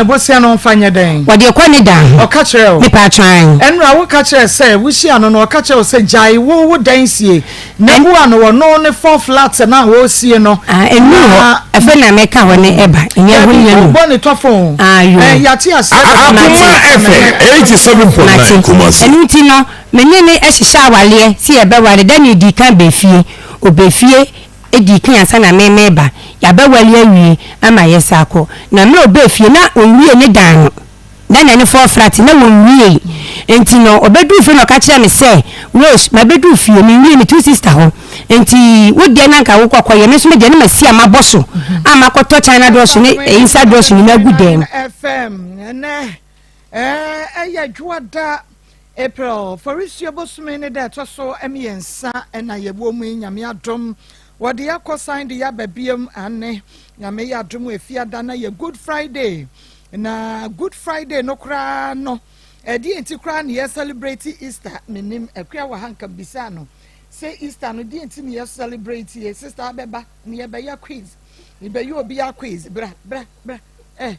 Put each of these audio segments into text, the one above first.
Ne bosea no ɔmfa nyɛ dɛn? Wɔde kɔ ne dan ho. Ɔka kyerɛɛ wo? Mepatwɔ ae. Ɛnora woka kyerɛɛ sɛ wohyia no no ɔka kyerɛɛ wo sɛ gyae wo wo dan sie na bua no wɔ no ne four flat no a wɔresie no. Ah, ɛnuru hɔ. Na Afei na mɛka hɔ ne ɛba. Ɛnyɛ hɔ dabi nyɛ no. wobɔ ne tɔfo o. Ah, yoo. Ɛɛ yɛate aseɛ dada. Mate. Akoma FM 87.9 Mate. Kumasi. Ɛno nti no, me ne no hyehyɛ awaleɛ sɛ yɛbɛware. Daniel dii kan baa fie. Ɔbaa fie dii kan ansa na me mereba. Yɛabɛwale awie ama yɛsan akɔ. Na mmerɛ a ɔbaa fie, na ɔnwiee ne dan no. Na na ne four flat, na wɔnwiei. Enti no, ɔbɛduu fie na ɔka kyerɛɛ me sɛ, Rose, mabɛduu fie, menwiee, metu sister hɔ. Enti wo deɛ na anka wokɔ kɔyɛ, me nso me deɛ na masi a mabɔ so a makɔtɔ China dɔɔso ne inside dɔɔso nyinaa agu dan mu. FM, ɛnɛ ɛyɛ Dwoada April Fɔrisuo bosome ne da ɛtɔ so mmiɛnsa na yɛwɔ mu yi, Nyame adom wɔde yɛakɔ san de yɛaba biom, ane Nyame yɛ adom efiada na yɛ Good Friday, na Good Friday no koraa no ɛdeɛ nti koraa na yɛ celebrate Easter, menim akua wɔ ha nka bisaa no sɛ Easter no deɛ nti na yɛ celebrate yɛ sister abɛba na yɛbɛyɛ quiz, yɛbɛyɛ obi quiz, bra bra bra eh.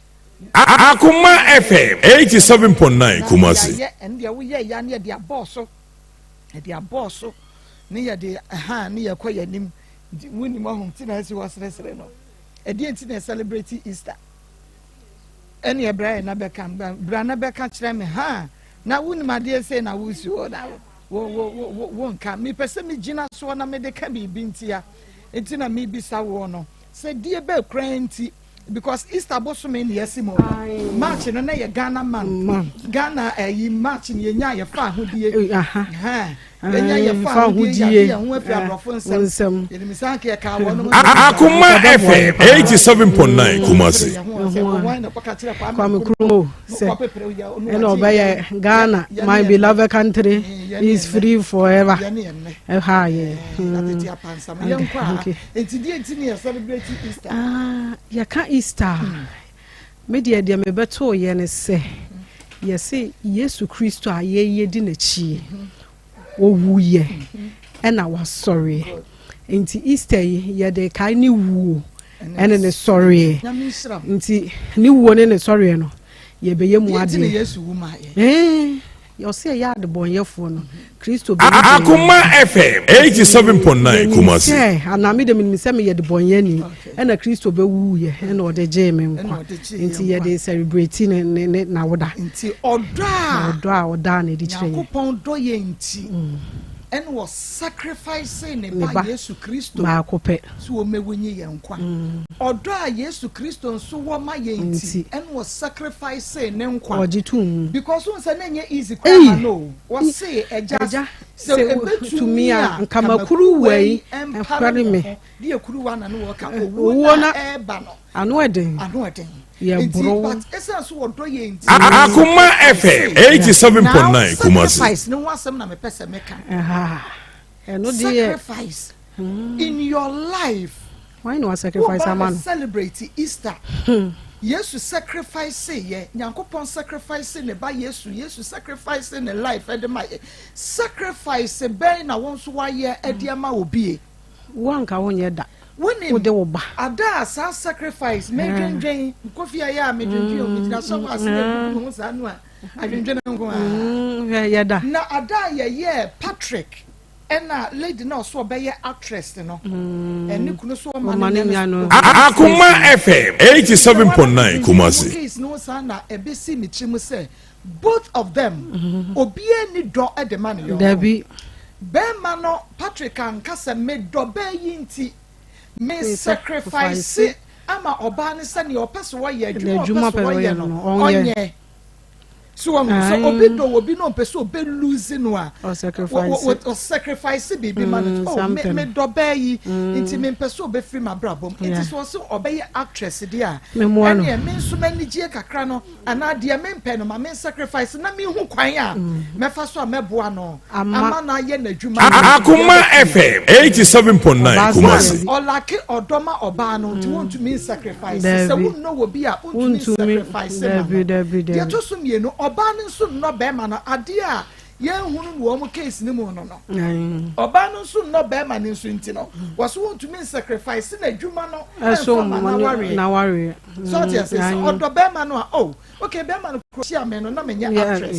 Akoma FM 87.9 Na Kumasi. yɛayɛ ɛno deɛ woyɛ ya ne yɛde abɔɔ so, yɛde abɔɔ so ne yɛde ha ne yɛkɔ yɛn anim. Nti wonim ɔho nti na ɛsi hɔ seresere no, ɛdeɛ nti na celebrate Easter ɛne ɛbra yɛ na bɛka bra na bɛka kyerɛ me ha na wonim adeɛ sei na wosi hɔ na wo wo wo wo wo nka mepɛ sɛ megyina soɔ na mede ka biribi ntia nti na mebisa woɔ no sɛ die bɛɛ koraa nti, because Easter bosome ne yɛsi mu no, March no na yɛ Ghana man Ghana ɛyi March ne yɛnya yɛfa ahodie. Aha. Yɛnya yɛfa fa ahodie ahodie, yɛade yɛn ho afiri aborɔfo nsɛm nsɛm. Yɛnim sɛ anka yɛka wɔ nom. Akoma FM 87.9 Kumasi. Kwame Nkrumah sɛ ɛna ɔbɛyɛ Ghana, my beloved country is free forever. Ɛha yɛ. Okay. Nti deɛ nti ne yɛ celebrate Easter? Ah, yɛka Easter a, me deɛ mebɛtoo yɛ ne sɛ yɛse Yesu Kristo a yɛyɛ di n'akyi owuyɛ ɛna wasɔreɛ, nti Easter yi yɛde kae ne wuo ɛne ne sɔreɛ. Nyame nhyira mo. Nti ne wuo ne ne sɔreɛ no yɛbɛyɛ mu deɛ nti ne adeɛ. Yesu wu ma yɛ. Ɔsɛ ɛyɛ adebɔnyɛfoɔ no Kristo bɛwu gye yɛn. Akoma FM 87.9 Menim Kumasi. sɛ anaa mede menim sɛ meyɛ debɔnyɛni ɛna Kristo bɛwuiɛ ɛna ɔde gyee me Ɛna nkwa. ɔde gyee yɛn Nti nkwa. yɛde celebrate ne n'awoda. Nti ɔdɔ a ɔdɔ a ɔdaa na ɛde kyerɛ yɛn. Nyankopɔn dɔ yɛn nti ɛna wɔ sacrifice ne ne ba ba Yesu Kristo baako pɛ so wɔmɛwu nyi yɛn nkwa. Ɔdɔ a Yesu Kristo nso wɔ ma yɛn nti Nti. ɛna wɔ sacrifice ne nkwa. Ɔgye tom mu. Because wọn sɛ ne nyɛ easy Ei. koraa ma no wɔse ɛgya Agya, sɛ sɛ ebetumi tumi a a, nka makuruwa yi ɛmpare ɛmpare me me. ho de yɛ kuruwa na ne wɔka owuo owuo na na ɛɛba no. Ano ɛden. Ano ɛden. Yɛ nti boro. But esan so wɔdɔ yɛn nti Akoma FM 87.9 Kumasi. Sacrifice ne ho asɛm na mepɛ sɛ meka. Ɛha ɛno deɛ Sacrifice in your life. Wɔn na wa sacrifice ama wo no. Celebrate Easter, Yesu sacrifice yɛ, Nyankopɔn sacrifice ne ba Yesu, Yesu sacrifice ne life ɛde ma yɛ. Sacrifice bɛn na wɔn nso wayɛ ɛde ama obie? Wo anka wonyɛ da. Wonim wode wo ba. Ada a saa sacrifice medwendwen Kofi ayɛ a medwendwen o, megyina sɔfo ase na egugu me ho saa no a adwendwen nko a. Hwɛ yɛda. Na ada a yɛyɛ Patrick ɛna lady na ɔso ɔbɛyɛ actress no ɛne kunu so ɔma Ɔma no ne nya nya no. Akoma FM 87.9 Kumasi. Case no saa na ɛbɛsi me tirim sɛ both of them obiara ni dɔ ɛde ma ne yɔnko. Dabi. Bɛrima no Patrick anka sɛ medɔ bɛɛ yi nti me Me sacrifice sacrifice ama ɔbaa no sɛnea ɔpɛ so wɔyɛ adwuma N'adwuma ɔpɛ so pɛ wɔyɛ wɔyɛ no no, ɔnyɛ. Ɔnyɛ so wɔn sɛ obi dɔ wɔ bi na ɔmpɛ sɛ ɔbɛ lose no a Ɔsacrifice. Ɔsacrifice biribi ma no. Oh, me Something. me dɔ bɛɛ yi nti me mpɛ sɛ ɔbɛfiri m'abrabɔ mu nti sɛ ɔsɛ ɔbɛyɛ actress deɛ a Memmoa no. ɛneɛ me nso m'anigye kakra no anaa deɛ mempɛ no ma me sacrifice na mehu kwan a mɛfa so a mɛboa no Ama- ama no ayɛ n'adwuma. Akoma FM 87.9 Ɔbaa Kumasi. Ɔlack ɔdɔ ma ɔbaa no nti wontumi sacrifice sɛ Dabi. wonnɔ wɔ bi a wontumi Wontumi. sacrifice ma no. Dabi, dabi, Deɛ dabi. ɛtɔ so mmienu, ɔbaa no nso nnɔ bɛrima no adeɛ a Yɛnhunu no wɔn case no mu no no. Ɔbaa no nso nnɔ bɛrima no nso nti no, wɔso wɔntumi nsacrifice n'adwuma no ɛmfa ma n'awareɛ. So ɔte ase sɛ ɔdɔ bɛrima no a, oh, okay, bɛrima no kuro hyia me no na menyɛ actress.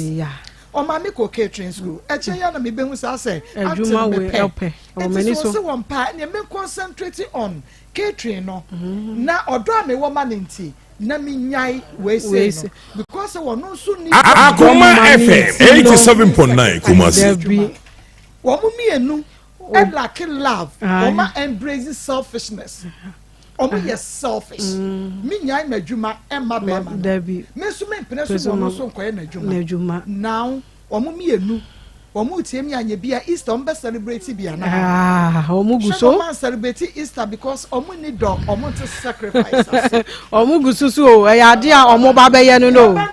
Ɔma me kɔ catering school. Ɛkyɛ yɛ na mebehu saa sɛ acting mepɛ. Nti so ɔse wɔn paa ɛnna me concentrate on catering no na ɔdɔ a mewɔ ma no nti. Na me nyae wei sei no because sɛ wɔn nso ni. Akoma FM 87.9 Kumasi. Wɔn mmienu lack love, wɔn a embrace selfishness. Wɔn yɛ selfish. Me nyae m'adwuma ɛma bɛrima no. Me nso me mpene so wɔn nso nkɔyɛ n'adwuma. Now Wɔn mienu wɔn retie mi anyɛ bi a Easter wɔn bɛ celebrate bi anaa? Ah, wɔn gu so. Hwɛ wɔn an celebrate Easter because wɔn ni dɔ, wɔn nte sacrifice ase. Wɔn gu so so o, ɛyɛ ade a wɔn ba bɛyɛ no no. Wɔn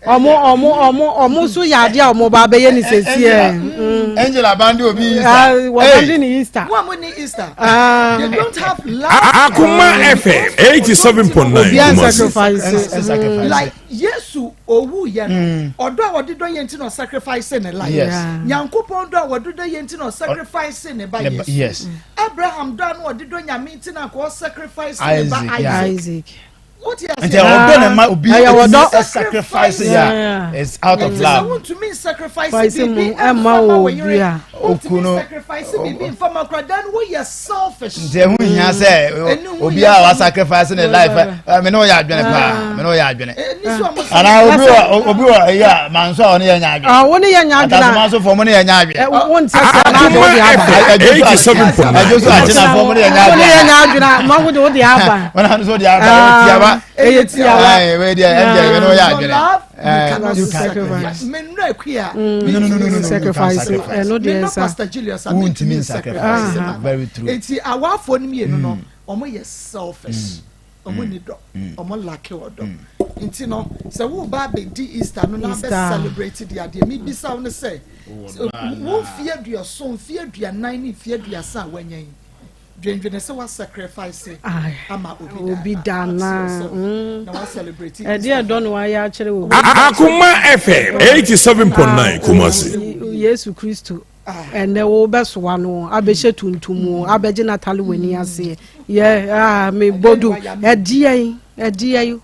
wɔn wɔn wɔn so yɛ ade a wɔn ba bɛyɛ ne sɛsi ɛ. Angel abandi obi Easter. Wɔn abandi ne Easter. Wɔn a ni Easter. They don't have love. Akuma FM 87.9. Obi an sacrifice. Like Yesu owuiɛ no, ɔdɔ a ɔde dɔ yɛn nti na ɔsacrifice ne life. Yes. Nyankopɔn dɔ a wɔde dɔ yɛn nti na ɔsacrifice ne ba Yesu. Yes. Abraham dɔ a na ɔde dɔ Nyame nti na anka ɔsacrifice ne ba Isaac, yeah. Isaac. Isaac. Wote aseɛ? Nti ɔdɔ na ɛma obi Ɛyɛ ɔdɔ. etumi sacrifice yeah. It's out of Nti sɛ love. wontumi nsacrifice Sacrifice biribi mu ɛmfa ɛmma ma wo wo yere, obi a. wontumi Okunu. sacrifice biribi mfa ma akwadaa no, woyɛ selfish. Nti ɛho hia sɛ Ɛno ho obi hia a sɛ wa sacrifice ne life ɛ me ne ɔyɛ adwene paa me ne ɔyɛ adwene. Ɛni sɛ ɔmo Ana obi wɔ obi wɔ ɛyi a manso a ɔne yɛ nya adwene. Ah, wo ne yɛ nya adwene a. Atasomanso fɔ mo ne yɛ nya adwene. Wo nti sɛ na de wo de aba. Akuma FM 87.9 Ɛdwo so akyena fɔ mo ne yɛ nya adwene. Wo ne yɛ nya adwene a ma wo de wo de aba. Wɔn na so de aba ɛyɛ tiawa. Ɛyɛ tiawa. Ɛyɛ wei deɛ ɛndeɛ wei ne ɔyɛ adwene. You You sacrifice. Me nnura akua. No, no, no, no, no, no, Sacrifice. You can't sacrifice. Ɛno Me deɛ nɔ nsa. Pastor Julius a Wontumi mentumi nsacrifice. nsacrifice. Very true. Eti awafoɔ no mmienu no, wɔn yɛ selfish. Wɔn ni dɔ. Wɔn lack ɔdɔ. Nti no, sɛ wo ba abɛdi Easter no na abɛ Easter. celebrate di adeɛ, mi bisa wo no sɛ, wo mfie aduɔson, mfie aduanan ne mfie aduasa a wanya yi, dwendwene sɛ wa sacrifice ama obi da na na wa celebrate. Ɛdeɛ ɛdɔ na wayɛ akyerɛ wo. Akoma FM 87.9 Kumasi. Yesu Kristo ɛnɛ wo bɛsoa no abɛhyɛ tuntum abɛgye n'atale w'ani aseɛ yɛ aa mebɔ du ɛdeɛ ɛdeɛ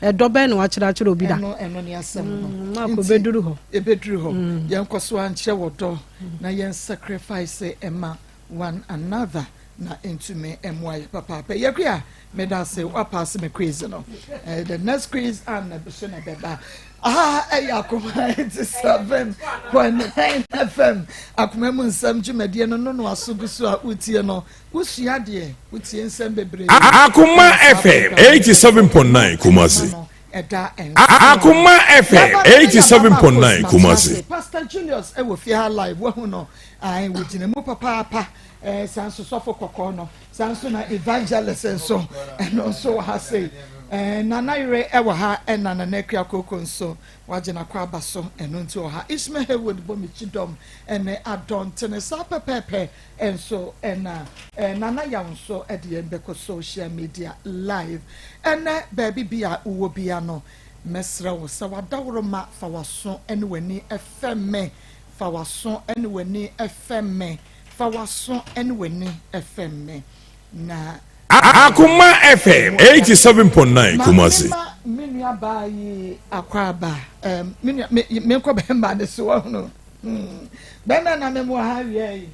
ɛdɔ bɛn na wakyerɛ akyerɛ obi da. Ɛno ɛno ne asɛm no. Maako ebeduru hɔ. Ebeduru hɔ yɛn kɔ so ankyerɛ wɔ dɔ na yɛn sacrifice ɛma one another na ntumi mmoa yɛ papaapa. Yɛkua meda ase wapaase me quiz no. Eh, the next quiz and na so na bɛba. Aha ɛyɛ Akoma 87.9 FM akoma mu nsɛm dwumadie no no no aso gu so a wotie no wosua deɛ wotie nsɛm bebree. Akoma FM 87.9 Kumasi. Ɛda nso. Akoma FM 87.9 Kumasi. Pastor Julius ɛwɔ fie ha live wahu no ae wogyina mu papaapa ɛɛ saa nso sɔfo kɔkɔɔ no saa nso na evangelist nso ɛno nso wɔ ha sei ɛɛ nana yere ɛwɔ ha ɛna nana akua koko nso wagye n'akɔ aba so ɛno nti wɔ ha Ishmael Haywood bɔ me kyidɔm ɛne adɔntene saa pɛpɛɛpɛ nso ɛna ɛɛ nana yaw nso ɛde yɛn bɛkɔ social media live ɛnɛ baabi bi a wowɔ bia no mɛsrɛ wo sɛ w'adaworo fa w'aso ɛne w'ani ɛfɛ me fa w'aso ne w'ani fɛm me fa w'aso ne w'ani fɛm me na. Akoma FM 87.9 Kumasi. Ma me nua baa yi akwaaba ɛɛm me nua me me nkɔ bɛrima ne so wɔhunu hmm bɛrima na me mo ha awia yi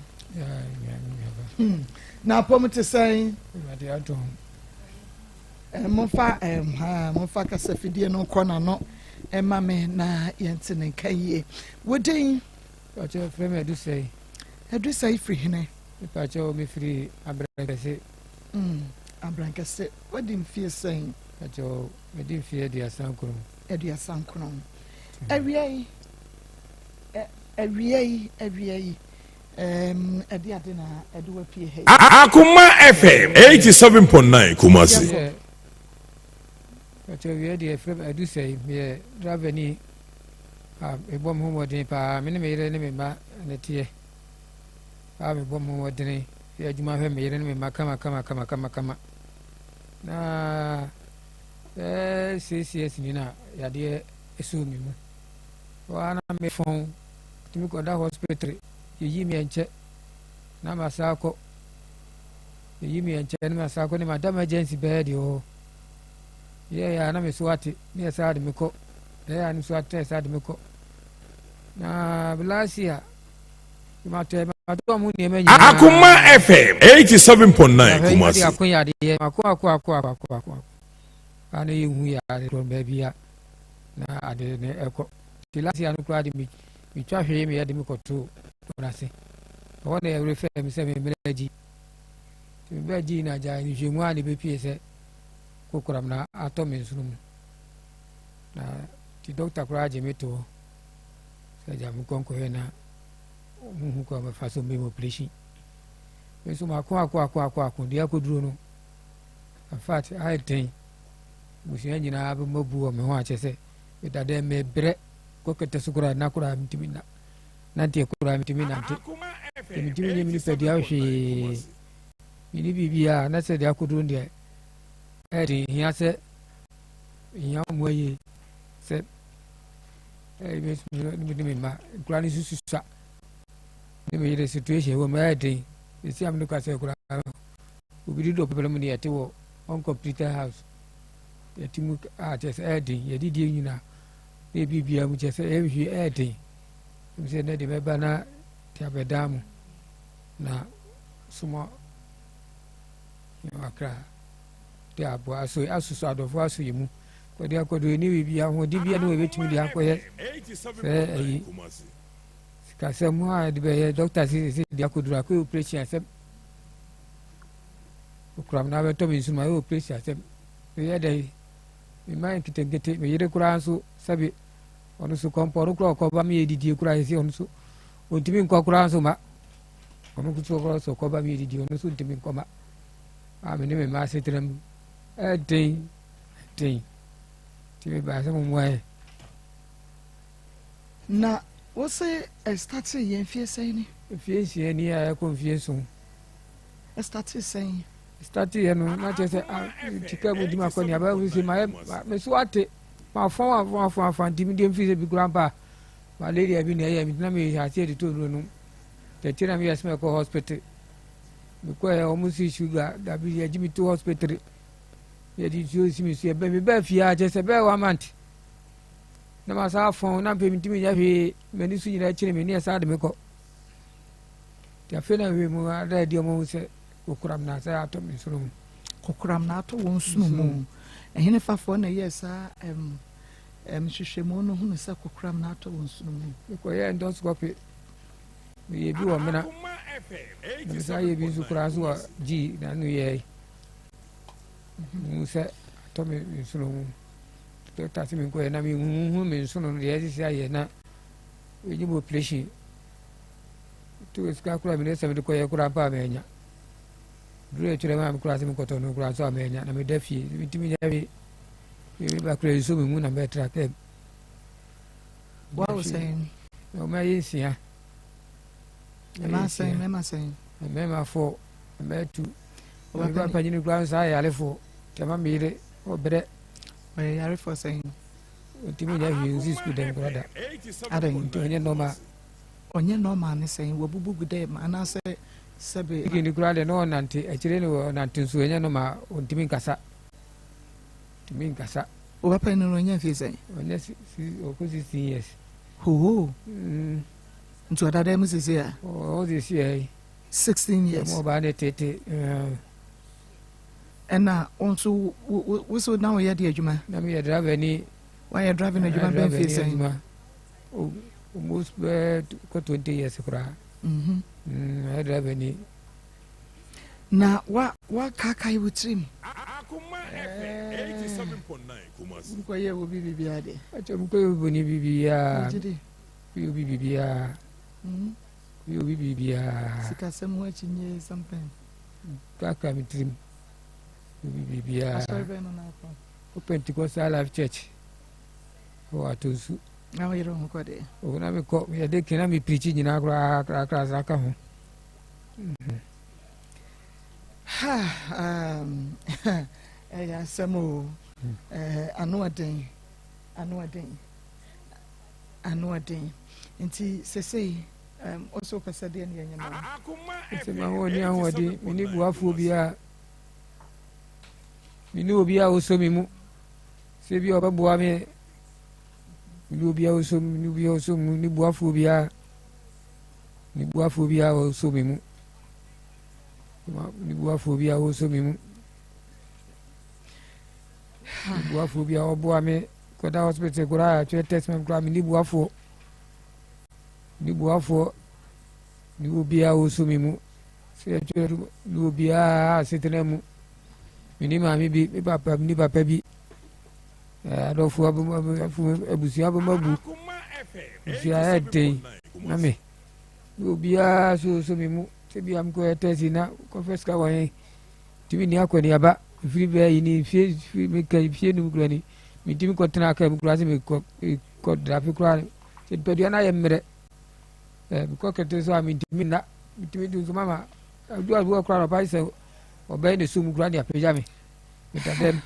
hmm na apɔm te sɛn. Momfa ha, momfa kasafidie no nkɔ n'ano ɛma me na yɛnte ne nka yie. Wo din? Pakyɛ frɛ me Adusɛe. Adusɛe firi hene? Pakyɛ mefiri Abrankɛse. Mm, Abrankɛse. Wadi mfie sɛn? Pakyɛ medi mfie 39. 39. Awia yi, awia yi, awia yi. Ɛde ade na ɛde wapie ha yi. Akoma FM 87.9 Kumasi. Pakyɛ wia deɛ frɛ me Adusɛe, meyɛ driver ni a mebɔ me ho mmɔden paa, me ne me yere ne me mma na teɛ a mebɔ me ho mmɔden yɛ adwuma hwɛ me yere ne me mma kama kama kama kama kama na bɛɛ 6 years ni na yadeɛ ɛsoo me mu. Hɔ ara na mefɔn, tumi kɔda hospital, yɛyi me ɛnkyɛ na masa akɔ. Yɛyi me ɛnkyɛ na masa akɔ ne mada emergency bɛɛ deɛ hɔ. Yɛyɛ a na me so ate ne yɛsaa de me kɔ. Yɛyɛ a ne so ate na yɛsaa de me kɔ. Na last year, matɔ matɔ mu nneɛma nyinaa. Akoma FM 87.9 Kumasi. Ako yadeɛ ako ako ako ako ako ako. A na yɛhu yare korɔ baabi a na ade ne ɛkɔ. Nti last year no koraa de metwa hwee me yɛde me kɔtoo dɔn ase. Ɛhɔ na yɛwere fɛ me sɛ me mmerɛ agyi. Nti me berɛ agyi na agya nhwehwɛmu a na ɛbɛpie sɛ kokoram na atɔ me nsono mu. Na nti dɔkta koraa gye me to hɔ sɛ agya me nkɔ nkɔhwɛ na ɔmo hu kwan bɛfa so mbɛyɛ operation. Me nso mako ako ako ako ako deɛ akɔduro no. In fact ayɛ den. Abusua nyinaa bɛma bu wɔ me ho akyɛ sɛ meda dɛ mebrɛ kɔ kɛtɛ so koraa na koraa mentumi nna nanteɛ koraa mentumi nante nti mentumi nyɛ me nipadua hwee menni biribiaa na sɛ deɛ akɔduro deɛ ɛyɛ den hia sɛ hia mmoa yie sɛ ɛyɛ me mma nkura no nso susua ne me yere situation wɔ mu ɛyɛ den ɛsi am no ka sɛ koraa obi de dɔ pɛpɛlɛ mu ne yɛte wɔ uncompleted house yɛte mu a kyerɛ sɛ ɛyɛ den yɛdidie nyinaa na ebi biara mu kyerɛ sɛ ɛyɛ hwie ɛyɛ den ɛmu sɛ ɛnɛ de mɛba na te abɛdaa mu na soma akra de aboa aso asoso adɔfo aso yɛ mu kɔde akɔdo ɛni biribi ahoɔden bi a ne wɔbɛtumi de akɔyɛ sɛ ɛyi sikasɛm a yɛde bɛyɛ dɔkta sisi de akɔduru akɔyɛ operation asɛm Okuram na abɛtɔ me nsu ma ɛyɛ operation asɛm. Meyɛ dɛn? Me mma nketenkete, me yere koraa nso sɛbe ɔno nso kɔmpɔ ɔno koraa ɔkɔba me yɛ didie koraa yɛsi ɔno nso ɔntumi nkɔ koraa nso ma ɔno nso koraa nso ɔkɔba me yɛ didie ɔno nso ntumi nkɔ ma a me ne me mma asetena mu ɛden ɛden nti me baa sɛ mo mmoa yɛ. Na wose ɛstartee yɛ mfie sɛn ni? Mfie nsia ni a ɛkɔ mfie nson. Ɛstartee sɛn? Ɛstartee yɛ no na kyerɛ sɛ ah sika mu di ma kɔ nea bɛyɛ sɛ ma yɛ me so ate ma fɔn afɔn afɔn afɔn nti mi deɛ mfiri sɛ bi kura mpa malaria bi na ɛyɛ mi na mi yɛ aseɛ de to nnuro nom tɛtɛ na mi yɛ sɛ mɛkɔ hospital mekɔ yɛ wɔn si sugar dabi yɛgye mi to hospital yɛde nsuo si mi so yɛ bɛ mi bɛɛ fie a kyerɛ sɛ bɛyɛ one month na ma sa afɔn na mpɛ mi ntumi nyɛ hwee m'ani so nyinaa kyerɛ mi ne yɛ saa de mi kɔ. Nti afei na nhwɛ mu ada adi ɔmo hu sɛ kokoram na sɛ atɔ me nsono mu. Kokoram na atɔ wɔn nsono mu. Ɛhene fafoɔ na ɛyɛɛ saa ɛm ɛm nhwehwɛmu no hunu sɛ kokoram na atɔ wɔn nsono mu. Mekɔyɛɛ endoscopy meyɛ bi wɔ mena na mesan yɛ bi nso koraa nso wɔ G na no yɛe. Mehu sɛ atɔ me nsono mu. Dɔkta sɛ menkɔyɛ na mehuhu me nsono no deɛ ɛsese ayɛ na ɛnyɛ mu operation. To sika koraa mene sɛ mede kɔyɛ koraa mpo a manya. Duru akyerɛ maa me koraa sɛ mekɔtɔ no koraa nso a manya na meda fie mentumi nyɛ hwee. Meba koraa nsuo me mu na mɛtra kaa mu. Wawo sɛn? Na ɔma yɛ nsia. Mmaa sɛn mmarima sɛn? Mmarima fɔ mmaa tu. Ɔba panyin koraa nso ayɛ yarefoɔ. Tɛma meyere ɔbrɛ. Ɔyɛ yarefoɔ sɛn? Ɔntumi nyɛ hwee nsi sukuu dɛm koraa da. Adɛn? Nti ɔnyɛ normal. Ɔnyɛ normal ne sɛn? Wabubu gu dɛm anaasɛ sɛbe. Weekend koraa deɛ na ɔnante akyire no ɔnante nso ɛnyɛ normal ɔntumi nkasa. Ɔntumi nkasa. Wo papa ni no ɔnya mfie sɛn? Ɔnya si si ɔkɔ 16 years. Hoho. Nti ɔda dɛm sisi a? Ɔwɔ sisi a yi. 16 years. Ɔmo ɔbaa ne tete. Ɛna wo nso wo so na woyɛ de adwuma? Na meyɛ driver ni. Wayɛ driving adwuma bɛn fie sɛn? Almost bɛɛ kɔ 20 years koraa. Mhm. Mayɛ driver ni. Na wa wakaakae wo tirim? Nkɔyɛ wo bi biribiara deɛ. Akyɛ mekɔyɛ obi bɔne biribiara. Wogye di? Mekɔyɛ obi biribiara. Mekɔyɛ obi biribiara. Sikasɛm ho akyinnye something. Kakra me tirim. Obi biribiara. Asɔre bɛn no na akɔ? Wɔ Pentecostal Life Church wɔ Atonsu. Na wo yere ho kɔ deɛ? O na mekɔ meyɛ de kena me pirikyi nyinaa koraa koraa koraa saa ka ho. Ha um, ɛyɛ asɛm o. Ano ɔden, ano ɔden. Ano ɔden. Nti sesei um, wo so wopɛ sɛ deɛ ne yɛnyɛ ma wo? Sɛ ma wɔn ni ahoɔden, me ne boafoɔ biara, me ne obi a ɔsɔ me mu, sɛ bi a ɔbɛboa me, me ne obi a ɔsɔ me, ne obi a ɔsɔ me mu, ne boafoɔ biara, ne boafoɔ biara ɔsɔ me mu, ne boafoɔ biara ɔsɔ me mu, ne boafoɔ biara ɔboa me. Kɔda hospital koraa atwerɛ test ma koraa menni boafoɔ menni boafoɔ ne obiara ɔsɔ me mu sɛ yɛtwerɛ ne obiara asetena mu menni maame bi me papa menni papa bi adɔfoɔ abusua abɛma bu abusua ɛden na me ne obiara so ɔsɔ me mu sɛ bia mekɔyɛ test na kɔfɛ sika wɔ he Ntumi nni akɔneaba mfiri bɛɛ yi ni mfie firi meka mfie num kura ni mentumi kɔtena aka mu koraa sɛ mekɔ mekɔ drafe koraa sɛ nipadua no ayɛ mmerɛ ɛɛ mekɔ kɛtɛ so a mentumi nna mentumi du nso mama adu aduɔ koraa na ɔpa sɛ ɔbɛyɛ ne so mu koraa de apagya me meda dɛm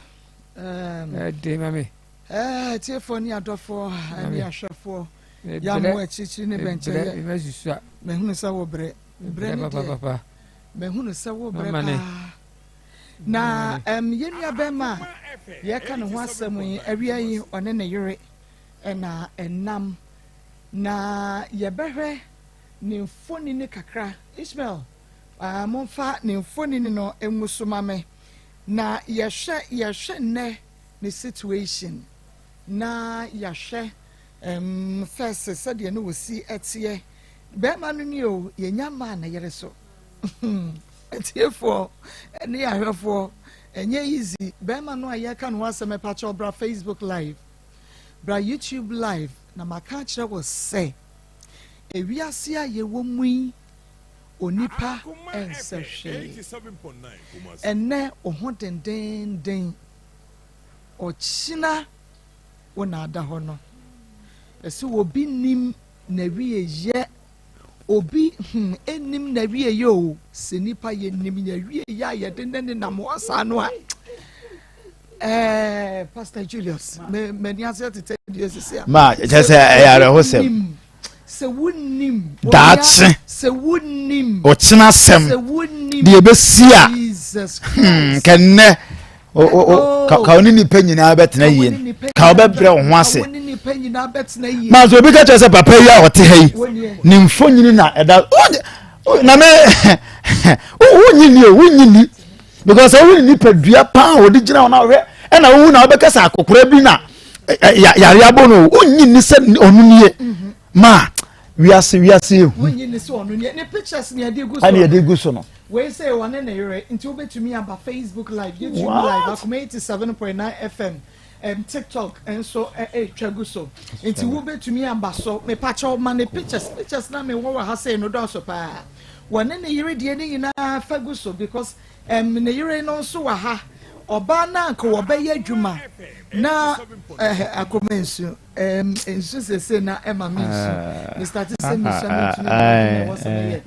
ɛde ma me. Ɛɛ tiefoɔ ne adɔfoɔ ne ahwɛfoɔ yɛ mo akyirikyiri ne bɛnkyɛn yɛ mehunu sɛ wo brɛ brɛ ne deɛ Mahunu sɛ wobrɛ paa. Na um, yɛn nua bɛrima a yɛka ne ho asɛm yi, awia yi ɔne ne yere na ɛnam. Na yɛbɛhwɛ ne mfonini kakra. Ishmael, uh, momfa ne mfonini no ngu so ma me. Na yɛhwɛ yɛhwɛ nnɛ ne situation na yɛahwɛ um, first sɛdeɛ ne wɔsi ɛteɛ. Bɛrima no ni o, yɛnya mmaa ne yere so. Atiefoɔ ne ahwɛfoɔ, ɛnyɛ easy. Bɛrima no a yɛreka ne ho asɛm, ɛpakyɛw bra Facebook live, bra YouTube live, na maka akyerɛ wo sɛ, ewiase a yɛwɔ mu yi, onipa ɛnsɛ hwee. Ɛnnɛ wo ho dendeenden, ɔkyena wo na ada hɔ no. Ɛsɛ obi nim n'awieyɛ. Obi hmm nnim n'awieyɛ o, sɛ nipa yɛnim n'awieyɛ a yɛde ne nenam hɔ saa no a ɛɛ Pastor Julius me m'ani ase tetɛ deɛ sisi a. Ma kyerɛ sɛ ɛyɛ awerɛhosɛm. Sɛ wonim. Daakye. Sɛ wonim. Ɔkyena asɛm. Sɛ wonim. Deɛ ɛbɛsi a. Jesus Hmm, Christ. kɛnnɛ ka wo ne nipa nyinaa bɛtena yie ka wobɛbrɛ wo ho ase ma sɛ obi ka kyerɛ sɛ papa yi a ɔte ha yi ne mfonyini na ɛda na me wonyi ni o wonyi ni because wohu ne nipadua paa wɔde gyina hɔ na wohwɛ ɛna wohu na wobɛka sɛ akɔkora bi na yare abɔ no wonyi ni sɛ ɔno nie mhm. ma wiase wiase ehu. Wonyi ne sɛ ɔno nie ne pictures ne yɛde gu so. Ɛna yɛde gu so no. Wei sɛ ɔne ne yere nti wobɛtumi aba Facebook live YouTube live Akoma 87.9 FM um, TikTok nso ɛretwa gu so nti wobɛtumi aba so mepakyɛw ma ne pictures pictures na mewɔ wɔ ha sɛ no dɔɔso paa wɔne ne yere deɛ ne nyinaa fa gu so because um, ne yere no nso wɔ ha ɔbaa no anka wɔbɛyɛ adwuma na eh, akoma nsu Um, nsu sese na ɛma me nsu. Ah. Me start sɛ me nsu a mentumi nyɛ ɛwɔ sɛ meyɛ.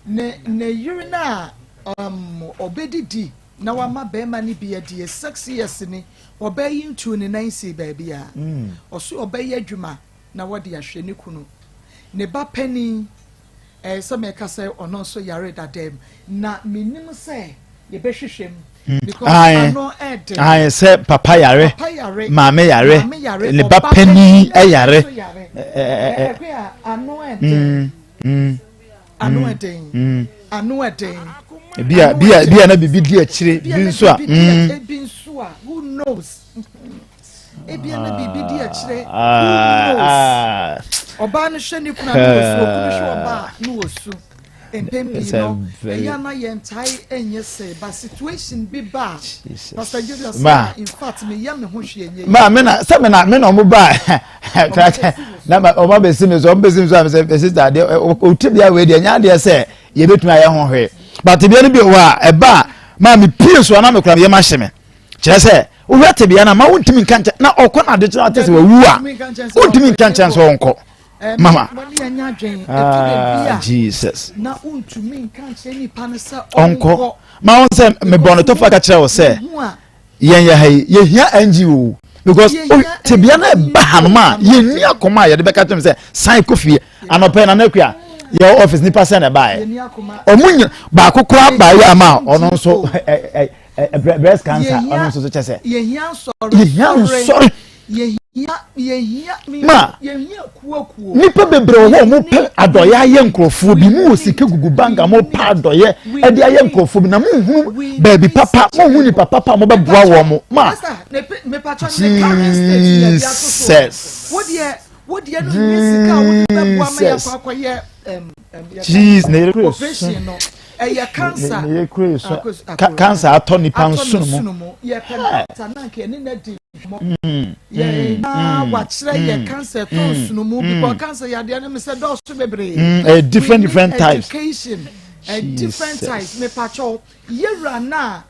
Ne ne yere no a um, ɔbɛdidi na wama bɛrima no bi adie 6 years ni ɔbaa yi ntuu ne nan sii baabi a ɔso ɔbɛyɛ adwuma na wɔde ahwɛ ne kunu ne ba panin ɛyɛ sɛ mɛka sɛ ɔno nso yare dada mu na menim sɛ yɛbɛhwehwɛ mu because ano ɛden ayi sɛ papa yare papa yare maame yare maame yare ne ba ɔba panin yare nso yare ɛkwe a ano ɛden ano ɛden ano ɛden ebi a bi a bi a na bibi di akyire bi nso a ebi nso a who knows ebi a na biribi di akyire who knows ɔbaa no hwɛ ne kunu a ne wɔ su okunu hwɛ ɔbaa ne wɔ su mpɛn pii no ɛyɛ ana yɛn ntae nyɛ sɛ ba situation bi ba a Pastor Julius Ma. in fact me yɛ me ho hwee nyɛ ma me na sɛ me na me na ɔmo ba na ma ɔmo abɛsi mi so ɔmo bɛsi mi so a sɛ sista adeɛ ɔte bia wei deɛ nyɛ adeɛ sɛ yɛbɛtumi ayɛ ho hwee but bia no bi wɔ a ɛba a maa mi pie so a na mi kura mi yɛ ma hyɛ mi kyerɛ sɛ wohwɛ tebea no ma wontumi nka nkyɛn na ɔkɔ na ade kyerɛ ate sɛ wawu a wontumi nka nkyɛn sɛ ɔnkɔ mama ah Jesus ɔnkɔ ma wo sɛ mebɔ no tɔfa ka kyerɛ wo sɛ yɛn yɛ ha yi yɛhia NGO. Because tebea no ɛba hanom a yɛnni akoma a yɛde bɛka kyerɛ sɛ san kɔ fie anɔpɛ na n'akua yɛ office nipa sɛ na ɛbaeɛ ɔmo nyina baako koraa baeɛ ama ɔno nso breast cancer ɔno nso so kyɛ sɛ yɛhia nsɔre ma nipa bebree wɔ hɔ a wɔn pɛ adɔyɛ ayɛ nkurɔfoɔ bi mu wɔ sika gugu bank a wɔn pɛ adɔyɛ ɛde ayɛ nkurɔfoɔ bi na mo nhunu baabi papa mo nhunu nipa papa a mo bɛ boa wɔn mo ma Jesus Jesus Jesus na yɛrɛ kure so ɛyɛ cancer ne yɛ kure so cancer atɔ nipa nsono mu yɛ na wakyerɛ yɛ cancer tɔ nsono mu because cancer yadeɛ no mesɛ dɔɔso bebree mm, different different types education different types mepakyɛw yɛwura na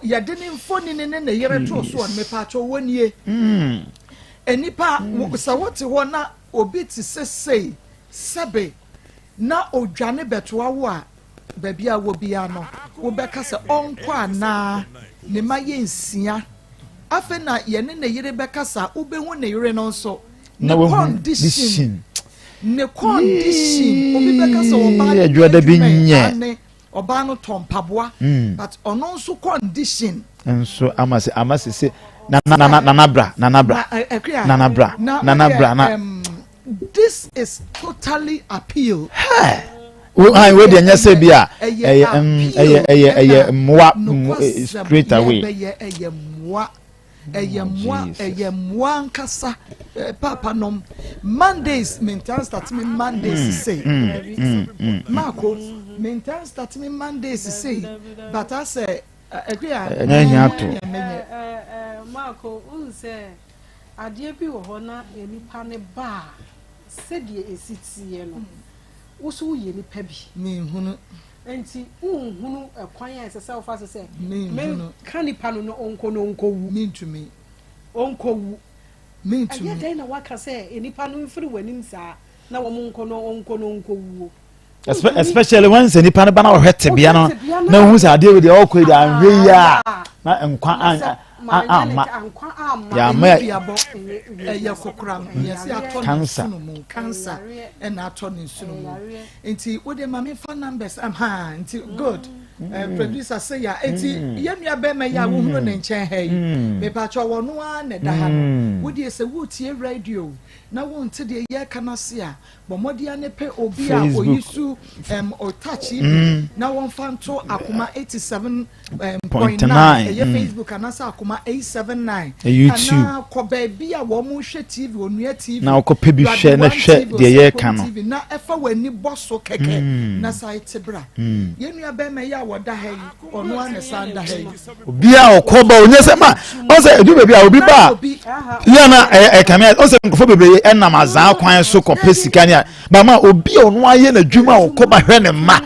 yɛde ne mfonini ne ne yere too soɔ no mepakyɛw wɔnie nnipa sɛ wote hɔ na obi te sɛ sei sɛbe na odwane bɛtoa wo a, baabi a wɔ biara no, wobɛka sɛ ɔnkɔ anaa? Ne mma yɛ nsia. Afei na yɛne ne yere bɛkasa, wobɛhu ne yere no nso, ne condition, ne condition. Obi bɛka sɛ ɔbaa no adwuma bi nyɛ. Ɔbaa no tɔ mpaboa, mm. but ɔno nso condition. Nso ama se ama se se na na na nana bra nana bra nana bra nana bra na. This is totally appeal. Wo han wo deɛ nyɛ sɛ bi a ɛyɛ ɛyɛ ɛyɛ ɛyɛ mmoa straight away. Ɛyɛ mmoa ɛyɛ mmoa ɛyɛ mmoa ankasa paapa nom Mondays mentan start me Mondays mm, sei mm, mm, Marco mentan start me Mondays sei but asɛ ɛkua ɛnyɛ hia to. Marco n sɛ. Adeɛ bi wɔ hɔ na nipa no ba a, sɛdeɛ ɛsi teɛ no, wo nso woyɛ nipa bi. Menhunu. Nti wonhunu ɛkwan a ɛsɛ sɛ wofa so sɛ menka nipa no na ɔnkɔ na ɔnkɔwu. Mentumi. Ɔnkɔwu. Mentumi. Ɛyɛ dɛn na woaka sɛ nipa no mfiri w'anim saa na wɔn nkɔ na ɔnkɔ na ɔnkɔwuo? Especially when sɛ nipa no ba na ɔhwɛ tebea no na ohun sɛ adeɛ wei deɛ ɔkɔ yi deɛ anhwɛ yi a na nkwa amma yɛama ɛyɛ kokoram yɛsi atɔ ne nsono mu cancer ɛna atɔ ne nsono mu nti wode ma me fa numbers ha nti good mm. producer sɛ ya nti mm. yɛn nua bɛrima yi a wohunu ne nkyɛn ha yi mm. mepatwa wɔn no ara na ɛda ha no wodeɛ sɛ wotie radio na wonte deɛ yɛreka no ase a Bɔ mmɔden ara pɛ obi a oyi su um, touch yi bi mm. na wɔmfa nto akoma 87.9 ɛyɛ mm. Facebook anaasɛ akoma 879 anaa kɔ baabi a wɔn hwɛ TV onua TV na ɔkɔpɛ bi hwɛ na hwɛ deɛ yɛreka no TV na ɛfa wɔn ani bɔ so kɛkɛ mm. na saa te bra mm. yɛn nua bɛrima yi a wɔda ha yi ɔno ara na san da ha yi. Obi a ɔkɔ ba onye sɛ ma ɔsɛ edu baabi a obi ba a yɛ na ɛkame ɔsɛ nkurɔfoɔ bebree ɛnam azaa kwan so kɔpɛ sika ne a bama obi a ɔno ayɛ n'adwuma a ɔkɔ ba hwɛ ne mma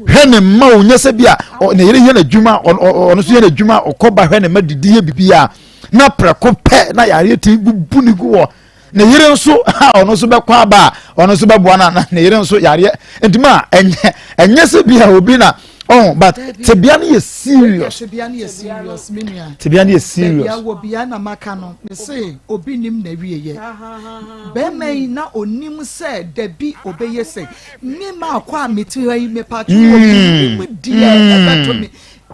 hwɛ ne mma onye sɛ bi a ne yere yɛ n'adwuma ɔno nso yɛ n'adwuma ɔkɔ ba hwɛ ne mma didi yɛ bibi a na prɛko pɛ na yareɛ ti bubu ne gu wɔ ne yere nso a ɔno nso bɛkɔ aba a ɔno nso bɛboa no na ne yere nso yareɛ nti ma ɛnyɛ ɛnyɛ sɛ bi a obi na ɔn but tebea no yɛ serious tebea no yɛ serious me nua tebea no yɛ serious baabi a wɔ bia na maka no me se obi nim na wie yɛ bɛrima yi na onim sɛ dabi obɛyɛ sɛ me ma akɔ a mete ha yi mepatwo obi nim deɛ ɛbɛto me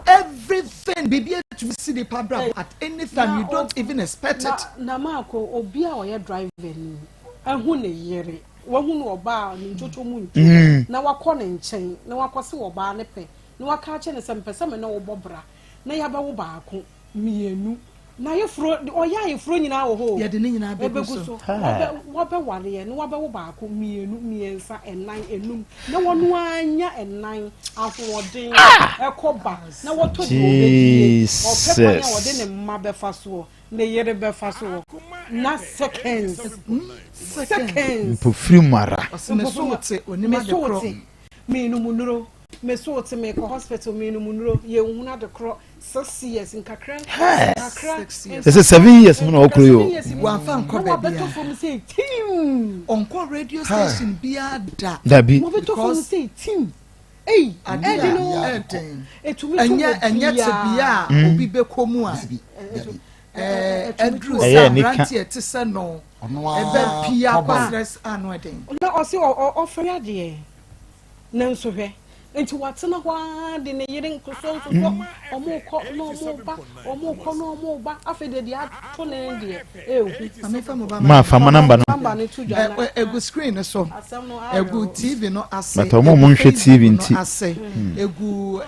Everything biribi atumi si nipa bra at any time you don't even expect it. Na maako obi a ɔyɛ driver ni ahu ne yere wahu no ɔbaa ne ntwotwo mu ntwo mm. na wakɔ ne nkyɛn na wakɔ se ɔbaa ne pɛ na waka akyɛ ne sɛ mpɛ sɛ me ne wo bɔ bra na yɛabɛwo baako mmienu Na ayeforo, ɔyɛ ayeforo nyinaa wɔ hɔ o. Yɛde ne nyinaa bɛgu so. so. Wɔbɛ, wɔbɛwareɛ na wɔabɛwo baako, mmienu, mmiɛnsa, ɛnan, enum, na wɔn ara nya ɛnan, ahoɔden, ɛkɔ ba, na wɔtɔ deɛ wɔbɛdie, ɔpɛ kwan a wɔde ne mma bɛfa soɔ, ne yere bɛfa soɔ, na seconds, seconds. Mpofirim ara. Ɔse me so wote, onim ade korɔ. Me so wote, menom nnuro, me so wote, meekɔ hospital, menom nnuro, yɛnhunu ade korɔ. 6 years nkakra nkakra ɛsɛ 7 years mu na ɔkɔ yi o wamfa nkɔ baabi a fam sɛ tim ɔnkɔ radio station biara da dabi wɔbɛtɔ fam sɛ tim ei ɛde no ɛnyɛ ɛnyɛ tebea a obi bɛkɔ mu a. Ɛduru sɛ aberanteɛ te sɛ no ɛbɛ pia akɔsrɛ ano ɛden. Na ɔse ɔfɛre adeɛ nanso hwɛ nti watena hɔ ara de ne yere nkosɔ nsosɔ ɔmo kɔ na ɔmo ba ɔmo kɔ na ɔmo ba afei deɛ deɛ ato ne deɛ ehu. Ma fa ma namba no. Namba no to dwa na. Egu screen no so egu TV no ase. But ɔmo ɔmo nhwɛ TV nti. Ase egu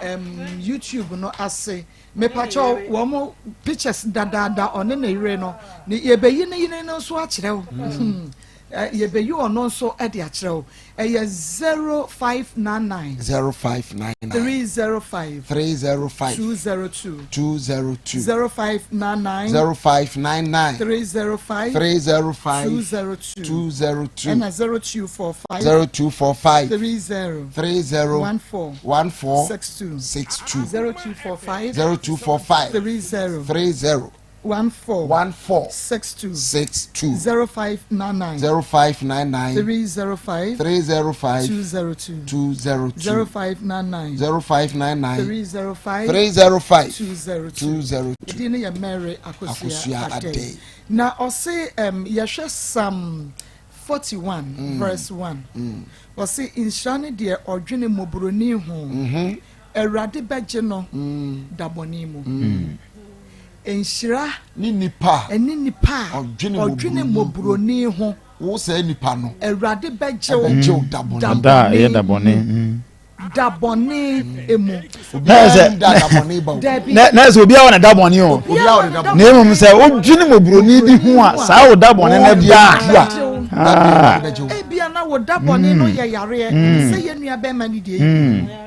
YouTube no ase. Mepakyɛw wɔn pictures dadaada ɔne ne yere no ne yɛbɛyi ne yere no nso akyerɛ wo hmm. Yɛbɛyi ɔno nso de akyerɛ wo. Ɛyɛ 0599. 0599. 305. 305. 202. 202. 0599. 0599. 305. 305. 202. 202. Ɛna 0245. 0245. 30. 30. 14. 14. 62. 62. 0245. 0245. 30. 30. 14. 14. 62. 62. 0599. 0599. 305. 305. 202. 202. 0599. 0599. 305. 305. 202. 202. Din no yɛ Mary Akosua Akosua Adei. Adei. Na ɔse um, yɛhwɛ Psalm 41 mm. verse 1. Mm. Ɔse nhyira ne deɛ ɔdwene mmɔborɔni ho. Mm -hmm. Awurade bɛgye no mm. da bɔne mu. Mm. Nhyira ne nipa a ne nipa a ɔdwene mmɔborɔni ho. Wo saa nipa no. Awurade bɛgye wo Ɛbɛgye wo da bɔne. Da a ɛyɛ da bɔne. Mm. Da bɔne mu. Obiara nim da da bɔne ba o. Dabi. Na na sɛ obiara wɔ ne da bɔne o. Obiara wɔ ne da bɔne. Na mmom sɛ wodwene mmɔborɔni bi ho a saa wo da bɔne no ba a. Bɛgye wo. Ah. Bɛgye wo. Ebia na wo da bɔne no yɛ yareɛ sɛ yɛn nua bɛrima no deɛ yi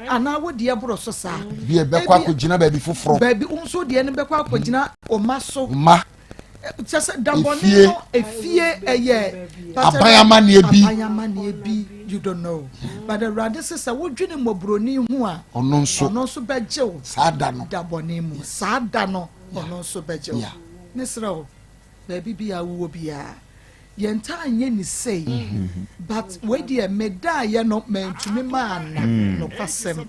anaa wo deɛ boro so saa. Bi ɛbɛkɔ akɔgyina baabi foforɔ. Baabi wo nso deɛ no bɛkɔ akɔgyina ɔma so. Ma. Kyɛ sɛ da bɔne no efie ɛyɛ. Aban amanneɛ bi. Aban amanneɛ bi you don't know but Awurade sɛ sɛ wodwene mmɔborɔni ho a. Ɔno nso. Ɔno nso bɛgye wo. Saa da no. Da bɔne mu saa da no ɔno nso bɛgye wo. Mesrɛ wo baabi biara wowɔ biara yɛntaa nyɛ ne sei but wei deɛ medaeɛ no mantumi maanna nokwasɛm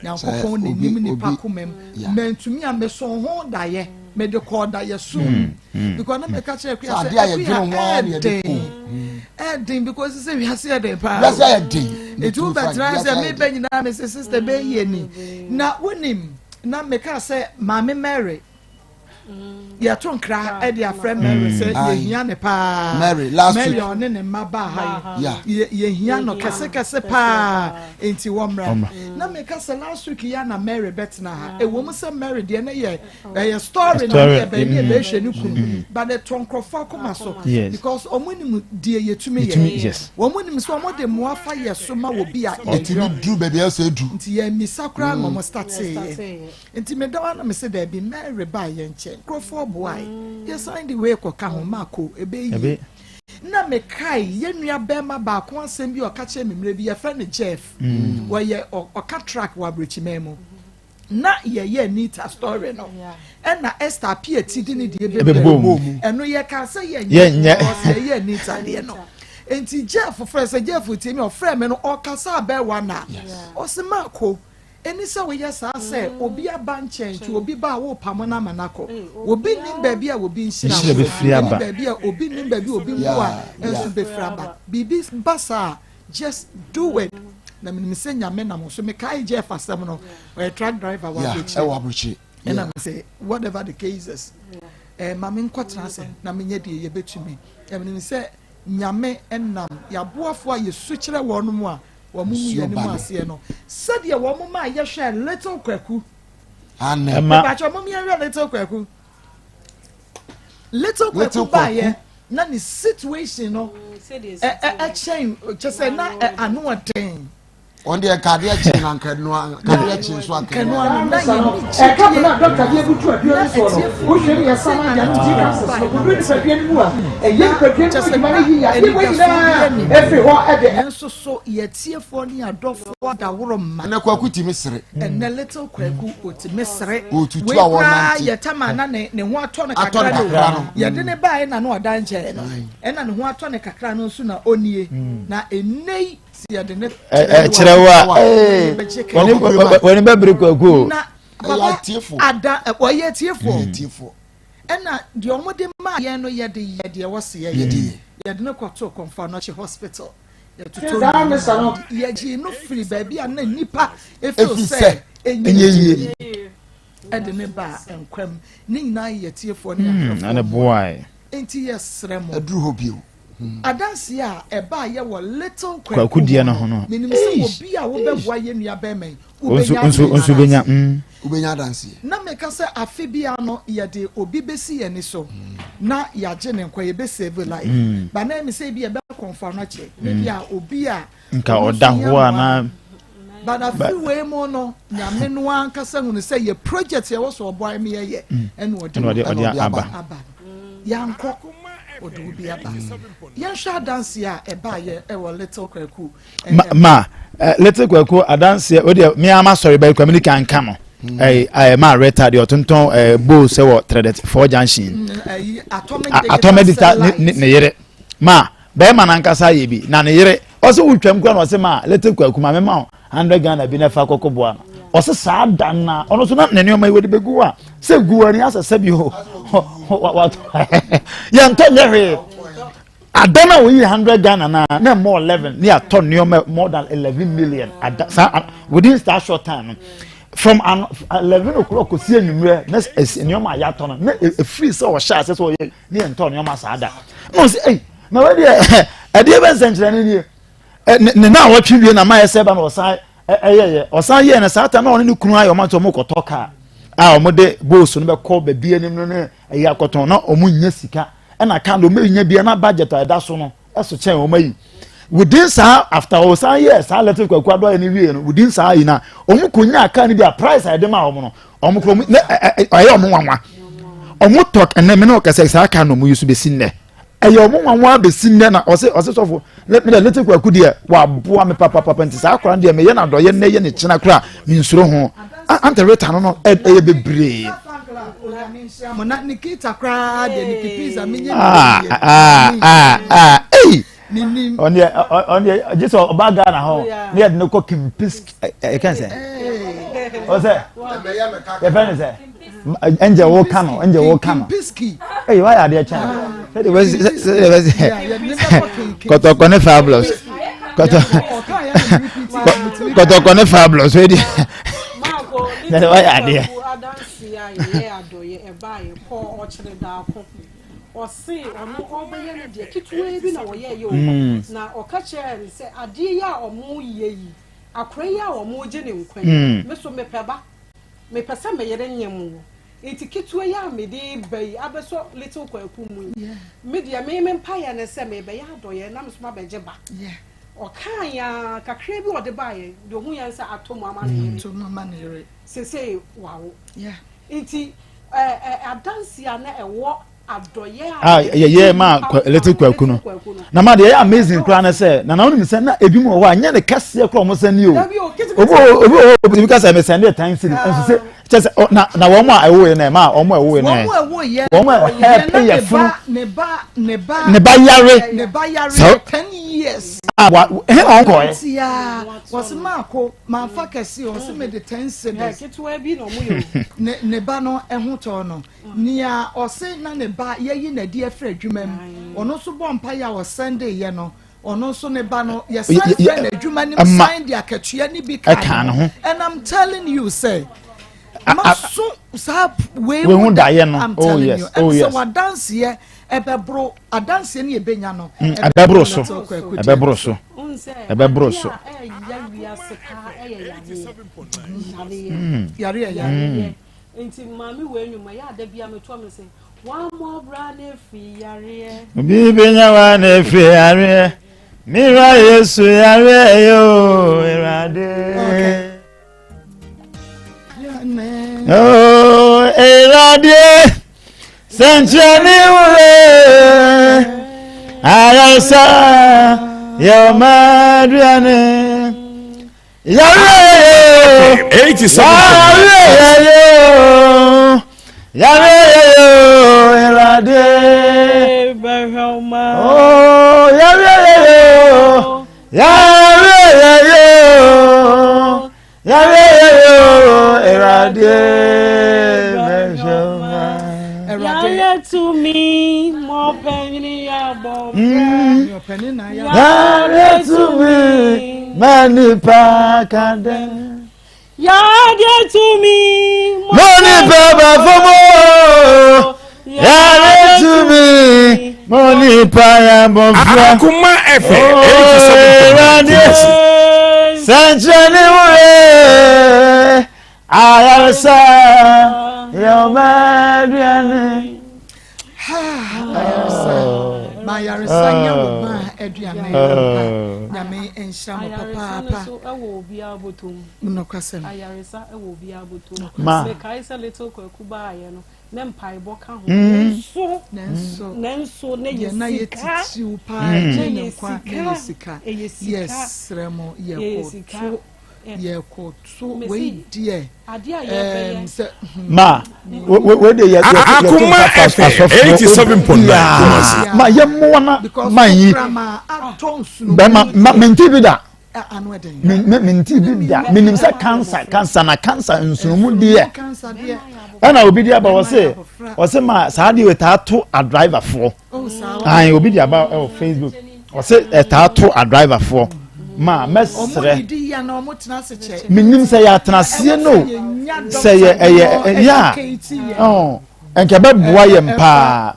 Nyankopɔn na nim nipa koma mu mantumi a mesɔn ho daeɛ mede kɔɔ daeɛ so mu because na meka kyerɛ akua sɛ akua ɛɛden ɛɛden because sɛ wiase yɛ den paa wiase yɛ den nti wobɛtena sɛ mebɛ nyinaa me sɛ sister bɛyie ni na wonim na meka sɛ maame Mary yɛto nkra de afrɛ Mary sɛ yɛhia ne paa Mary last Mary week ɔne ne mma baa ha yi yɛhia no kɛsekɛse paa nti wɔmmra na meka sɛ last week yɛ na Mary bɛtena ha ɛwɔ mu sɛ Mary deɛ ne yɛ ɛyɛ story na ne yɛ baabi a bɛhwɛ ne kunu but ɛtɔ nkurɔfoɔ akoma so because ɔmo nim deɛ yɛtumi yɛ wɔn nim sɛ ɔmo de mmoa fa yɛ so ma wɔ bi a yɛtumi duru baabi a ɛsɛ duru nti yɛn misa koraa na ɔmo startee yɛ. Nti meda hɔ a na mese daabi, Mary baa yɛn nkyɛn, nkurɔfoɔ boae, yɛsan de wei kɔka ho, Marko, ɛbɛyɛ yie. Na mekae yɛn nua bɛrima baako asɛm bi a ɔka kyerɛɛ me mmerɛ bi, yɛfrɛ no Jeff, wɔyɛ ɔka truck wɔ aburokyiman mu. Na yɛyɛ Anita story no, ɛna Esther Apiati de ne deɛ bɛbɔ mu. Ɛno yɛkaa sɛ yɛnyɛ, because yɛyɛ Anita deɛ no. Nti Jeff frɛ sɛ Jeff tie mi, ɔfrɛ me no, ɔkasa abɛɛwa na ɔse Marko, Ɛni sɛ woyɛ saa sɛ obi aba nkyɛn nti obi ba a worepamo no ama no akɔ. Obi nnim baabi a obi nhyira wɔ, ɛne baabi a obi nnim baabi a obi mmoa nso bɛfiri aba. Biribi ba saa a, just do it. Na menim sɛ Nyame nam wo so. Mekae Jeff asɛm no, ɔyɛ truck driver wɔ aburokyire. Ɛna mese whatever the case is, eh, ma menkɔtena ase na menyɛ deɛ yɛbɛtumi. Na menim sɛ Nyame nam yɛaboafoɔ a yɛsu kyerɛ wɔn mu a Wɔn mu yɛn mu aseɛ no sɛdeɛ wɔn maa yɛhwɛ little kwaku. Ɛma. Ìbàkyɛ wɔn yɛn hwɛ little kwaku. Little kwaku baayɛ na ne situation no ɛkyɛn kyɛ sɛ na ano ɔden. Wɔn deɛ nkadeɛ kye na nkanoa nkadeɛ kye nso akanoa no na yɛn ni gyidie. Ɛka bere a dɔkta de abutu aduro no soɔ no, wohwɛ ne yɛsa no agya no ti capsules no kɔduru nipadua no mu a, ɛyɛ nipadua no mu adwuma no yiye. Adeɛ wei nyinaa ɛfiri hɔ de. Nanso so yɛn atiefoɔ ne yɛn adɔfoɔ adaworo mma? Ɛnɛ Kwaku tumi sere. Ɛnɛ little Kwaku otumi sere. Otutu Wei a koraa wɔnante. yɛ tama na ne ne ho atɔ no Atɔ no kakra kakra no. no. Yɛde ne baeɛ na na ɔda nkyɛn no. Ɛna ne ho atɔ no kakra no nso na ɔnie. Na ɛnnɛ yi sɛ yɛde ne Ɛkyerɛ wo a, ee, w'ani bɛbere Kwaku o. Na papa ada ɔyɛ atiefoɔ. Ɛna deɛ wɔde maa yɛn no yɛde yɛ deɛ ɛwɔ se yɛyɛ. Yɛde no kɔtoo Komfo Anokye Hospital. Yɛtotɔ no yɛgyee no firi baabi a na nnipa feel sɛ ɛnyɛ yie ɛde ne baa nkwa mu. Ne nyinaa yɛ atiefoɔ ne ahwɛfoɔ mmoa. Enti yɛsrɛ mo. Aduru hɔ bio. Adanseɛ a ɛbaeɛ wɔ Little Kwaku ho no, menim sɛ obi a wobɛboa yɛn nua bɛrima yi, wobɛnya adanseɛ. Wobɛnya adanseɛ. Na meka sɛ afe biara no yɛde obi bɛsi yɛn ani so na yɛagye ne nkwa, yɛbɛ save life. But na ɛmi sɛ ebi yɛbɛkɔ mfa no akyɛ, na ebi a obi a nka ɔda hɔ a na. But afe wei mu no, Nyame no ankasa hunu sɛ yɛ project yɛwɔ so ɔboa mi yɛyɛ, ɛna ɔde ɔde aba. Aba no. Yɛankɔ, ɔde obi aba. Yɛnhwɛ adanseɛ a ɛbaayɛ ɛwɔ Little Kwaku. Ma, ma eh, Little Kwaku adanseɛ, o deɛ me ama sɔre bɛyi kwa mi ni kan ka no. Ɛɛ ɛɛ ma Rita deɛ ɔtontɔn ɛɛ bowl sɛ wɔ Tredet Four Junction. Atomic Digital ne ne yere. Ma bɛrima nankasa yɛ bi na ne yere ɔsɛ wotwam kura na ɔsɛ ma Little Kwaku ma mema wo 100 Ghana bi na fa kɔkɔ boa no. Ɔsɛ saa da na ɔno nso na ne nneɛma yi wɔde bɛgu hɔ a sɛ gu ani asɛ sɛ bi hɔ watɔ yɛntɔ nyɛ hwee. Ada na oyi 100 Ghana na na more 11 ne atɔ nneɛma more than 11 million ada saa within that short time no from an 11 o'clock kɔsi anwummerɛ na nneɛma a yɛatɔ no na ɛfiri sɛ ɔhyɛ ase sɛ ɔyɛ ne yɛntɔ nneɛma saa da na ɔsɛ ei na wei deɛ ɛdeɛ bɛ nsɛnkyerɛnne nie ne na ɔtwe wie na mayɛ sɛ ba na ɔsan ɛyɛyɛ ɔsan yɛɛ no saa ta na ɔne ne kunu ayɛ ɔma nti ɔmo kɔtɔ kaa a ɔmo de boosu no bɛkɔ baabi anim no ne ɛyɛ akɔtɔn na ɔmo nya sika ɛna kaa no ɔmo nya bia na budget a ɛda so no ɛso kyɛn ɔmo ayi within saa after ɔsan yɛ saa electric kwaku adɔyɛ no wie no within saa yi na ɔmo kɔ nya kaa no bi a price a yɛde ma ɔmo no ɔmo kɔ ɔmo ne ɛ ɛ ɔyɛ ɔmo nwanwa ɔmo tɔ ɛnɛ mi na ɔkɛsɛ saa kaa no ɔmo yi so besi nnɛ ɛyɛ ɔmo nwanwa besi nnɛ na ɔsɛ ɔsɛ sɔfo ne mi dɛ little kwaku deɛ waboa mi papapapa nti saa akora deɛ meyɛ na dɔyɛ nnɛ yɛ ne kyena kora mi nsoro ho ante reta no no ɛyɛ bebree. Ah ah ah ah ei ɔne ɔne gye sɛ ɔba Ghana hɔ ne yɛde no kɔ Kempinski ɛkɛn sɛ ɔsɛ yɛfɛ ne sɛ ɛnjɛ wo ka no ɛnjɛ wo ka no ɛyi wayɛ adeɛ kyɛn sɛde bɛ sɛde bɛ sɛ kɔtɔkɔ ne fabulous kɔtɔ kɔtɔkɔ ne fabulous o deɛ sɛde wayɛ adeɛ. Ɔse ɔno ɔbɛyɛ no deɛ ketewaa bi na ɔyɛɛyɛ o na ɔka kyerɛɛ no sɛ adeɛ yi a ɔmo yɛ yi akora yi a ɔmo gye ne nkwa yi me so mepɛ ba mepɛ sɛ me yere nyem wo nti ketewa yi a mede ba yi abɛsɔ little kwaku mu yi me deɛ me me mpaeɛ ne sɛ mebɛyɛ adɔyɛ na me so mabɛgye ba ɔkaa ya kakra bi ɔde baeɛ deɛ ɔhu yɛn sɛ atɔ mu ama ne yere sesei wawo Nti adanse a na ɛwɔ adɔyɛ a yɛyɛ ma little kwaku no na ma deɛ ɛyɛ amazing koraa ne sɛ na na wonim sɛ na ebi mu wɔ hɔ a nyɛ ne kɛseɛ koraa wɔn sɛn ni o obi wɔ obi wɔ hɔ obi ka sɛ mesɛn de tan siri nso sɛ kyɛ sɛ na na wɔn a ɛwɔ yɛ na ɛma wɔn a ɛwɔ yɛ na wɔn a ɛpɛ yɛ funu ne ba yare ne ba yare 10 years. A wa ɛhɛn na wɔn kɔ yɛ. Wɔsi maako manfa kɛse o ɔsi mede 10 cedis. Ketewa bi na ɔmo yɛ o. Ne ba no ɛho tɔɔ no nea ɔsi na ne ba yɛyi n'adi afiri adwuma mu, ɔno nso bɔ mpa yɛ a ɔsɛnde yɛ no, ɔno nso ne ba no yɛsan fɛ n'adwuma nim san de akatua ne bi ka ne ho. And I'm telling you sɛ maso saa wei mu da no. I'm telling you, ɛm sɛ wadanseɛ ɛbɛboro adanseɛ ne yɛbɛnya no. Ɛbɛboro so, ɛbɛboro so, ɛbɛboro so. Yareɛ yareɛ. Nti maame wei nnwuma yɛ ada bia metoa me sɛ wammɔ bra na ɛfiri yareɛ. Obi bɛnya wa na ɛfiri yareɛ. Mira Yesu yareɛ yo Awurade. Oh Awurade sɛnkyerɛnne wure ayaresa yɛ ɔma aduane. Yareɛ yo, yareɛ yo, Awurade. Oh yareɛ yo, yareɛ yo, yareɛ yo, Awurade bɛhwɛ ɔma. Awurade. Yadeɛ tumi ma nipa ka dɛn. Yadeɛ tumi ma nipa ba fam o. Yadeɛ tumi ma nipa yɛ abɔfra. Akoma FM 87.9. Sɛnkyerɛnne wure. Ayaresa yɛ ɔma aduane. Ayaresa ma ayaresa nyɛ wo ma aduane ampa. Nyame nhyira mo papaapa. Ayaresa no so ɛwɔ obiara bɔtɔ mu. Nokwasɛm. Ayaresa ɛwɔ obiara bɔtɔ mu. Ma. Mekae sɛ little Kwaku baayɛ no ne mpaebɔ ka ho. Nanso nanso nanso ne deɛ yɛ na yɛ sika. titiriw paa gye Ne ne yɛ nkwa ne sika. yɛ sika. Ɛyɛ sika. Yɛsrɛ mo Ɛyɛ yɛkɔto sika. Yɛkɔto wei deɛ ɛɛm sɛ hmm. Ma wei de yɛ yɛ yɛ to nsa fa asɔfoɔ obiara ma yɛ mmoa na ma yi bɛma ma menti bi da me menti bi da menim sɛ cancer cancer na cancer nsunumu deɛ ɛna obi de aba ɔse ɔse ma saa deɛ taa to adriverfoɔ. Ayi obi de aba ɛwɔ Facebook ɔsɛ ɛtaa to adriverfoɔ ma mɛsrɛ menim sɛ yɛ atenaseɛ no sɛ yɛ ɛyɛ ɛyɛ a ɔn nka bɛboa yɛn paa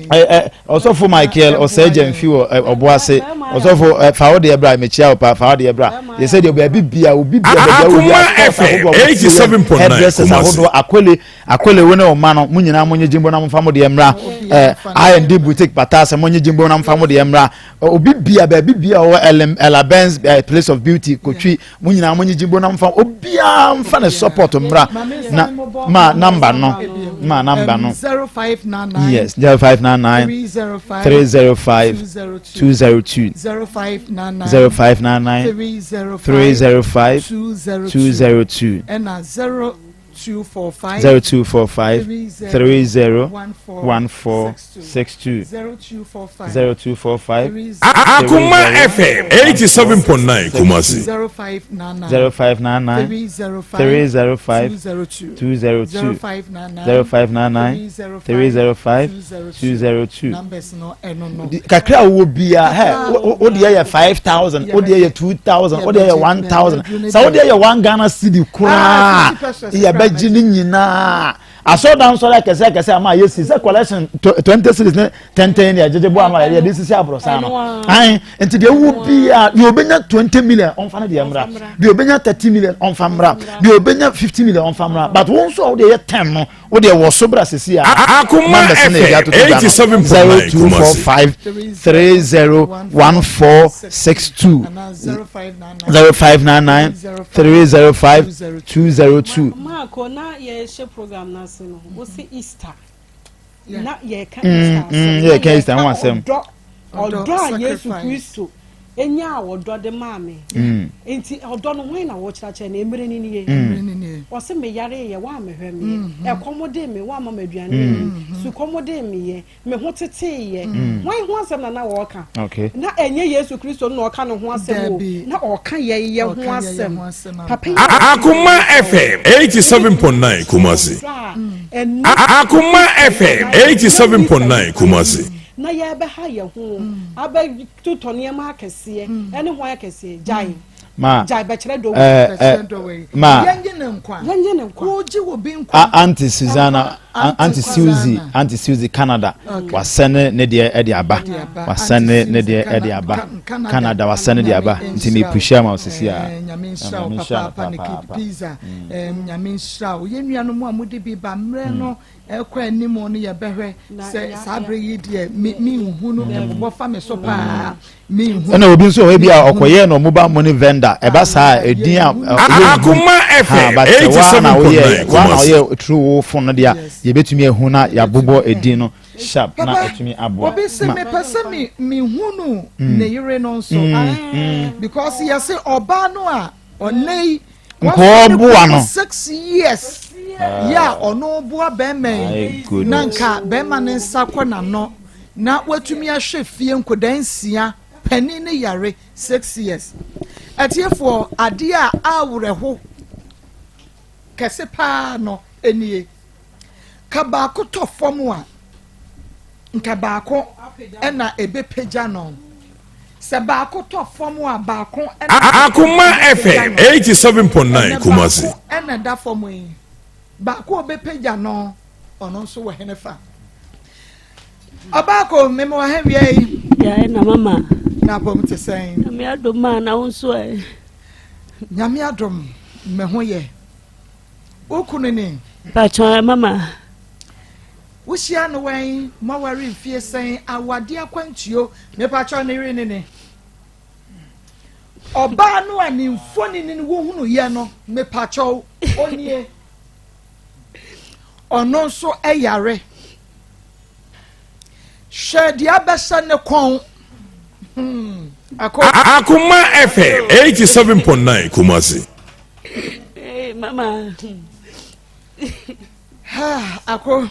ɛ ɔsɔfo Michael ɔsɛe gyɛnfi wɔ ɔboase ɔsɔfo ɛ fa wo deɛ bra mekyia wo paa fa wo deɛ bra yɛ sɛ deɛ baabi bia obi bia baabi a obi a stores ahodoɔ wɔn ti yɛ hairdressers ahodoɔ akole Akwele wo ne wo mma no mo nyinaa mo nye gyimbo na mo fa mo deɛ mmra eh, I&D boutique pataase mo nye gyimbo na mo fa mo deɛ mmra obi bia baabi bia ɔwɔ Ellen Ella Benz eh, place of beauty kotwi mo nyinaa mo nye gyimbo na mo fa obiara mfa ne support mmra na ma number no ma number no yes 0599 305 202 0599 305 202 0245 30 1462 0245 Akoma FM 87.9 Kumasi 0599 305 202 0599 305 202 kakra a wowɔ biara hɛ wo deɛ yɛ 5000 wo deɛ yɛ 2000 wo deɛ yɛ 1000 sɛ wo deɛ yɛ 1 Ghana cedi koraa yɛbɛgye ne nyinaa asɔrɔdan nsɔre akɛse akɛse ama yɛ si sɛ collection 20 series ne tɛntɛn ne yɛgyegye bɔ ama yɛde sisi aborosan no ayi nti deɛ wowɔ biara deɛ obɛnya 20 million ɔmfa no deɛ mmra deɛ obɛnya 30 million ɔmfa mmra deɛ obɛnya 50 million ɔmfa mmra but wo nso a wo deɛ yɛ 10 no wo deɛ wɔ so bra sisi a Akoma numbers no yɛde FM atoto dwa no 87.9 0245 301462 0599 305 202 Marco na yɛhyɛ program no ase no wo se Easter na yɛka Mm, Easter asɛm na yɛka Easter ho asɛm. ɔdɔ ɔdɔ a Yesu sacrifice. Kristo nyaa ɔdɔ de maa me. Mm. Nti ɔdɔ no hwan na wɔkyerɛkyerɛ no? Mmerɛ no nie. Mmerɛ no nie. Ɔse meyareeɛ woammɛhwɛ meɛ, mm-hmm. ɛkɔm dee me woamma me aduane mm. anni, sukɔm dee meɛ, me ho teteeɛ. Mm. Hwan ho asɛm na na wɔreka? Okay. Na ɛnyɛ Yesu Kristo no na ɔka ne ho asɛm o, na ɔka yɛn yɛ ho asɛm. Papa yi Akoma FM 87.9 Kumasi. Akoma FM 87.9 Kumasi. Na yɛbɛha yɛn ho abɛtotɔ nneɛma akɛseɛ ɛne ho akɛseɛ gyae. Ma gyae bɛkyerɛ dɔ eh, eh, ma yɛnye ne nkwa yɛnye ne nkwa wogye wɔ bi nkwa. Auntie Susanna, Auntie Suzy, Auntie Suzy Canada, wasɛne ne deɛ ɛde aba, wasɛne ne deɛ ɛde aba, Canada wasɛne deɛ aba, nti mi pushi ama osisi a. Nyame nhyira wo papaapa ne kid pizza, Nyame nhyira wo yɛn nuanom a mode bi ba mmerɛ no Ɛrekɔ anim no yɛbɛhwɛ sɛ saa bere yi deɛ me menhunu ɛbobɔ fa me so paa menhunu. Ɛna obi nso wɔ hɔ bi a ɔkɔyɛɛ no mobile money vendor ɛba saa a edin a Akoma ha FM but sɛ waa na woyɛ 87.9 waa na Kumasi. woyɛ through wo phone no deɛ a yɛbɛtumi ahu na yɛabobɔ edin no sharp na Papa, atumi aboa obi se ma mepɛ sɛ me mehunu ne yere no nso because yɛse ɔbaa no a Ɔnnɛ yi, Nkɔɔ boa no. Six years yɛ a ɔno boa bɛrima yi na nka bɛrima ne nsa kɔ n'ano na watumi ahwɛ fie nkɔdaa nsia panin ne yare six years. Atiefoɔ adeɛ a awerɛho kɛse paa no nie. Ka baako tɔ fam a. Nka baako na ɛbɛpagya no. Sɛ baako tɔ fam a, baako na Akoma ɛbɛpagya FM no. 87.9 Ɛnɛ Kumasi. baako na ɛda fam yi. Baako a ɔbɛpagya no, ɔno nso wɔ henefa? Ɔbaako, mema wɔ ha wia yi. Yɛɛ na mama. Na abom te sɛn? Nyame adom a na wo nso ɛ. Nyame adom, me ho yɛ. Wo kunu ni? Pakyɛ mama. Wohyia no wɛn? Moaware mfie sɛn? Awadeɛ akwantuo? Mepakyɛ ne yere ne ne. Ɔbaa no a ne mfonini no wohunu yɛ no, mepakyɛw, onie. Ɔno nso yare. Hwɛ deɛ abɛhyɛ ne kɔn. Hmm. Ako. Akoma FM 87.9 Kumasi. Hey, mama. Ha, ako.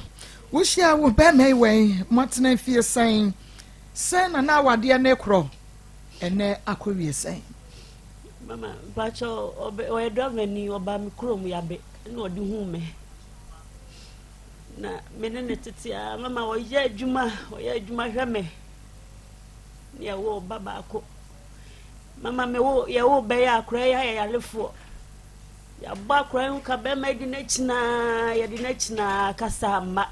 Wohyia wo bɛrima yi wɛn, moatena fie sɛn? Sɛn na na awadeɛ ne korɔ? Ɛnɛ akɔwie sɛn? Mama, mpakyɛ ɔyɛ driver ni ɔba me kurom yabe na ɔde hu me. Na me ne ne tete a mama ɔyɛ adwuma ɔyɛ adwuma hwɛ me. Ne yɛwɔ ɔba baako. Mama me wo yɛwo bɛyɛ akora yi ayɛ yarefoɔ. Yɛabɔ akora yi ho ka bɛrima di n'akyi naa yɛde n'akyi naa kasa amma.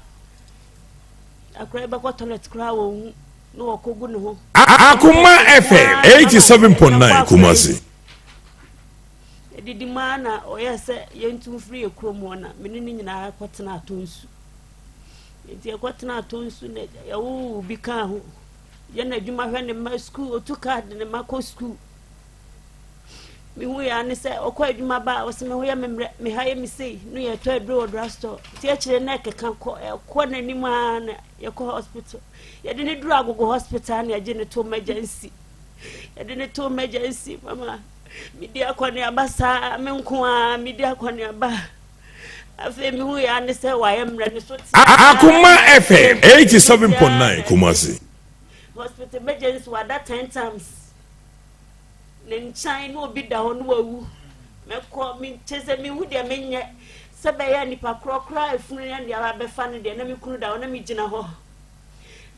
Akora yi bɛkɔ toilet koraa wɔn hu na wɔkɔgu ne ho. Akoma FM 87.9 Kumasi. Edidi mu ara na ɔyɛɛ sɛ yɛntu mfiri yɛ kurom hɔ na me ne ne nyinaa kɔtena Atonsu. Nti yɛkɔtena Atonsu na yɛwoo bi kaa ho. Yɛ n'adwuma hwɛ ne mma sukuu, otu kaa de ne mma kɔ sukuu. Mehu yɛ ne sɛ ɔkɔ adwuma ba a ɔsɛ me ho yɛ me mmerɛ, me ha yɛ me sei, no yɛtɔ aduro wɔ drugstore. Nti akyire na ɛkeka kɔ, ɛkɔ n'anim ara na yɛkɔ hospital. Yɛde ne duru Agogo hospital na yɛgye ne to emergency. Yɛde ne to emergency mama. Medi akɔneaba saa, me nko ara medi akɔneaba. Afei mehu yɛ ne sɛ wayɛ mmerɛ ne so te. Akoma FM 87.9 Kumasi. Hospital emergency wada ten times. Ne nkyɛn na obi da hɔ no wawu. Mɛkɔ me kyɛ sɛ mehu deɛ menyɛ sɛ bɛyɛ nipa korɔ koraa efunu ne deɛ abɛfa no deɛ na me kunu da hɔ na megyina hɔ.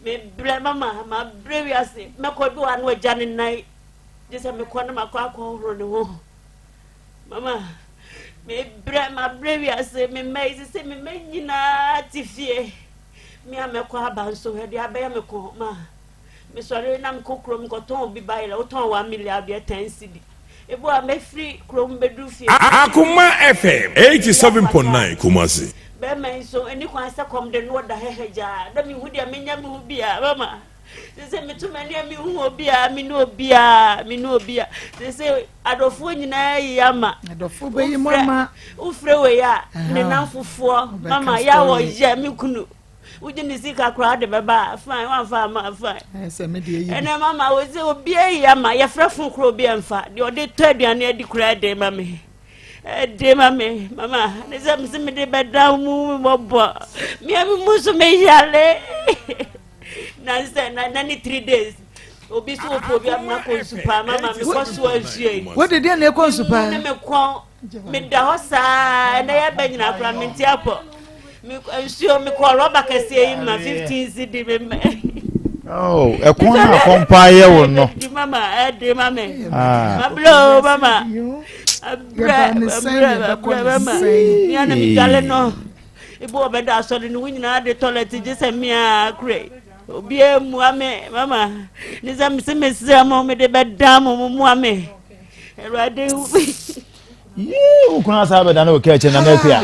Mebrɛ mama mabrɛ wiase mɛkɔ bi wɔ ano agya ne nan. Gye sɛ mekɔ na makɔ akɔhohoro ne ho. Mama, mebrɛ, mabrɛ wiase, me mma yi sese me mma nyinaa te fie. Me a mɛkɔ aba nso, ɛde abɛyɛ me kɔn ma. Mesɔre na mekɔ kurom kɔtɔn obi bayerɛ, wotɔn one million adeɛ ten cedi. Ebi a mɛfiri kurom bɛduru fie. Akoma FM 87.9 Kumasi. Bɛrima yi nso, ɛni kwan sɛ kɔm de no ɔda hɛhɛ gyaa. Na mehu deɛ menya me ho biara, mama. Sese meto m'ani a mehu obiara, me ne obiara, me ne obiara. Sese adɔfoɔ nyinaa yi ama. Adɔfoɔ bɛyi mu ama. Wofrɛ wei a, ne namfofoɔ, mama yɛ a wɔyɛ me kunu. Wogye ne sika koraa de bɛba a, fine, wamfa ama a, fine. Ɛnɛ mama wo sɛ obiara yi ama, yɛfrɛ fon koraa obiara mfa. Deɛ ɔde tɔ aduane adi koraa de ma me. Ɛde ma me, mama, ne sɛ mese mede bɛda mu mmɔbɔ. Mea me mu so meyare. na sɛ na na ne three days obi so wɔ obi amuna kɔ nsu paa mama mi kɔ so nsuo yi. wo de deɛ na ekɔ nsu paa. ne mi kɔn mi da hɔ saa ɛnɛ yɛ bɛ nyina kora mi nti apɔ mi nsuo mi kɔ rɔba kɛseɛ yi ma fifteen cedi mi mɛ. Oh, ɛkɔn na akɔmpa yɛ wo no. Ɛdi mama ɛdi ma mi. Mabla o mama. Abrɛ abrɛ abrɛ mama. Mi a na mi dwale no. Ebi wɔ bɛda asɔre no wo nyinaa de toilet gye sɛ mmea kure obiara mmua me mama ne sɛ mese mesrɛ mo mede bɛda mo mo mmoa me awurade hu me. Yee wo kunu asa abɛda ne ɔka akyire na n'akua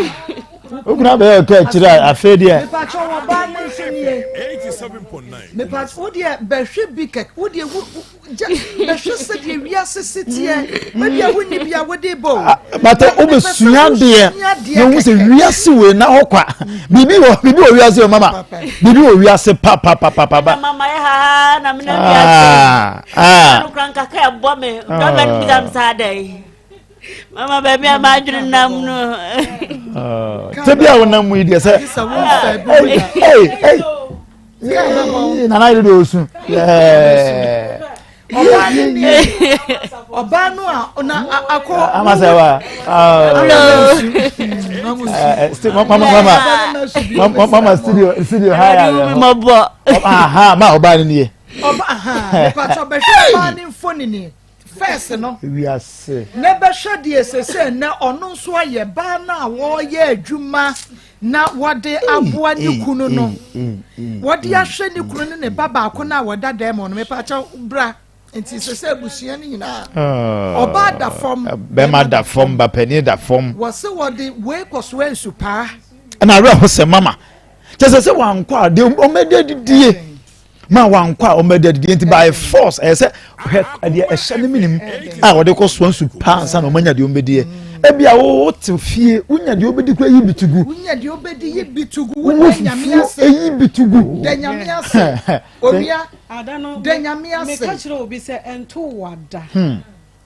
wo kunu abɛyɛ ɔka akyire a afei deɛ. Mepatwɛ wɔ baa ne nso nie. Mepatwɛ wo deɛ bɛhwɛ bi kɛk wo deɛ wo bɛhwɛ sɛdeɛ wiase si teɛ baabi a wonni bi a wode bɔ o. Ah, but wobɛsua deɛ na wohu sɛ wiase wei na hɔ kwa biribi wɔ biribi wɔ wiase o mama biribi wɔ wiase papapapapa. mama yɛ ha na mena wiase ah, ah. no kora nkaka ɛbɔ me dɔbɛ no bisa me saa dɛn mama baabi a madwene nam no sɛ bi a wonam mu yi deɛ sɛ nana yere de osu. Ɔbaa no ni ɔbaa no a na akɔ. Ama sɛ wa. Mama mama mama studio studio ha ya yɛ hɔ. Mɔbɔ. Aha ma ɔbaa no nie. Ɔba aha mepatɔ bɛhwɛ ɔbaa ne mfonini fɛs no. Wiase. Ne bɛhwɛ deɛ sese nɛ ɔno nso ayɛ baa no a wɔyɛ adwuma na wɔde aboa ne kunu no wɔde ahwɛ ne kunu ne ne ba baako no a wɔda dan mu no mepakyɛw bra nti sɛ sɛ abusua no nyinaa ah. ɔbaa da fam bɛma da fam bapanin da fam wɔse wɔde wei kɔsoa nsupaa ɛna awerɛ ho sɛ mama kyɛ sɛ sɛ wankɔ a deɛ ɔmɛde adidie ma wankɔ a ɔmɛde adidie nti by force ɛyɛ sɛ hwɛ ɛdeɛ ɛhyɛ ne menim a wɔde kɔ soa nsu paa ansa na ɔmanya deɛ ɔmbɛdiɛ ebi a wote fie wonya deɛ wobɛdi kora yi bi to gu wonya deɛ wobɛdi yi bi to gu wowɔ fufuo eyi bi to gu da nyame ase owia da nyame ase meka kyerɛ obi sɛ ɛnto wada hmm.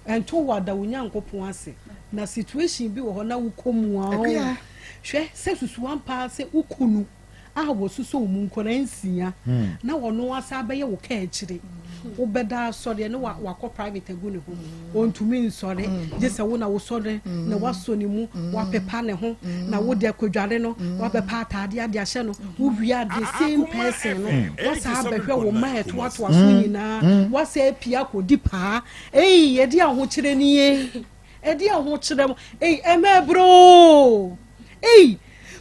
ɛnto wada wo nyankopɔn ase na situation bi wɔ hɔ na wokɔ mu a hwɛ sɛ susuwa mpaa sɛ wokunu a wɔsosɔ wo mu nkwadaa nsia na ɔno asa abɛyɛ wo kaakyire wobɛda asɔreɛ ne wakɔ private agu ne ho ɔntumi nsɔre gye sɛ wo na wosɔre na wasɔ ne mu wapepa ne ho na wode akɔdware no wabɛpa ataadeɛ ade ahyɛ no wowie a the same person no wasa abɛhwɛ wo ma ɛtoatoa so nyinaa wasa apia akɔdi paa ei yɛde ahokyerɛ nie ɛde ahokyerɛ mu ei ɛmɛ broo ei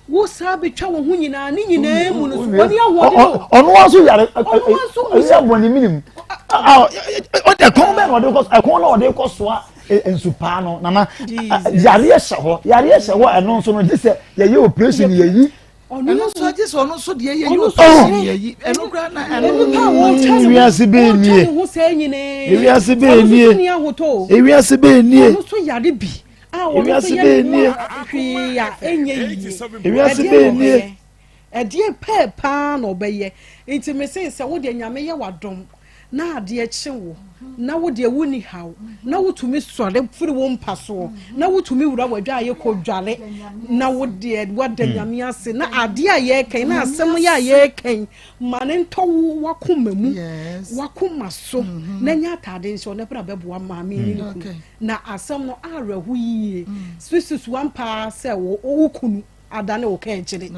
wo saa betwa wo ho nyinaa ne nyinaa mu no so wɔne ahoɔden o. ɔno wa nso yare ɛyɛ abɔ ne minim ɛkɔn bɛn na ɔde kɔ ɛkɔn na ɔde kɔ soa nsupaa no nana yareɛ hyɛ hɔ yareɛ hyɛ hɔ ɛno nso no gye sɛ yɛyɛ operation yɛyi. ɔno nso agye sɛ ɔno nso deɛ yɛyi operation yɛyi ɛno kura na ɛno. ewiase bɛɛ nie ewiase bɛɛ nie ewiase bɛɛ nie. ɔno nso yare bi. a wɔn nso Ewiase yɛ bɛyɛ ne nie. ho hwee a ɛnyɛ yie. Ewiase Ɛdeɛ bɛyɛ na nie. ɔbɛyɛ? Ɛdeɛ pɛɛ paa na ɔbɛyɛ. Nti me se sɛ wo deɛ Nyame yɛ w'adom na adeɛ kye wo na wo deɛ wonni haw na wotumi sɔre firi wo mpa soɔ na wotumi wura w'adwaeɛ kɔ dware na wo deɛ woada Nyame ase na adeɛ a yɛreka yi na asɛm yi a yɛreka yi Ma no ntɔ wo w'akoma mu, w'akoma so, na nyɛ atade nhyɛ wo, na bra bɛboa maame ne ne kunu. Na asɛm no awerɛho yie. Sususu ampa ara sɛ wo wo kunu adane wo kɛnkyere.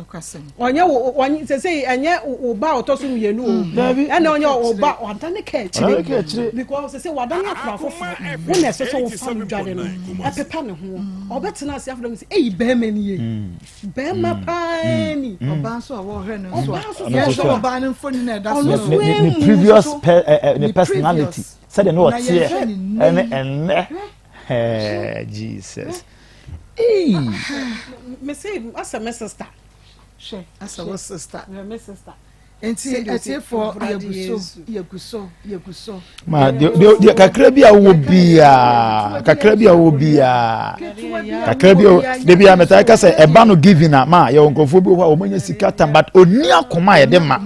Ɔnyɛ wo ɔnyɛ sɛsɛ ɛnyɛ wo ba a ɔtɔ so mmienu o. Ɛna ɔnyɛ wo ba wadane kɛnkyere. Because sɛsɛ wadane akora foforɔ. Wo na ɛsɛ sɛ wofa no dware no, ɛpepa ne ho. Ɔbɛtena ase afei sɛ eyi bɛrima nie. Bɛrima mm. paa ni. Mm. Ɔbaa nso a wɔhwɛ no nso a yɛhwɛ ɔbaa no mfoni na ɛda so. Ne previous eh, eh, ne personality sɛdeɛ ne ɔteɛ ɛne ɛnnɛ ɛɛ Jesus. Me se asɛ me sister. Hwɛ asɛ wo sister. Me sister. Nti atiefoɔ yɛgu so yɛgu so yɛgu so. Ma deɛ deɛ kakra bi a wowɔ biara kakra bi a wowɔ biara kakra bi a de bi a mɛta ɛka sɛ ɛba no giving a ma yɛwɔ nkurɔfoɔ bi wɔ hɔ a wɔn anya sika tam but oni akoma a yɛde ma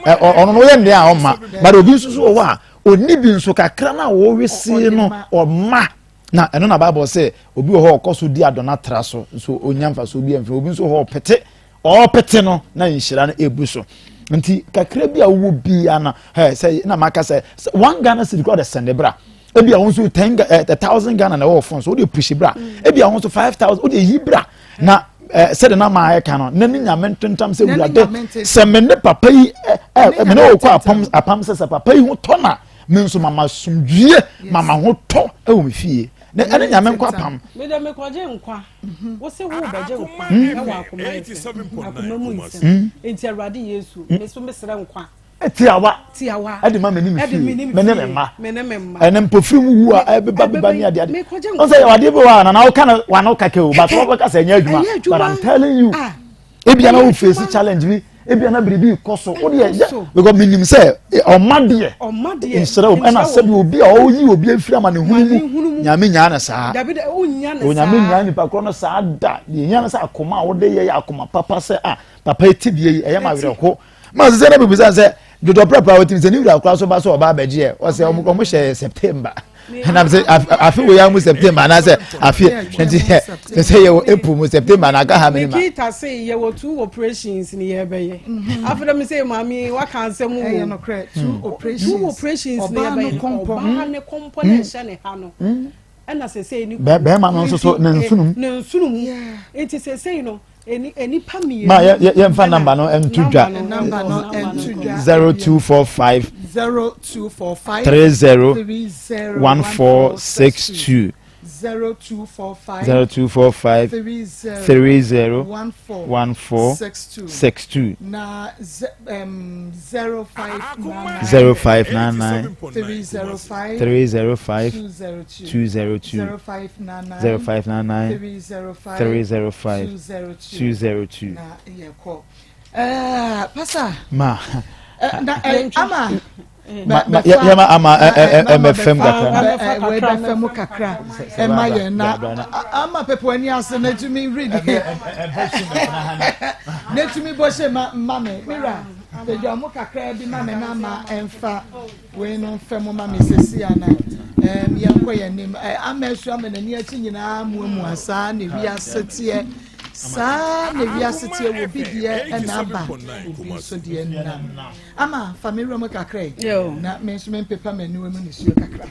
ɔno no yɛ ndeɛ a ɔma but obi nso so wɔ hɔ a oni bi nso kakra no a wɔwe sie no ɔma na ɛno na bible sɛ obi wɔ hɔ ɔkɔ so di adɔna tra so nso onya mfasoɔ bi amfiri obi nso wɔ hɔ ɔpete Ɔrepete no na nhyira no ebu so. Nti kakra bi a wowɔ biara na ɛ sɛ na maka sɛ one Ghana cedi kora de sɛnde bra. Ebi a wɔn nso ten ɛ eh, thousand Ghana na ɛwɔ phone so wode pushi bra. Mm. Ebi a wɔn nso 5,000 wode yi bra. Na ɛ sɛde na maa ɛka no na ne nyame ntentam sɛ wurade sɛ me ne papa yi ɛ ɛ me ne wɔ kɔ apam apam sɛ sɛ papa yi ho tɔ na me nso mama sumdwie mama ho tɔ ɛwɔ me fie. Na ɛne nyame nkɔ apam. Me de mekɔgye nkwa. Wo se wo bɛgye nkwa ɛwɔ akoma nsɛm akoma mu nsɛm nti awurade yesu me so mesrɛ nkwa tiawa tiawa ɛde ma me ne me fie me ne me mma me ne me mma ɛne mpofiri mu wu a ɛbeba beba ne adeade ɔn sɛ yɛwɔ adeɛ bi wɔ a nana woka no wano kɛkɛ o but wɔbɛka sɛ ɛnyɛ adwuma but I'm telling you ah. Ebia na wo face challenge bi, ebia na biribi kɔ so. Wo deɛ yɛ because menim sɛ eh, ɔma deɛ nhyira wɔ mu ɛna sɛbi obi a ɔyi obi afiri ama ne hunu mu nyame nyaa no saa. Onyame nyaa nipa korɔ no saa da. Deɛ ehia no sɛ akoma a wode yɛ yɛ akoma papa sɛ ah papa eti deɛ yi ɛyɛ ma awerɛho. Ma sɛ na bibisa sɛ dodɔ prapra wɔtumi sɛ ne wura koraa so ba sɛ ɔba abɛgye ɛ ɔsɛ ɔmo hyɛ September. Ɛnam sɛ afe wei amu September anaasɛ afe nti sɛ sɛ yɛwɔ April mu September na aka ha many ma. Nikita se yɛwɔ two operations ni yɛbɛyɛ. Mm-hmm. Afei dɛ mi sɛ maame waka asɛm wo. Ɛyɛ nokorɛ two hmm. operations. Two operations ni yɛbɛyɛ. Ɔbaa ne kɔmpɔ na ɛhyɛ ne ha no. Hmm. Ɛna sɛsɛyi ni. Bɛrima no nso so ne nsunum. Ne nsunum. Nti sɛsɛyi no. Nnipa mmienu. Ma yɛ yɛ nfa namba no nto dwa. Namba no nto dwa. 0245. 0245. 30. 30. 1462. 0245. 0245. 30. 30. 14. 14. 62. 62. Na 0599. 0599. 305. 305. 202. 202. 0599. 0599. 305. 305. 202. 202. Na yɛkɔ. Ɛɛ pasa. Ma. Na ɛ ama. Ma ma yɛ ma ama ɛ ɛ ɛ mɛ fɛm kakra. Wei bɛ fɛm kakra. Ɛma yɛn na ama pepo ani ase na etumi read. Na etumi bɔ hyɛ ma ma me mira. Pagya ɔmo kakra bi ma me na ama ɛnfa. Wei no mfɛ mo ma me sɛsi ana ɛɛm yɛnkɔ yɛn anim ɛ ama asu ama n'ani akyi nyinaa muamua saa na wiase teɛ saa na wiase teɛ wɔ bi deɛ ɛna aba obi nso deɛ nam ama fa me wura mu kakra yi na me nso mempepa m'aniwa mu nisuo kakra.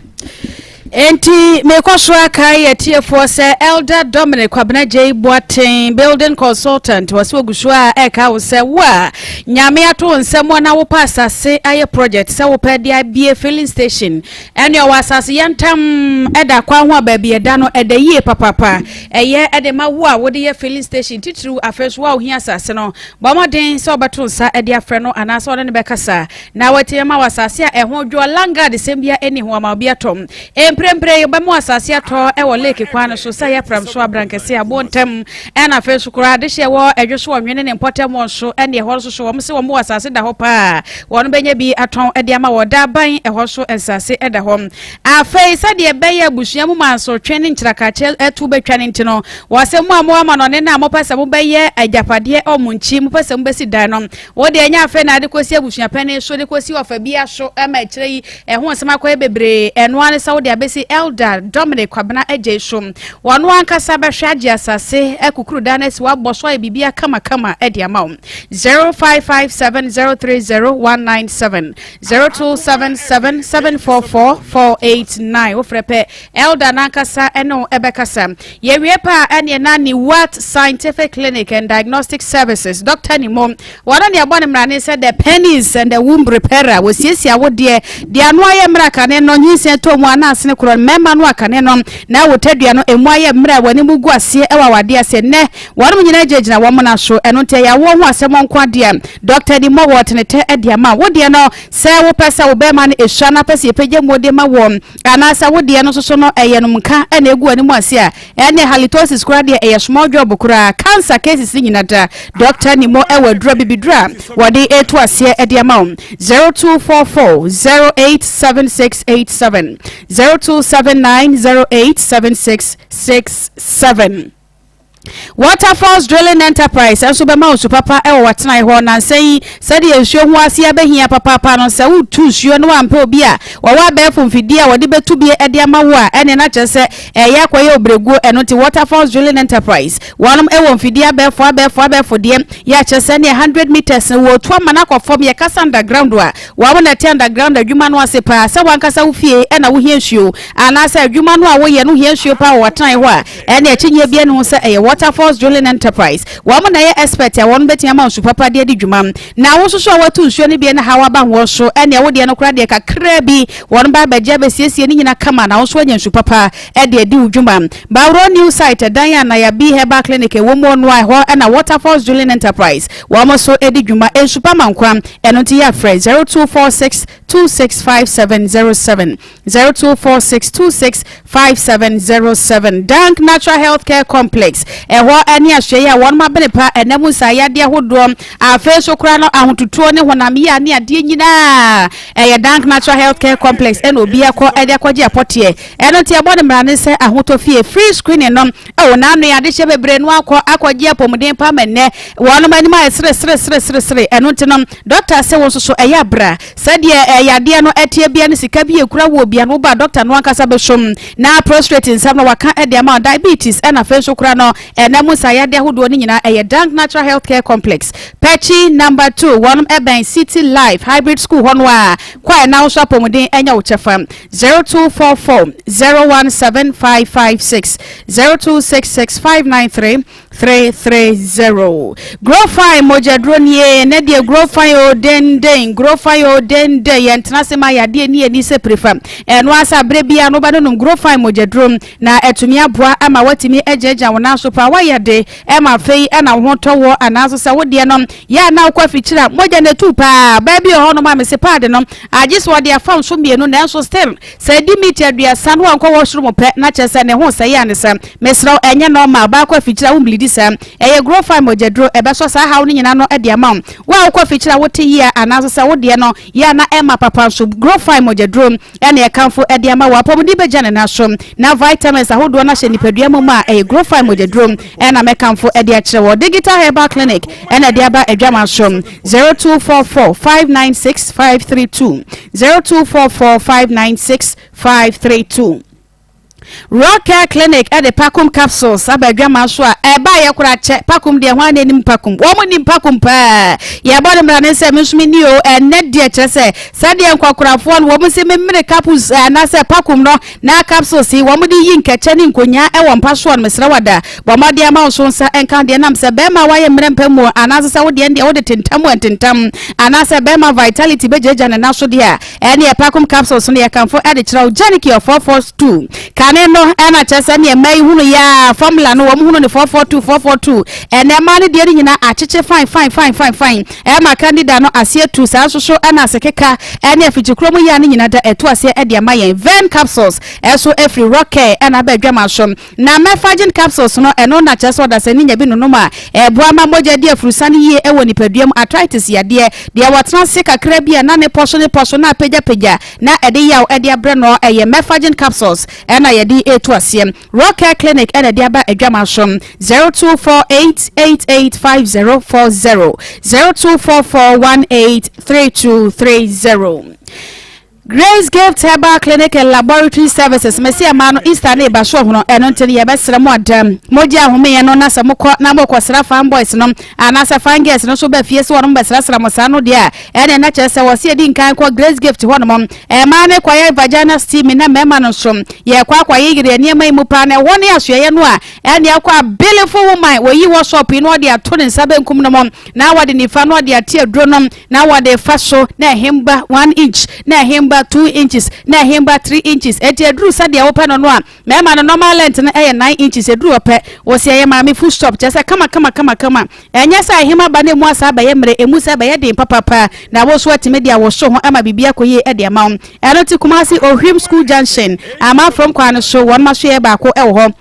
Enti mekɔ so akae atiefoɔ sɛ Elder Dominic Kwabena Gyei Boateng, Building Consultant, wɔ sɛ ogu so a ɛreka wo sɛ wo a Nyame ato wo nsa mu na wopɛ asase ayɛ project sɛ wopɛ de abie filling station ɛne ɔwɔ asase yɛntam ɛda kwan ho a baabi ɛda no ɛda yie papapa ɛyɛ ɛde ma wo a wode yɛ filling station titiriw afei so wo a wohia asase no bɔ mmɔden sɛ wobɛto nsa ɛde afrɛ no anaasɛ ɔne no bɛkasa Na watumi ama wo asase a ɛho dwo a landguard sɛm biara nni ho ama obi atɔ. Mprempren wɔbɛma wo asase atɔ wɔ lake kwan no so sɛ ɛyɛ pram so abrankɛse aboɔ ntam ɛna afei nso koraa adehye ɛwɔ ɛdwo so ɔnwene ne mpɔtam wɔ nso ɛne ɛhɔ nso so wɔn se wɔn wɔ asase da hɔ paa wɔn bɛnya bi atɔn de ama wɔ daa ban ɛhɔ nso nsase da hɔ. Afei sɛdeɛ ɛbɛyɛ abusua mu mansotwe ne nkyerɛkakyɛ ɛto bɛtwa no nti no wɔsɛ mo a mowɔ amanɔne no a mopɛ sɛ mobɛyɛ agyapadeɛ ɔmo nkyi mopɛ sɛ mobɛsi dan no Wo deɛ, ɛnyɛ afei na ade kɔsi abusua panin so de kɔsi ɔfa bi so ma akyire yi ɛho nsɛm akɔyɛ bebree. Ɛno ara ne sɛ wode abɛsi Elder Dominic Kwabena Adjei so. Ɔno ankasa bɛhwɛ agye asase akukuru dan no asi hɔ abɔ so ayɛ biribiara kamakama de ama wo. 0557 030 197 0277 744 489 Wofrɛ pɛ Elder no ankasa ne wo bɛkasa. Yɛwie pɛ a, ɛneɛ na Niwat Scientific Clinic and Diagnostic Services, Dɔkta Nimo, wɔno ne ɛbɔ ne mmrane sɛ The Penis and the Womb Repairer, wɔsiesie awodeɛ, deɛ ano ayɛ mmerɛ akane no, nyinsɛn tɔ mu a na asene korɔ, mmarima no akane no, na ɛwo tadua no, ɛmu ayɛ mmerɛ a wɔn anim gu aseɛ wɔ awadeɛ ase. Nnɛ, wɔnom nyinaa gyinagyina wɔn mona so, ɛno nti ɛyɛ awoɔ ho asɛm nko adeɛ. Dɔkta Nimo wɔ tenetɛ de ama wo deɛ no, sɛ wopɛ sɛ wo bɛrima no ɛsua na pɛ sɛ yɛpagya mu de ma wɔ Anaasɛ wo deɛ no nso so no ɛyɛ nom nka na ɛgu w'anim ase a, ɛneɛ halitosis koraa deɛ ɛyɛ small job koraa, cancer cases no nyina da. Doctor Nimo wɔ aduro abibiduro a wɔde reto aseɛ de ama wo. 0244 087687, 0279 087667. Waterfalls Drilling Enterprise nso bɛma wo nsu papa wɔ w'atenae hɔ. Nnansa yi, sɛdeɛ nsuo ho ase abɛhia papaapa no, sɛ woretu nsuo na woampɛ obi a wɔwɔ abɛɛfo mfidie a wɔde bɛtu bi de ama wo a, ɛnneɛ na kyerɛ sɛ ɛreyɛ akɔyɛ obrɛguo. Ɛno nti, Waterfalls Drilling Enterprise, wɔnom wɔ mfidie abɛɛfo abɛɛfo abɛɛfo deɛ, yɛ a kyerɛ sɛ ɛnneɛ 100 metres no wɔretu ama no akɔ fam. Yɛkasa underground a, wɔn na ɛte underground adwuma no ase paa. Sɛ w'ankasa wo fie na wohia nsuo anaasɛ adwuma no a woyɛ no hia nsuo paa wɔ w'atenae hɔ a, Ɛnneɛ akyinnyeɛ biara nni ho sɛ ɛyɛ Waterfalls Drilling Enterprise. Wɔn na ɛyɛ expert a wɔn bɛtumi ama wo nsu papa de adi dwuma. Na wo nso so a woatu nsuo no bi na haw aba hoɔ so, ɛnneɛ wo deɛ no koraa deɛ kakraa bi wɔn ba abɛgye abɛsiesie ne nyina kama na wo nso woanya nsu papa de adi wo dwuma. Bawuro New Site ɛdan a Nayabi Herbal Clinic ɛwɔ mu no a ɛhɔ na Waterfalls Drilling Enterprise wɔn nso di dwuma. Nsu pa ma nkwa, ɛno nti yɛ a frɛ 0246 265707. 0246265707 Dank Natural Health Care Complex Ɛhɔ ne asoɛeɛ a wɔnom abene pa ɛna mu nsa yadeɛ ahodoɔ. Afei nso koraa no ahotutuo ne honam yea ne adeɛ nyinaa ɛyɛ Dank Natural Health Care Complex ɛna obi ɛkɔ ɛde akɔgye apɔteɛ. Ɛno nti ɛbɔ ne mmara ne sɛ ahotɔ fie free screening no ɛwɔ n'ano yɛ adehyɛ bebree no akɔ akɔgye apɔmuden pa ama nnɛ wɔnom anim ayɛ sere sere sere sere sere. Ɛno nti no dɔkta se wo nso so ɛyɛ abra sɛdeɛ ɛyɛ adeɛ no ɛteɛ bia ne sika bi ekura wɔ bia no woba dɔkta no ankasa bɛsom na prostrate nsɛm no waka ɛde ama diabetes ɛna afei nso koraa no ɛna mu nsayadeɛ ahodoɔ no nyinaa ɛyɛ Dank Natural Health Care Complex, Pɛkyi Number 2, wɔnom ɛbɛn City Life Hybrid School hɔ no a kɔ a ɛna wo nso apɔmuden ɛnyɛ wo kyɛfa. 0244 017556, 0266 593 330. Grow Fine mogyaduro nie. Ne deɛ Grow Fine o denden, Grow Fine o denden. Yɛntena ase ma yadeɛ ni ani sɛ prefa ɛno asa berɛ biara no wobɛnonom Grow Fine mogyaduro na atumi aboa ama woatumi agyinagyina wo nan so paa. Woayɛ de ɛma afei ɛna wo ho tɔ wɔ anaaso sɛ wodeɛ no yɛ a na wokɔ afikyiri a mogya no atu paa. Baa bi wɔ hɔnom a mese paade no agye sɛ ɔde afa nso mmienu, nanso still sɛ ɛdi mita 30 na wankɔ washroom pɛ na kyerɛ sɛ ne ho sɛe a ne sɛ mesrɛ wo ɛnyɛ normal. Baakɔ afikyiri a womblidi saa. Ɛyɛ Grow Fine mogyaduro ɛbɛsɔ saa haw no nyinaa no de ama wo. Wo a wokɔ afikyiri a wote yie a anaaso sɛ wodeɛ no yɛ a na ɛma papa nso, Grow Fine mogyaduro ɛna ɛkamfo de ama wo. Apɔmuden bɛgya ne nan so na vitamins ahodoɔ no ahyɛ nipadua mu ma a, ɛyɛ Grow Fine mogyaduro ɛna mɛkamfo de akyerɛ wɔ. Digital Herbal Clinic ɛna ɛde aba adwama so. 0244 596 532, 0244 596 532. Rock Care Clinic ɛde Pakum capsules aba adwama so a ɛba yɛ kora kyɛ Pakum deɛ ho ana anim Pakum wɔn nim Pakum paa. Yɛbɔ ne mmara ne sɛ me nso me ni o. Ɛnɛ deɛ kyerɛ sɛ sɛdeɛ nkɔkorafoɔ no wɔn sɛ memere capsules anaasɛ Pakum no na capsules yi wɔn de yi nkɛkyɛ ne nkonyaa ɛwɔ mpa soɔ no, mesrɛ wada bɔ mmɔden ama wo so nsa nka deɛ nam sɛ bɛrima a wayɛ mmerɛ mpa mu anaasɛ sɛ wodeɛ deɛ wode tentam a ntentam anaasɛ bɛrima vitality bɛgyagya ne nan so deɛ a ɛne Pakum capsules no yɛkamfo ɛde kyerɛ wo. Janicure 442 kane no ɛna kyerɛ sɛ neɛ mmaa yi hunu yɛ a formula no wɔn hunu ne 442 442. Ɛnɛ mmaa no deɛ no nyinaa akyekye fine fine fine fine fine. Ɛma candida no aseɛ tu saa nso so ɛna asekeka ɛne afikyikuro mu yɛ a no nyinaa da ɛto aseɛ ɛde ama yɛn. Ven capsules ɛso ɛfiri Rock Care ɛna aba adwama so na Mɛfagin capsules no ɛno na kyerɛ sɛ ɔdasani nya bi nonom a ɛboa ma mogya di afurusane yie ɛwɔ nipadua mu. Arthritis yadeɛ deɛ wɔtena ase kakra bi a na ne pɔ so ne pɔ so na apagyapagya na ɛde yaw ɛde abrɛ no, ɛyɛ Mɛfagin capsules ɛna yɛde ɛtu aseɛ. Rock Care Clinic ɛna ɛde aba adwama so. 0248 885040, 0244 183230. Grace Gift Herbal Clinic and Laboratory Services mɛsi ɛmaa no Easter ne eba so ɔhono. Ɛno nti no yɛbɛsrɛ mo adam mogye ahomeɛ no na sɛ mokɔ na mokɔsra fine boys no anaasɛ fine girls no so ba fie sɛ wɔnom bɛsrasra mo saa no deɛ a ɛne na kyerɛ sɛ wɔse yɛdi nkan kɔ Grace Gift hɔnom. Ɛmaa ne kɔyɛ vagina steaming na mmarima no nso yɛkɔ akɔyɛ yere nneɛma yi mu paa na ɛhɔ ne asoɛyɛ no a ɛne ɛkɔ a beautiful woman wɔyi wɔ shop yi na ɔde ato ne nsa benkum no mu na wɔde nifa na ɔde ate aduro no na wɔde fa so na ɛhemba 1 inch na ɛhemba 2 inches na ɛhemba 3 inches. Eti aduru sɛdeɛ wopɛ no a mmarima no normal length no ɛyɛ 9 inches. Aduru ɔpɛ wɔsi ɛyɛ maame full stop kyerɛ sɛ kama kama kama kama. Ɛnyɛ sɛ ɛhema ba no emu asa abɛyɛ mmerɛ emu sɛ ɛbɛyɛ den papapa na wɔso atumi de awɔso ho ama biribi akɔ yie ɛde ama wo. Ɛno ti Kumasi Ohwim School Junction Amanfrom kwan no so wɔn aso yɛ baako ɛwɔ hɔ.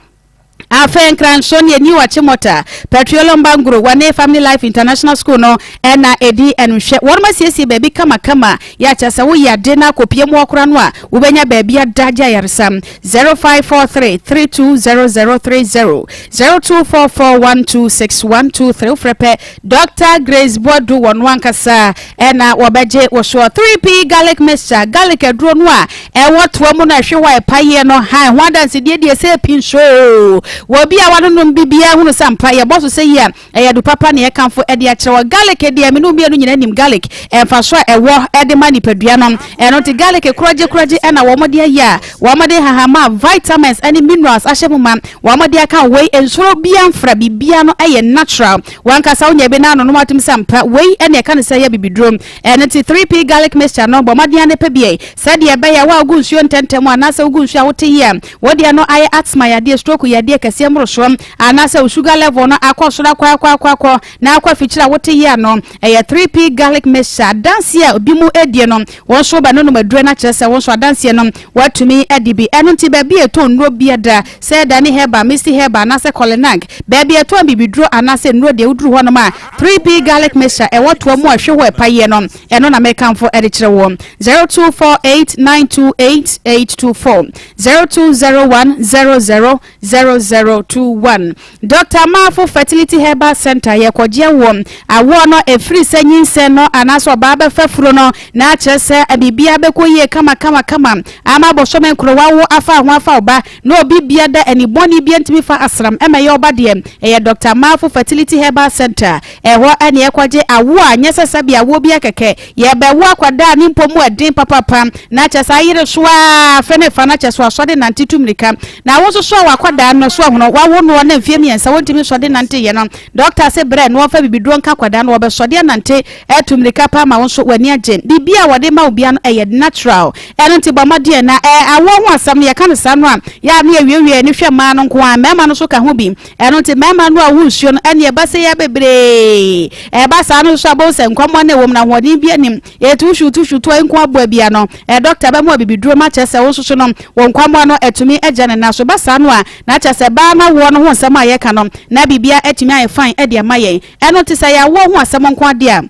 Afei Nkranso ne New Achimota Petroleum Bangro wɔne Family Life International School no ɛna ɛdi ɛnohwɛ. Wɔn asiesie baabi kamakama yɛakyɛ sɛ woyɛ ade na akɔpie mu ɔkora no a wobɛnya baabi ada gye ayaresa. 0543 320030, 0244 126123. Wofrɛ pɛ Dr Grace Boadu wɔ no ankasa ɛna wɔbɛgye wɔ soɔ. 3P Garlic Mixture, garlic aduro no a ɛwɔ toa mu no ɛhwe hɔ a ɛpa no ha ɛho adansedie deɛ sɛ pi nso wɔ bi a wanonom biribiara hunu sɛ mpa yɛbɔ so sɛ yi a ɛyɛ du papa ne yɛkamfo ɛde akyerɛ wɔ. Garlic deɛ mene mmienu nyina nim garlic ɛmfa so a ɛwɔ ɛde ma nipadua no. Ɛno nti garlic korɔgye korɔgye ɛna wɔn de ayɛ a wɔn de hahama vitamins ɛne minerals ahyɛ mu ma wɔn de aka. Wei nsoro bia mfra bibia no ɛyɛ natural. Wankasa wonya bi na anonom atum sɛ mpa wei ɛne ɛka ne sɛ yɛ bibiduro. Ɛno nti 3P Garlic Mixture no bɔ mmɔden ne pɛ bie sɛdeɛ ɛbɛyɛ wa wogu nsuo ntɛntɛm anaasɛ wogu nsuo a wote yie a wodeɛ no ayɛ asthma yadeɛ, stroke yadeɛ. kɛseɛ mmorosoɔ anaasɛ wo sugar level no akɔ soro akɔ akɔ akɔ akɔ na akɔ afikyiri a wote yea no, ɛyɛ 3P garlic mixture. Adanseɛ a obi mu adie no, wo nso wobɛnonom aduro no akyerɛ sɛ wo nso adanseɛ no woatumi adi bi. Ɛno nti baabi a yɛtɔn nnuro bia da, sɛ Dani Herbal, Misty Herbal anaasɛ Colenag, baabi a yɛtɔn abibiduro anaasɛ nnuro deɛ woduru hɔnom a 3P garlic mixture ɛwɔ toa mu a ɛhwe hɔ ɛpa yie no, ɛno na mekamfo de kyerɛ woɔ. 0248928824, 020100 0021. Dɔkta Marfo Fertility Herbal Centre yɛkɔgye awoɔ. Awoɔ no ɛfiri sɛ nyinsɛn no anaasɛ ɔbaa bɛfa furo no na akyerɛ sɛ biribiara bɛkɔ yie kama kama kama ama bosome nkoro wawo afa ho afa wo ba na obi bia da ani bɔne bia ntumi fa asram ɛmɛyɛ ɔba deɛ ɛyɛ Dɔkta Marfo Fertility Herbal Centre ɛhɔ ɛne ɛkɔgye awoɔ a nyɛ sɛ sɛbi awoɔ bia kɛkɛ Yɛbɛwo akwadaa a ne mpɔ mu ɛden papapa, na kyɛ sɛ ayere so ara afɛ ne fa na kyɛ sɛ wasɔ de nante tu mmirika. Na wo nso so a w'akwadaa no so ahono, wawo noɔ na mfeɛ mmiɛnsa wɔntumi nsɔ de nante yɛ no, dɔkta se brɛ na wɔmfa bibiduro nka akwadaa no, wɔbɛsɔ de anante atu mmirika paa ma wo nso w'ani agye. Biribi a wɔde ma wo biara no ɛyɛ natural. Ɛno nti bɔ mmɔden na ɛ awoɔ ho asɛm no yɛka no saa no a, yɛ a na yɛwiewie ani hwɛ mmaa no nko ara, mmarima no nso ka ho bi. Ɛno nti mmarima no a wɔwo nsuo no ɛne ɛba sei ara bebree. Ɛba saa no nso a, wobɛhu sɛ nkɔmmɔ no a ɛwɔ mu no ahoɔden biara nnim. Ɛtu hwutu hwutu a nko aboa biara no, ɛ dɔkta bɛma wo abibiduro ma kyerɛ sɛ wo nso so no wo nkwammoa no atumi agya ne nan so. Ɛba saa no a, na kyerɛ sɛ baa no awoɔ no ho nsɛm a yɛka no, na biribiara atumi ayɛ fine de ama yɛn. Ɛno nti sɛ ɛyɛ awoɔ ho asɛm nko ara deɛ a,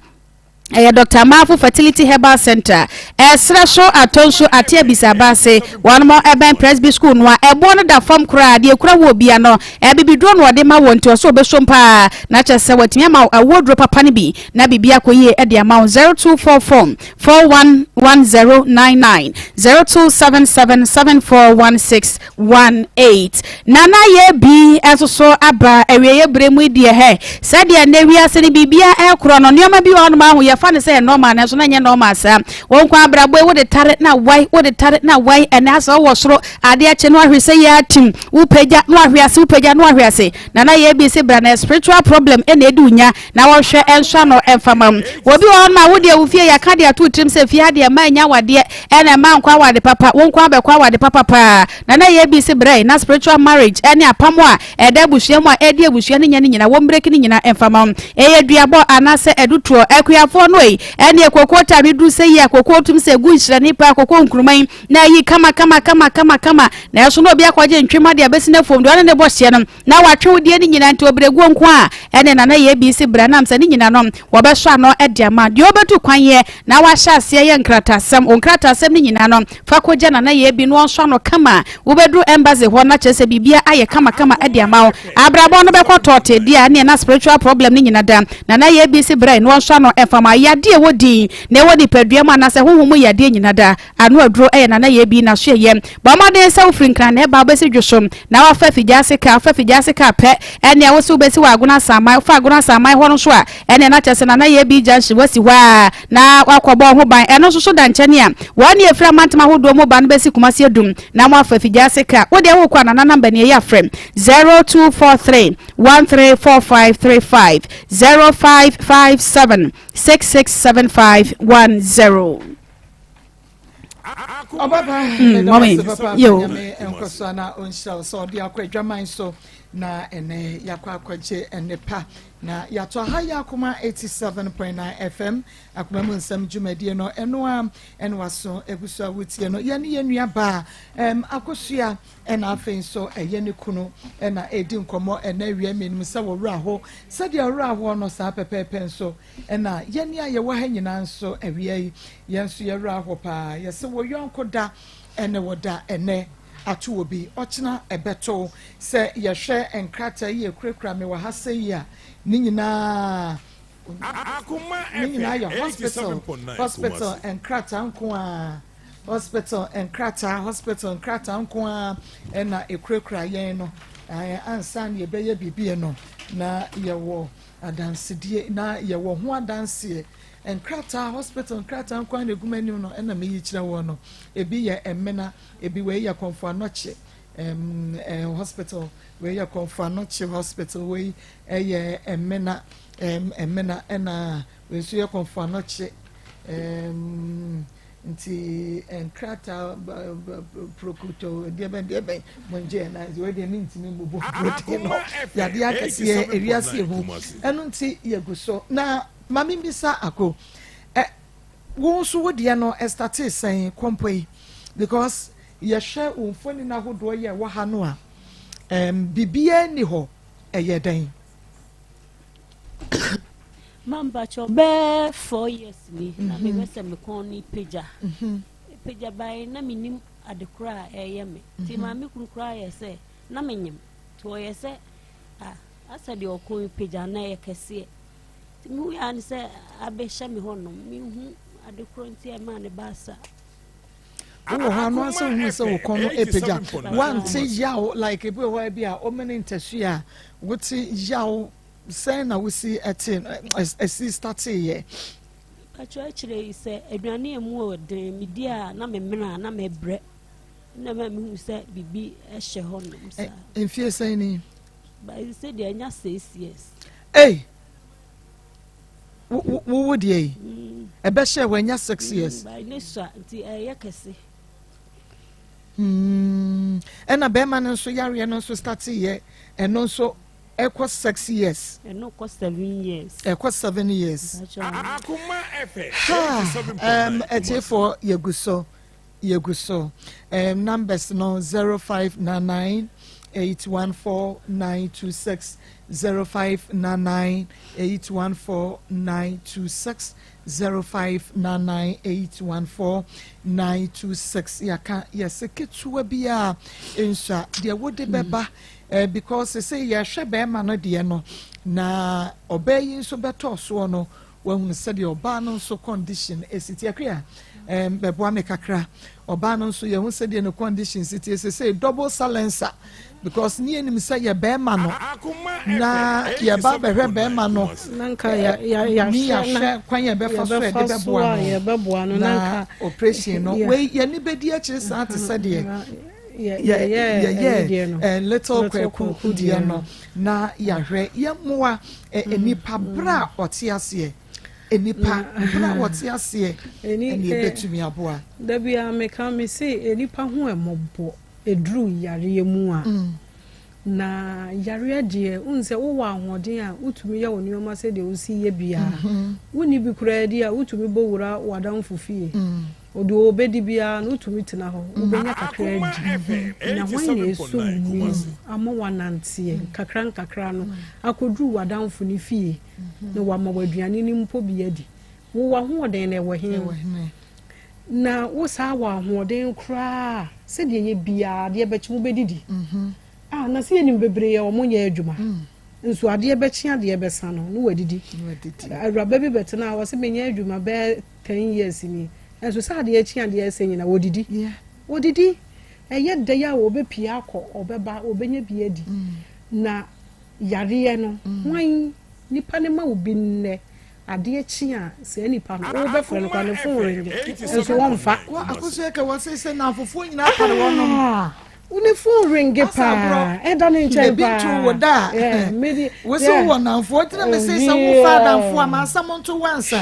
Ɛyɛ Dɔkta Amarfo Fertility Herbal Centre, Ɛserɛ so Atonsu Ate Abisaba ase. Wɔnom ɛbɛn Presby School no a ɛboɔ no da fam koraa. Deɛ ɛkura woɔ bia no, abibiduro na wɔde ma woɔ nti ɔsɛ ɔbɛsom paa na kyerɛ sɛ watumi ama wo awoɔ duro papa no bi na biribi akɔ yie de ama wo. 0244 411099 0277 7416 18. Nana yɛ bi nso so aba awieeɛ berɛ mu yi deɛ hɛ, sɛdeɛ nnɛ wiase no biribiara ɛrekorɔ no, nneɛma bi wɔ hɔnom ahu yɛfa no sɛ ɛyɛ normal nanso na ɛnyɛ normal saa. Wo nko abrabɔ yi wode tare na wae, wode tare na wae, ɛnɛ asɛ wowɔ soro, adeɛ kye no ahwe sɛ yɛ atim, wopagya na wahwe ase, wopagya na wahwe ase. Nana yɛ bi se bra na spiritual problem ɛna ɛdi wo nya na wɔhwɛ ɛnsɔ ano ɛmfa ma wo. Obi wɔ hɔnom a wo deɛ wo fie yɛaka de ato wo tirim sɛ fie ha deɛ mma ɛnya awadeɛ, Ɛna mma nkɔ awade papa, wo nkoa bɛkɔ awade papa paa. Nana yɛ bi se brɛ na spiritual marriage ɛne apam a ɛda abusua mu a ɛdi abusua no nya no nyina wɔn breki no nyina mfa ma wo. Ɛyɛ duabɔ anaasɛ adutoɔ. Akuafoɔ no ei, ɛneɛ kokoo time no duru sɛ yie a kokoo tum sɛ ɛgu nhyerɛne paa, kokoo nkruma yi na ayi kama kama kama kama kama. Nanso na obi akɔgye ntwema de abɛsi n'afuom deɛ ɔne ne bɔ hyeɛ no na watwe wo deɛ no nyina nti ɔbrɛguo nko a ɛne Nana yɛ bi se bra nam sɛ ne nyina no wɔbɛsɔ ano de ama deɛ ɔbɛtu kwan yɛ na wahyɛ aseɛ yɛ nkrataasɛm wo nkrataasɛm no nyina no fa kɔgya Nana yɛ bi na ɔnsɔ ano kama wobɛduru embassy hɔ na kyerɛ sɛ biribia ayɛ kama kama de ama wo abrabɔ no bɛkɔ tɔɔte deɛ a ɛneɛ na spiritual problem no nyina da Nana yɛ bi se bra na ɔnsɔ ano ɛmfa ma yadeɛ ɛwɔ din na ɛwɔ nipadua mu anaasɛ honhom mu yadeɛ nyina da Ano aduro yɛ nana yɛ bi na so yɛ. Bɔ mmɔden sɛ wofiri Nkran na ɛba a wobɛsi Dwoso na wafa Afigya-ase kaa. Wofa Afigya-ase kaa pɛ, ɛnneɛ wose wobɛsi wɔ Agona Asaman. Wofa Agona Asaman hɔ no nso a, ɛnneɛ na kyerɛ sɛ Nana yɛ bi junction woasi hɔ ara na woakɔbɔ wo ho ban. Ɛno nso so da nkyɛne a, wɔn ne ɛfiri amantam ahodoɔ mu ba no bɛsi Kumasi Adum na moafa Afigya-ase kaa. Wo deɛ wokɔ a Nana number nie, yɛ a frɛ 0243 134535, 0557 667510. Ɔbaba meda Mommy, wase papa yo. Nyame nkɔ so na ɔnhyira wo sɛ ɔde akɔ adwaman so na ɛnɛ yɛakɔ akɔgye nnepa na yɛato aha yɛ akoma 87.9 FM akoma mu nsɛm dwumadie no ɛno a ɛne waso egu so a wotie no yɛne yɛn nua baa ɛm akosua ɛna afei nso ɛyɛ ne kunu ɛna ɛdi nkɔmmɔ ɛna awia mmienu sɛ wɔwura ho sɛdeɛ ɔwura hoɔ no saa pɛpɛɛpɛ nso Ɛna yɛne a yɛwɔ ha nyinaa nso awia yi, yɛn nso yɛn werɛ ahɔ paa. Yɛse wo yɔnko da ɛne wo da, ɛnɛ ato obi, ɔkyena ɛbɛto wo. Sɛ yɛhwɛ nkrataa yi a ɛkurakura me wɔ ha sɛ yi a, ne nyinaa, ne nyinaa yɛ hospital, hospital nkrataa nko ara, hospital nkrataa, hospital nkrataa nko ara ɛna ɛkurakura yɛn no. Ansa na yɛbɛyɛ biribi no, na yɛwɔ Adansedie, na yɛwɔ ho adanseɛ. Nkrataa, hospital nkrataa nko ara na ɛgu m'anim no ɛna meyi kyerɛ wɔn no. Ebi yɛ Ɛmena, ebi wei yɛ Kɔmfo Anɔkye ɛm ɛɛ hospital, wei yɛ Kɔmfo Anɔkye hospital, wei ɛyɛ Ɛmena ɛm Ɛmena ɛna wei nso yɛ Kɔmfo Anɔkye ɛm. Nti nkrataa prokuto deɛ bɛn deɛ bɛn mo ngye ɛna nti wei deɛ mi ntumi mbubu protein no yadeɛ akɛseɛ ewiase ehu ɛno nti yɛgu so na maame mbisa ako ɛ wo nso wo deɛ no ɛstate sɛn kɔmpɔ yi because yɛhwɛ wo mfoni no ahodoɔ yɛ ɛwɔ ha no a ɛm biribiara ni hɔ ɛyɛ dɛn. Mampakyɛw bɛɛ 4 years ni na mehwɛ sɛ me kɔn no pagya pagya bae na menim ade koro a ɛyɛ me nti maame kunu koraa yɛ sɛ na menyem nti ɔyɛ sɛ ah asɛ deɛ ɔkɔn pagya na ɛyɛ kɛseɛ nti mehu yɛ ne sɛ abɛhyɛ me hɔnom mehu ade koro nti ɛmaa ne baasa. Wowɔ hɔ ano asɛ wohu sɛ wo kɔn no apagya, wante yaw like ebi wɔ hɔ bi a ɔmene ntasu a wote yaw. Sɛn na wosi ɛte ɛsi startee yɛ? Pakyɛ akyire yi sɛ aduane a emu wɔ den medi a na memena a na mebrɛ na ma mehu sɛ biribi hyɛ hɔ nom saa. Mfie sɛn ni? Sɛ deɛ anya 6 years. Ei! Wo deɛ yi ɛbɛhyɛ wɔ anya 6 years. Ne sua nti ɛyɛ kɛse. Ɛna bɛrima no nso yareɛ no nso startee yɛ ɛno nso ɛkɔ 6 years. Ɛno kɔ 7 years. Ɛkɔ 7 years. Akoma FM. Ha ɛtiefoɔ, yɛgu so, yɛgu so. Numbers no 0599 814 926, 0599 814 926, 0599 814 926. Yɛaka yɛsɛ ketewa bi a nsua deɛ wode bɛba because sɛ yɛhwɛ bɛrima no deɛ no na ɔbaa yi nso bɛtɔ soɔ no, wahunu sɛdeɛ ɔbaa no nso condition esi tie. Akua bɛboa me kakra. Ɔbaa no nso yɛhu sɛdeɛ ne condition si tie sɛ double silencer because ne yɛnim sɛ yɛ bɛrima no na yɛba bɛhwɛ bɛrima no ne yɛahwɛ kwan yɛ bɛfa so yɛde bɛboa no na operation no wei yɛne bɛdi akyire saa te sɛ deɛ yɛyɛ little Kwaku deɛ no na yɛahwɛ yɛmmoa nipa berɛ a ɔte aseɛ, nipa berɛ a wɔte aseɛ ɛne ɛbɛtumi aboa. Dabi a meka me se nipa ho ɛmɔbɔ ɛduru yareɛ mu a na yareɛ deɛ wohu sɛ wowɔ ahoɔden a wotumi yɛ wo nneɛma sɛdeɛ wosi yɛ biara, wonni bi koraa di a wotumi bɔ wura w'adamfo fie ɔde ɔbɛdi biara no, wotumi tena hɔ wobɛnya kakra adi na hwan na ɛsɔ mu ama wananteɛ nkakra nkakra no akɔduru w'adamfo no fie na wama w'aduane no mpo bi adi? Wowɔ ahoɔden na ɛwɔ he na wo saa wɔ ahoɔden koraa sɛdeɛ yɛ biara adeɛ bɛkye wobɛdidi ah, na sɛ yɛnim bebree a ɔmo nyɛ adwuma nso adeɛ bɛkye adeɛ bɛsa no ne wadidi. Awuraba bi bɛtena a wɔsɛ menyɛ adwuma bɛɛ 10 years ni nso sɛ adeɛ kye adeɛ sɛ nyina wɔdidi, wɔdidi. Ɛyɛ dɛ a wɔbɛpie akɔ ɔbɛba wɔbɛnya bi adi na yareɛ no hwan nipa ne ma wo bi nnɛ adeɛ kye a saa nipa no wobɛfrɛ no kora ne phone ringe nso wɔmfa. Akoso yɛ kɛ wɔse sɛ namfofoɔ nyinaa pare wɔnom. Wone phone ringe paa ɛda ne nkyɛn paa. Ebi nto wo da a wosi wɔ namfoɔ ntina me se sɛ wofa adamfo a maasɛm nto wansa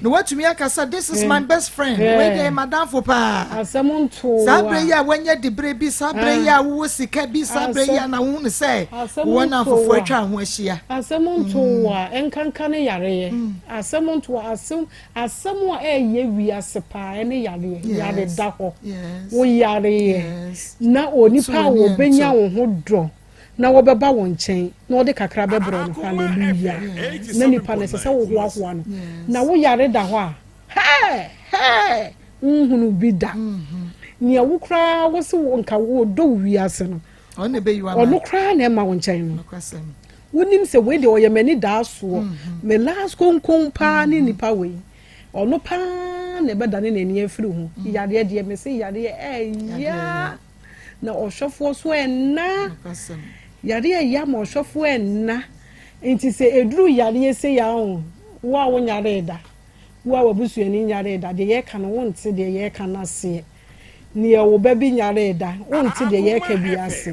na watumi aka sɛ this is my best friend, wei deɛ madamfo paa. Asɛm nto. Saa berɛ yi a wanya dibere bi, saa berɛ yi a wowɔ sika bi, saa berɛ yi a na wohunu sɛ wowɔ namfofoɔ atwa ho ahyia. Asɛm nto wo a ɛnkanka ne yareɛ. Asɛm nto asɛm, asɛm a ɛyɛ wiase paa ɛne yareɛ. Yare da hɔ, wo yareɛ na onipa a wɔbɛnya wo ho dɔ na wɔbɛba wo nkyɛn na ɔde kakra bɛbrɛ no, hallelujah, na nipa no ɛsɛ sɛ wohoahoa no. Na wo yare da hɔ a hɛɛ hɛɛ nhunu bi da nea wo koraa wo se wo nka wo dɔ wo wiase no, ɔno koraa na ɛma wo nkyɛn no. Wonim sɛ wei deɛ ɔyɛ m'ani daa soɔ, me last konkon paa ne nipa wei, ɔno paa na ɛbɛdane n'ani afiri ho. Yareɛ deɛ me se yareɛ ɛya na ɔhwɛfoɔ so ɛnna yareɛ ɛya ma ɔhwɛfoɔ ɛnna. Nti sɛ eduru yareɛ sɛ ya ho, wo a wonyare da, wo a wabusuani nyare da, deɛ yɛka no wonte deɛ yɛka no aseɛ. Nea wo ba bi nyare da, wonte deɛ yɛreka bi ase.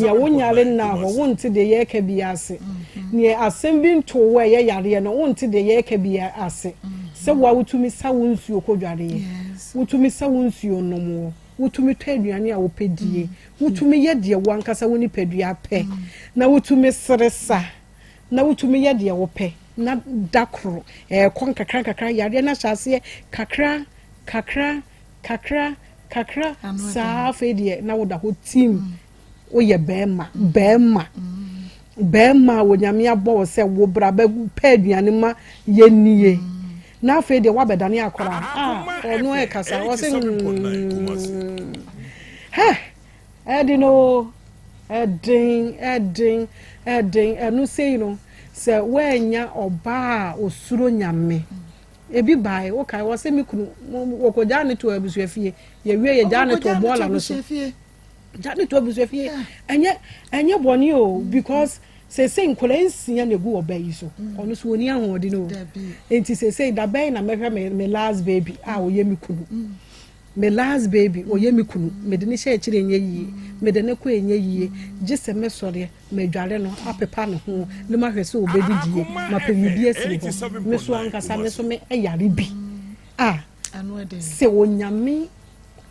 Nea wonyare nna hɔ, wonte deɛ yɛreka bi ase. Nea asɛm bi nto wo a ɛyɛ yareɛ no, wonte deɛ yɛreka bi ase. Sɛ wo a wotumi sa wo nsuo kɔ dwareɛ. Wotumi sa wo nsuo nom, wotumi tɔ aduane a wopɛ die, wotumi yɛ deɛ wo ankasa wo nipadua pɛ, na wotumi sere sa, na wotumi yɛ deɛ wopɛ, na da koro ɛrekɔ nkakra nkakra, yareɛ no ahyɛ aseɛ kakra kakra kakra kakra saa, afei deɛ na woda hɔ tim. Woyɛ bɛrima, bɛrima, bɛrima a Onyame abɔ wo sɛ wo bra bɛpɛ aduane ma yɛnnie. Na afei deɛ woabɛdane akora a ɔno ɛkasa ɔse mm, hɛ ɛden o, ɛden, ɛden, ɛden. Ɛno sei no sɛ woannya ɔbaa a ɔsuro Nyame. Ebi bae, wokae, wɔse me kunu wɔkɔgyaa ne to abusuafie, yɛwie yɛgyaa ne to bɔɔla no so. Gya ne to abusuafie ɛnyɛ ɛnyɛ bɔne o because sese nkwadaa nsia na egu ɔbaa yi so mm. ɔno so ɔni ahoɔden o nti sese dabɛn na mɛhwɛ me me last baby a ɔyɛ me kunu mm. me last baby ɔyɛ me kunu mede ne hyɛ akyire nyɛ yie mede ne kɔ nyɛ yie gye sɛ mɛsɔreɛ madware no apepa ne ho ne mahwɛ sɛ ɔbɛdidie mapɛ biribi asi hɔ me so ankasa me so me yare bi a sɛ onyame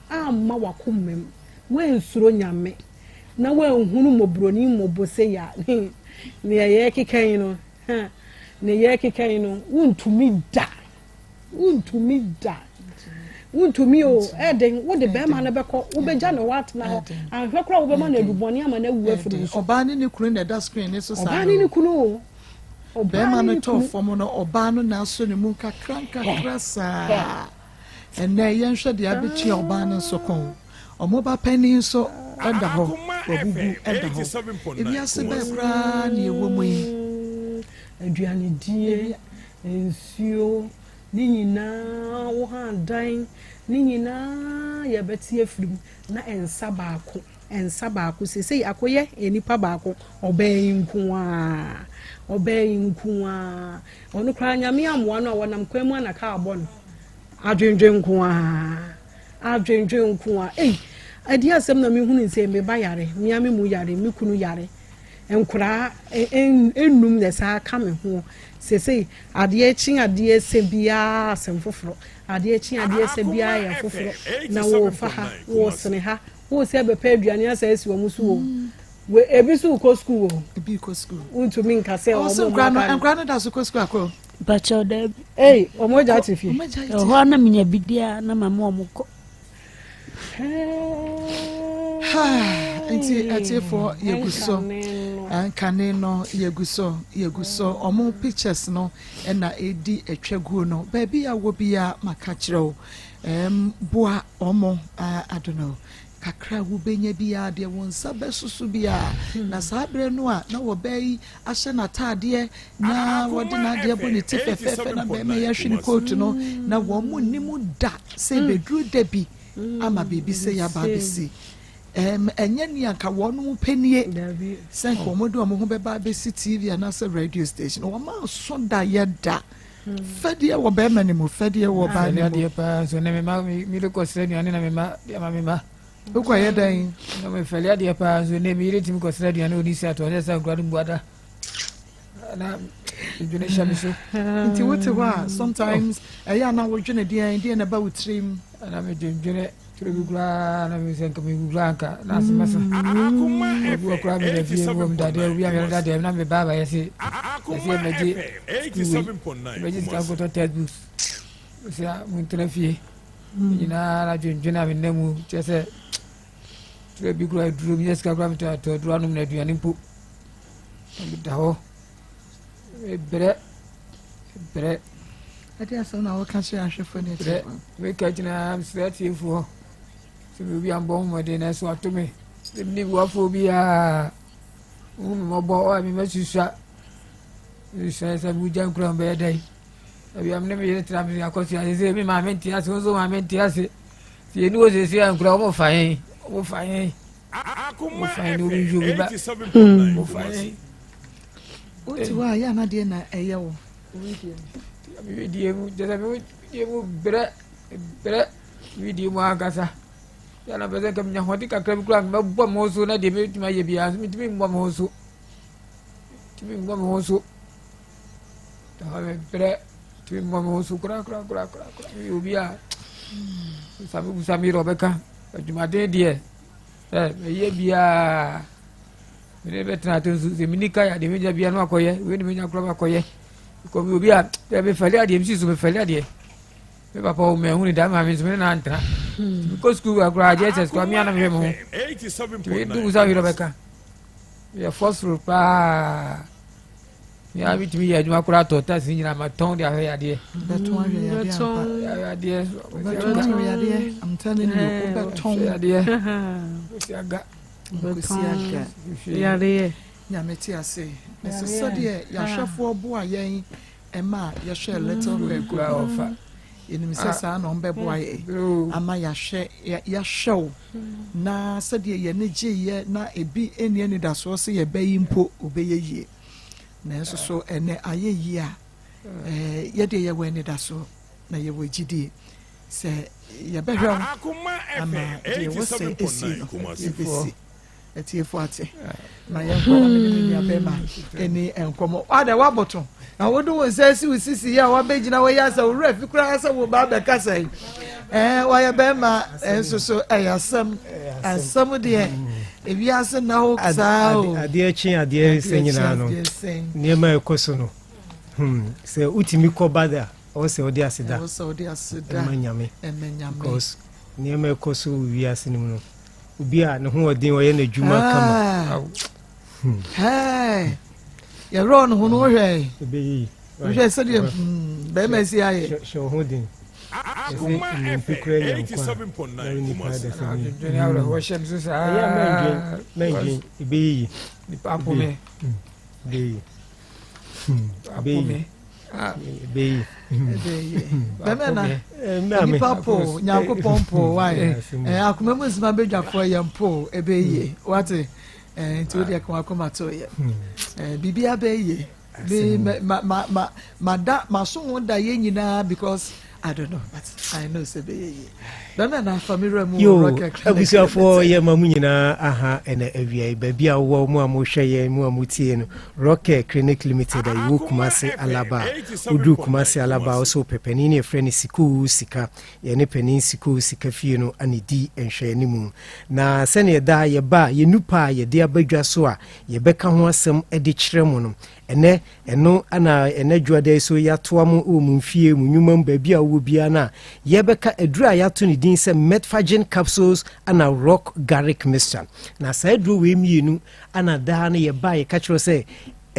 amma w'akoma mu, woansuro Nyame, na woanhunu mmɔborɔni mmɔbɔ sei a, nea yɛrekeka yi no, ha, nea yɛrekeka yi no, wontumi da. Wontumi da. Wontumi o, ɛden, wode bɛrima no bɛkɔ, wobɛgya ne hɔ atena hɔ, anhwɛ koraa wobɛma no adubɔne ama no awu afiri wo so. Ɔbaa ne ne kunu na ɛda screen ne so saa. Ɔbaa ne ne kunu o. Bɛrima no tɔɔ fam no, ɔbaa no na asɔ ne mu nkakra nkakra saa. Ɛnnɛ, yɛnhwɛ deɛ abɛtua ɔbaa no nso kɔn. Wɔn ba panin nso da hɔ, wabubu da hɔ. Ewiase bɛɛ koraa na yɛwɔ mu yi. Aduanedie, nsuo, ne nyinaa, wo han dan, ne nyinaa yɛbɛte afiri mu na nsa baako, nsa baako. Seesei akɔyɛ nnipa baako, ɔbaa yi nko ara, ɔbaa yi nko ara. Ɔno koraa Nyame ammoa no a ɔnam kwan mu a na kaa bɔ no. Adwendwen nko ara, adwendwen nko ara. Ei, ɛdeɛ asɛm na mehunu sɛ me ba yare, me ara me mu yare, me kunu yare. Nkoraa nnum na ɛsaa ka me ho. Seesei adeɛ kye adeɛ sɛ biara asɛm foforɔ. Adeɛ kye adeɛ sɛ biara yɛ foforɔ. Na wɔfa ha, wɔsene ha, wɔsɛ bɛpɛ aduane asa asi wɔn so o. We ebi nso kɔ sukuu o. Ebi kɔ sukuu. Wontumi nka sɛ wɔn mma ka no. Nkora no da so kɔ sukuu akɔ. Mpakyɛw daabi. Ei wɔn agya te fie. Ɛhɔ a na menya bi di a na ma mo wɔn kɔ. Nti atiefoɔ yɛgu so nkane no yɛgu so yɛgu so ɔmo pictures no ɛna ɛdi atwa guo no baabi a wɔ bia maka kyerɛ wo ɛm boa ɔmo I don't know Kakra a wubenya biara, deɛ wo nsa bɛso so biara. Na saa berɛ no a na ɔbaa yi ahyɛ n'ataadeɛ na wɔde n'adeɛ bɔ ne ti fɛfɛɛfɛ na barima yi ahwe ne kootu no, na wɔn nnim da sɛ ɛbɛduru da bi ama biribi sei aba abɛsi. Ɛm, ɛnyɛ nea anka wɔn pɛ nie sɛ nka wɔde wɔn ho bɛba abɛsi TV anaasɛ radio station. Wɔn aso da yɛ da. Fɛdeɛ wɔ bɛrima no mu, fɛdeɛ wɔ ɔbaa no mu. Adeɛ paa nso ne mema mede kɔsrɛ aduane na mema de ama mema. Wokɔ yɛ dɛn? Na mefɛle adeɛ paa nso ne meyere tumi kɔsrɛ aduane ɔni sɛ atɔ sɛ sɛ nkura no mmuada na dwene hyɛ me so. Nti wote hɔ a sometimes ɛyɛ a na wodwene deɛn deɛn na ɛba wo tirim? Na medwendwene Turo bi koraa na mi sɛ nka mi wu koraa nka na ase masa. Obi wɔ koraa mi da fie mi wɔ mi dadeɛ obi a mi dadeɛ na mi ba ba yɛse yɛse yɛ mɛgye sukuu wei mɛgye sika nkɔtɔ textbooks sɛ mo ntena fie nyinaa na dwendwene a mi nna mu kyerɛ sɛ turo bi koraa duro mi yɛ sika koraa mi tɔ atɔ duro anom na aduane mpo mi da hɔ brɛ brɛ. Ɛde asɛm na wɔka kyerɛ ahwɛfoɔ ne atiefoɔ. Meka gyina mesrɛ atiefoɔ sɛ me obi ambɔ ho mmɔden na ɛso ato me sɛ mene boafoɔ biara wohu me mmɔbɔ ɔ a memasusua susua sɛ mogya nkura mu bɛyɛ dɛn awia me ne me yere tena me akɔsua sɛ sɛ me maame nte ase wo nso maame nte ase sɛ yɛni wɔ sɛsɛ a nkura wɔmfa yɛn wɔmfa yɛn wɔmfa yɛn ne obi nhwɛ obi ba wɔmfa yɛn Wote hɔ a yɛ anadeɛ na ɛyɛ wo Wedeɛ mu kyerɛ sɛ wedeɛ mu brɛ brɛ wedeɛ mu ankasa yɛ na pɛ sɛ nka menya ahoɔden kakra bi koraa mɛbɔ me ho so na deɛ mɛtumi ayɛ biara nso metumi mmɔ me ho so tumi mmɔ me ho so ɛhɔ mebrɛ tumi mmɔ me ho so koraa koraa koraa koraa meyɛ obi a. Sɛ mebusa me yerɛ ɔbɛka adwumaden deɛ ɛ mɛyɛ biara mene bɛtena ato nso sɛ meni ka yɛ adeɛ menya biara no akɔyɛ wei ne menya korɔ makɔyɛ kɔ mi obi a ɛ mefɛle adeɛ mesi so mefɛle adeɛ me papa wo mɛhu ne da maame nso mene na antena mekɔ sukuu akora agye ɛsɛ sukuu amea na mehwɛ me ho nti medu busa me yerɛ ɔbɛka meyɛ fɔsoro paa Me ara metumi yɛ adwuma koraa tɔ taxi nyinaa matɔn de ahwɛ yadeɛ. Bɛtɔn ahwɛ yadeɛ ampa. Yadeɛ. Bɛtɔn ahwɛ yadeɛ. I'm telling you, wobɛtɔn. Yadeɛ. Nkosi aga. Nkosi aga. Yadeɛ. Nyame te ase. Ɛsɛ sɛdeɛ yɛahwɛfoɔ boa yɛn ɛma yɛhwɛ little kwaku. Yɛnim sɛ saa na ɔmbɛboa yɛ ama yɛahwɛ yɛahwɛ wo na sɛdeɛ yɛne gyeeɛ na ebi nni anidasoɔ sɛ yɛbɛyi mpo obɛyɛ yie. Nanso so ɛnnɛ ayɛ yie a? Yɛ deɛ yɛwɔ anidasoɔ na yɛwɔ gyidie sɛ yɛbɛhwɛ wo ama deɛ ɛwɔ sɛ ɛsi no ɛbɛsi. Atiefoɔ ate ma yɛnkɔ na mene me nua bɛrima ɛni nkɔmmɔ. Ada woaboto na wode wo nsa asi wo sisi yi a wabɛgyina hɔ yi asɛ wo werɛ fi koraa sɛ wo ba bɛkasa yi. Ɛɛ wɔyɛ bɛrima nso so ɛyɛ asɛm asɛm deɛ ewiase nna hɔ saa o. Adeɛ kye adeɛ sɛ nyinaa no nneɛma a ɛkɔ so no hmm, sɛ wotumi kɔ ba da ɔwɔ sɛ wode aseda ɛma nyame because nneɛma ɛkɔ so wɔ wiase no mu no obi a ne ho ɔden ɔyɛ n'adwuma kama. Ah. Hmm. Yɛwerɛ no ho no wohwɛ wohwɛ sɛdeɛ hmm, bɛrima si ayɛ. Hyɛ wo ho den. Ɛsɛ nnompe kura nya nkwa a, na wo nipa adasani. Adwendwene awerɛhoɔ hyɛ me so saa. Ɛyɛ a mɛndwen, mɛndwen, ɛbɛyɛ yie. Nipa apo me. Ɛbɛyɛ yie. Ɛbɛyɛ yie. Ɛbɛyɛ yie. Bɛmɛ na nipa po, Nyankopɔn po, wae. Akoma mu nsima bɛdwafoɔ yɛn po, ɛbɛyɛ yie. Wate, nti wodeɛ ka wakoma to yɛ. Biribiara bɛyɛ yie. Me ma ma ma ma da ma so ho da yɛ nyinaa because I don't know but I know sɛ bɛyɛ yie. Bɛmɛ na afa mi wura mu wɔ rock abusuafoɔ yɛ ma mu nyinaa aha ɛna awia yi baabi a wowɔ mu a mohwɛ yɛn mu a motie no Rock Clinic Limited a yɛwɔ Kumase Alaba woduru Kumase Alaba wo so wopɛ panin ne yɛfrɛ no Sikoo Sika yɛne panin Sikoo Sika fie no ane di nhwɛanimu na sɛneɛ daa yɛba a yɛnu pa a yɛde aba dwa so a yɛbɛka ho asɛm de kyerɛ mo no, ɛnnɛ, ɛno na ɛnnɛ dwoada yi so yɛatoa mo wɔ mo mfie, mo nnwuma mu, baabi a wowɔ biara no a, yɛbɛka aduro a yɛato ne din sɛ Metforgen Capsules ana Rock Garlic Mixture. Na saa aduro wei mmienu ana daa no yɛba a yɛka kyerɛ sɛ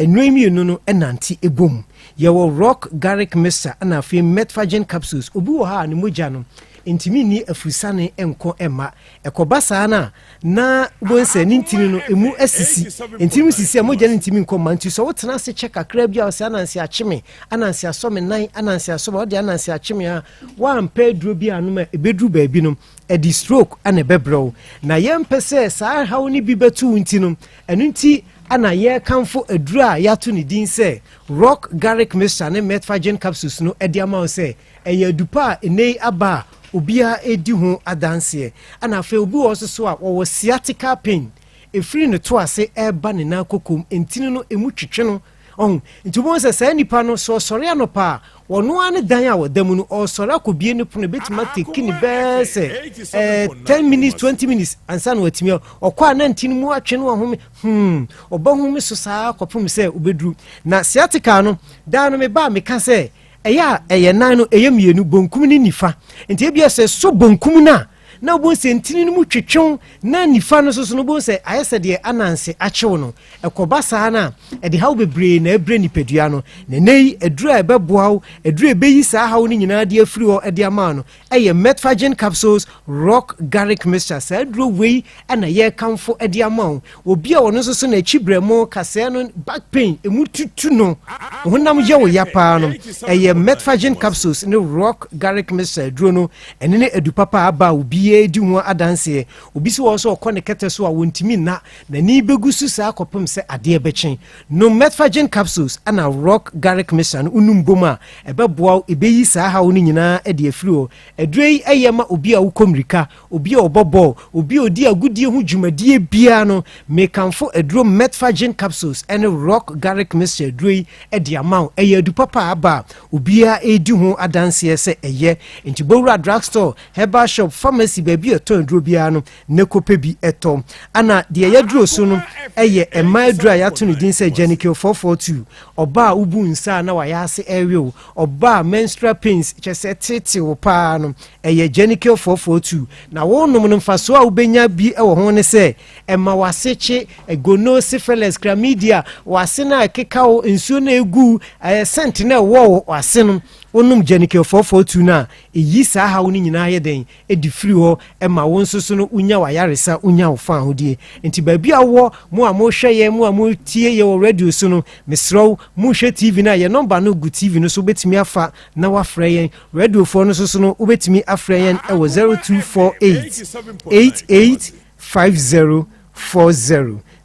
nnuro yi mmienu no nante bom. Yɛwɔ Rock Garlic Mixture ana afei Metforgen Capsules. Obi wɔ hɔ a ne mogya no ntumi nni afurusane nkɔ mma. Ɛkɔba saa no a, na wobɛhu sɛ ne ntini no emu asisi. Ntini mu sisi a mogya no ntumi nkɔ mma. Nti sɛ wotena ase kyɛ kakra bi a ɔsɛ ananse akye me, ananse asɔ me nan, ananse asɔ me, ɔde ananse akye me a, woampɛ aduro bi anom a ɛbɛduru baabi no, ɛde stroke na ɛbɛbrɛ wo. Na yɛmpɛ sɛ saa haw no bi bɛto wo nti no, ɛno nti na yɛrekamfo aduro a yɛato ne din sɛ Rock Garlic Mixture ne Metforgen Capsules no de ama wo sɛ Ɛyɛ adu pa a nnɛyi aba a obiara redi ho adanseɛ. Ɛna afei obi wɔ hɔ nso so a ɔwɔ sciatica pain. Ɛfiri ne to ase reba ne nan kokom, ntini no ɛmu twetwe no. Ɔho? Nti wobɛhu sɛ saa nipa no sɛ ɔsɔre anɔpa a, ɔno ara ne dan a ɔda mu no, ɔresɔre akɔbie ne pono, ɛbɛtumi ateki ne bɛɛ sɛ eh, 10 minutes, 20 minutes ansa na watumi a. Ɔkɔ a na ntini mu atwe no ahome, hmm, ɔbɛhome so saa kɔpem sɛ ɔbɛduru. Na sciatica no, daa no meba a meka sɛ, Ɛyɛ a ɛyɛ nan no ɛyɛ mmienu, bonkum ne nifa. Nti ebia sɛ ɛsɔ bonkum no a, na wobɛhu sɛ ntini no mu twetwew, na nifa no nso so no wobɛhu sɛ ayɛ sɛ deɛ ananse akyew no. Ɛkɔba saa no a, ɛde haw bebree na ɛbrɛ nipadua no. Na ɛnnɛ yi, aduru a ɛbɛboa wo, aduru a ɛbɛyi saa haw no nyinaa de afiri hɔ de ama wo no, ɛyɛ Metforgen Capsules Rock Garlic Mixture. Saa aduro wei na yɛrekamfo de ama wo. Obi a ɔno nso so n'akyi brɛmo, kasɛɛ no, back pain, emu tutu no, honam yɛ wo ya paa no, ɛyɛ Metforgen Capsules ne Rock Garlic Mixture aduro no, ɛne ne adu papa a aba a obiara obiara di ho adanseɛ. Obi si wɔ hɔ sɛ ɔkɔ ne kɛtɛ so a wɔntumi nna, n'ani bɛgu so saa kɔpem sɛ adeɛ bɛkye. Nom Metforgen capsules ɛna Rock Garlic Mixture no wonum bom a, ɛbɛboa wo, ɛbɛyi saa haw no nyinaa de afiri hɔ. Aduro yi yɛ ma obi a wokɔ mmirika, obi a ɔbɔ bɔɔl, obi a ɔdi agodie ho dwumadie biara no, mekamfo aduro Metforgen capsules ne Rock Garlic Mixture aduro yi de ama wo. Ɛyɛ adu papa a aba a obiara redi ho adanseɛ sɛ ɛyɛ. Nti bɔwura drugstore, herbal shop, pharmacy, baabi a ɛtɔn aduro biara no na kɔpɛ bi tɔ. Ana deɛ yɛaduro so no yɛ mmaa aduro a yɛato no din sɛ Genical 442. Ɔbaa a wobu nsa a na wayɛ ase ɛrewe wo, ɔbaa menstrual pains kyɛ sɛ teetee wo paa no, ɛyɛ Genical 442. Na wonom no mfasoɔ a wobɛnya bi wɔ ho ne sɛ ɛma w'ase kye, gono, syphilis, chlamydia, w'ase no a ɛkeka wo, nsuo no a ɛgu, ɛyɛ scent no a ɛwɔ w'ase no, wonom Genical 442 no a, ɛyi saa haw no nyinaa yɛ dɛn de firi hɔ ma wo nso so no wonya w'ayaresa, wonya wo faahodie. Nti baabi a wowɔ, mo a mohwɛ yɛn, mo a motie yɛn wɔ radio so no, mesrɛ wo, mohwɛ TV no a, yɛn nɔmba no gu TV no so, wobɛtumi afa na woafrɛ yɛn. Radiofoɔ no nso so no, wobɛtumi afrɛ yɛn wɔ 0248 88 5040,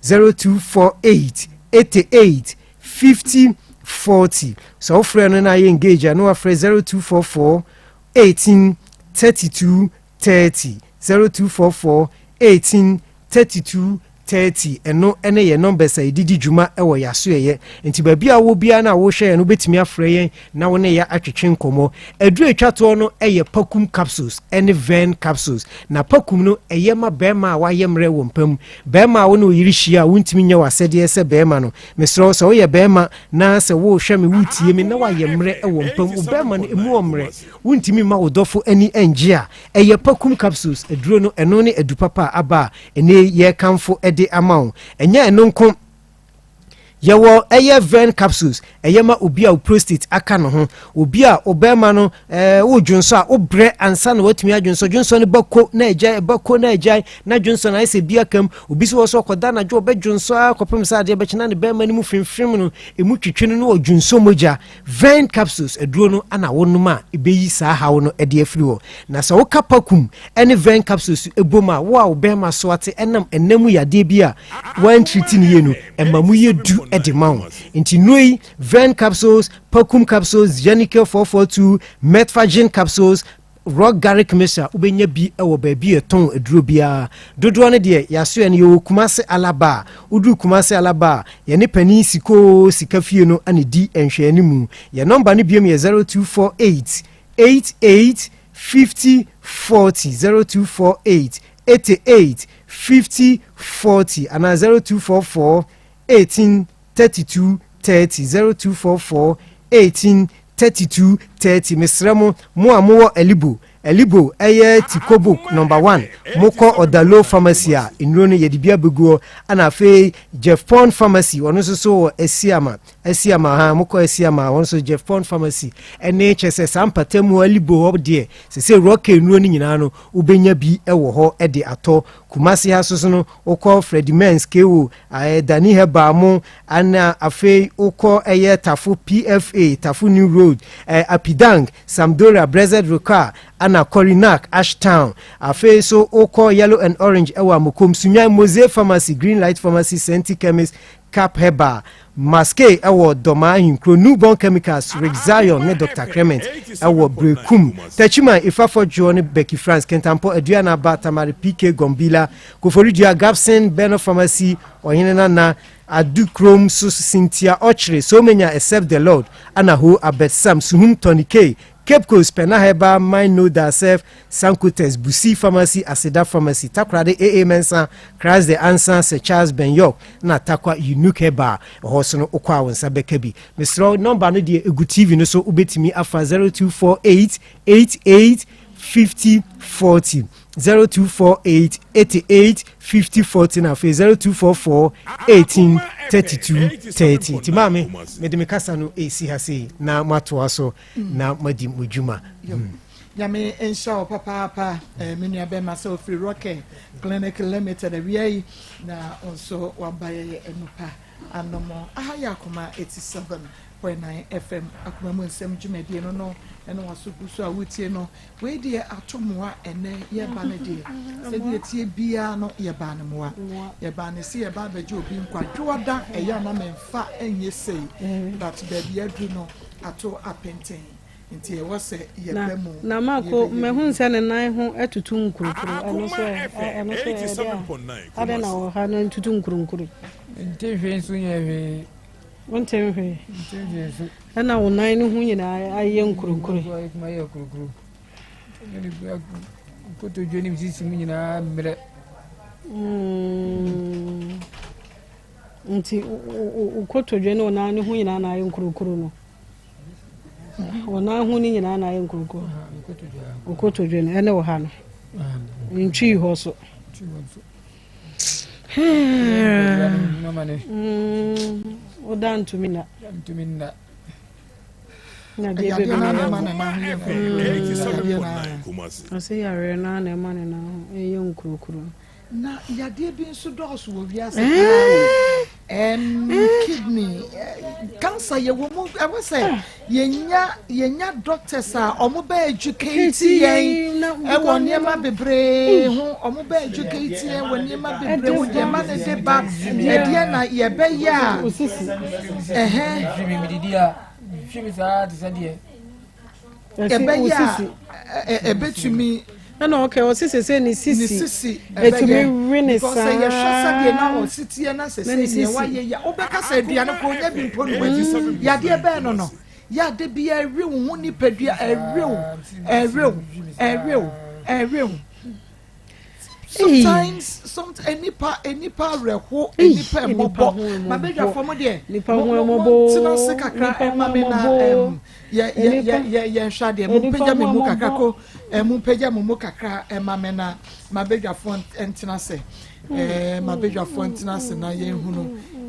0248 88 50 40. Sɛ wofrɛ no na ayɛ engage a, na wafrɛ 0244 18 32 30, 0244 18 32 30. Ɛno ne yɛn numbers a yɛde di dwuma wɔ yɛn asoɛeɛ. Nti baabi a wowɔ biara no a wohwɛ yɛn no, wobɛtumi afrɛ yɛn na wo ne yɛ atwetwe nkɔmmɔ. Aduru a ɛtwa toɔ no yɛ Pakum capsules ne Vern capsules. Na Pakum no, ɛyɛ ma barima a wayɛ mmerɛ wɔ mpa mu. Barima a wo ne wo yere hyia a wontumi nyɛ w'asɛdeɛ sɛ barima no. Mesrɛ wo, sɛ woyɛ barima na sɛ worehwɛ me, woretie me na woayɛ mmerɛ wɔ mpa mu, wo barima no ɛmu ɔmmerɛ, wontumi mma wo dɔfo ani nnye a, ɛyɛ Pakum capsules aduro no, ɛno ne adu papa a aba a ɛnnɛ yi yɛrekamfo de ama wo. Ɛnyɛ ɛno nko, yɛwɔ ɛyɛ Vern capsules, ɛyɛ ma obi a wo prostate aka ne ho, obi a wo bɛrima no ɛɛ wo dwonsɔ a wobrɛ ansa na watumi adwonsɔ, dwonsɔ no ba ko na agyae, ɛba ko na agyae, na dwonsɔ no ayɛ sɛ bi aka mu. Obi so wɔ so ɔkɔda anadwo ɔbɛdwonsɔ ara kɔpem sɛ adeɛ bɛkye na ne bɛrima no mu fremfrem no, emu twetwe no na ɔdwonsɔ mogya. Vern capsules aduro no na wonom a ɛbɛyi saa haw no de afiri hɔ. Na sɛ woka Pakum ne Vern capsules bom a, wo a wo bɛrima so ate ɛnam ɛna mu yadeɛ bi a woantriti no yie no, ɛma mu yɛ du de ma wo. Nti nnuro yi, Vern capsules, Pakum capsules, Genical 442, Metforgen capsules, Rock Garlic Mixture, wobɛnya bi wɔ baabi a yɛtɔn aduro biara. Dodoɔ no deɛ, yɛasoɛ no, yɛwɔ Kumase Alaba. Woduru Kumase Alaba a, yɛne Panin Sikoo Sika Fie no na ɛdi nhwɛanimu. Yɛn nɔmba no biom yɛ 0248 88 50 40, 0248 88 50 40 anaa 0244 18 32 30, 0244 18 32 30. Mesrɛ mo, mo a mowɔ Alibo, Alibo ɛyɛ Tikobok number one, mokɔ Ɔdalo Pharmacy a, nnuro no yɛde bi abɛgu hɔ. Ɛna afei Jeff Pond Pharmacy, ɔno nso so wɔ Asiama, Asiama ha, mokɔ Asiama, wɔn nso Jeff Pond Pharmacy, ɛne kyerɛ sɛ saa mpatamu Alibo hɔ deɛ, sese Rock nnuro no nyinaa no, wobɛnya bi wɔ hɔ de atɔ. Kumasi ha so so no, wokɔ Freddie Mens, KO, Ɛɛ Dani Herbal mo ana afei wokɔ ɛyɛ Tafo PFA, Tafo New Road, ɛɛ Apidang, Samdora, Brezed Rukar, ana Korinak, Ashtown. Afei so wokɔ Yellow and Orange ɛwɔ Amokom, Sunyan, Moze Pharmacy, Green Light Pharmacy, Senti Chemist, Cap Herbal, Maske ɛwɔ Dɔmaa Ahenkuro, Newborn Chemicals, Rick Zion ne Dr. Clement ɛwɔ Berekum, Techiman, Ifa Fɔdwoɔ ne Becky France, Kintampo, Aduana Aba, Tamale PK Gombila, Koforidua, Gabson, Beno Pharmacy, Ɔhene Nana, Adu Krom, so Cynthia Ɔkyere, Somenya Except the Lord, Ana Ho, Abed Sam, Suhum, Tony K, Cape Coast, Pena Herbal, Mind Know Thyself, Sankotes, Busi Pharmacy, Aseda Pharmacy, Takoradi AA Mensah, Christ the Answer, Sir Charles Ben York, na Tarkwa Unique Herbal. Ɛhɔ so no, wokɔ a wo nsa bɛka bi. Mesrɛ wo, nɔmba no deɛ ɛgu TV no so, wobɛtumi afa 0248 88 50 40. 0248 88 50 40 na afei 0244 18 32 30. Nti maame, mede me kasa no ɛsi ha sei na moatoa so na moadi mo dwuma. Nyame nhyira wo papaapa, eh, me nua bɛma sɛ ofiri Rocket Clinic Limited awia yi na nso waba yɛyɛ anupa anom aha yɛ akoma 87. 7.9 FM akoma mu nsɛm dwumadie no no ɛna waso gu so a wotie no. Wei deɛ ato mmoa ɛnɛ yɛba no deɛ sɛdeɛ ɛteɛ biara no yɛbaa no mmoa. Yɛbaa no sɛ yɛba abɛgye obi nkwa. Dwoada ɛyɛ a na memfa nyɛ sei but baabi aduru no ato apenten nti ɛwɔ sɛ yɛba mu Na mako yɛbɛyɛ mahu biribi. sɛ ne nan ho atutu nkurukuru ɛno nso Akoma ɛ FM ɛno nso ɛyɛ dɛ a adɛn na 87.9 Kumasi. wɔ ha no ntutu nkurunkuru. Nte hwee nso nyɛ hwee. Wonte hwee. Nte hwee nso. Ɛna wo nan no ho nyinaa ayɛ nkurunkuru. Ayɛ kurukuru. Nkotodwe ne sisi mu nyinaa mmerɛ. Mm. Nti wo kotodwe ne wo nan no ho nyinaa na ayɛ nkurukuru no. Wo nan ho no nyinaa na ayɛ nkurukuru. Wo kotodwe no ɛne wo ha no. Ntwii hɔ so. Woda ntumi nna. Ntumi nna. Na deɛ Yadeɛ bɛbi no no na ɛma ne nan ho yɛ nkurukuru. Yadeɛ no ara. Ɔsɛ yareɛ no na ɛma ne nan ho ɛyɛ nkurukuru. Na yadeɛ bi nso dɔɔso wɔ wiase paa o. Kidney cancer yɛ wɔ mu ɛwɔ sɛ yɛnya yɛnya doctors a wɔn bɛ educate yɛn ɛwɔ nneɛma bebree ho wɔn bɛ educate yɛn wɔ nneɛma bebree ho deɛ ɛma ne de ba ɛdeɛ na yɛbɛyɛ a ɛhɛn. Ɛbɛyɛ a ɛbɛtumi. Ɛna ɔkɛ ɔsi sese ne sisi. Ne sisi ɛtumi we ne saa. Because yɛhwɛ sɛdeɛ na ɔsi teɛ na sese nea wayɛ ya wobɛka sɛ aduane koro nya bi mpo no wadi yadeɛ bɛn no no yɛ ade bi ɛwe wo ho nipadua ɛwe wo ɛwe wo ɛwe wo ɛwe wo sometimes sometimes nipa nipa awerɛho nipa ɛmɔbɔ mabɛdwa fam deɛ mo mo mo tena ase kakra ɛma me na ɛm yɛ yɛ yɛ yɛ yɛnhwɛ adeɛ mo mpagya me mu kakra ko ɛmo mpagya mo mu kakra ɛma me na mabɛdwafoɔ ntena ase ɛɛ mabɛdwafoɔ ntena ase na yɛnhunu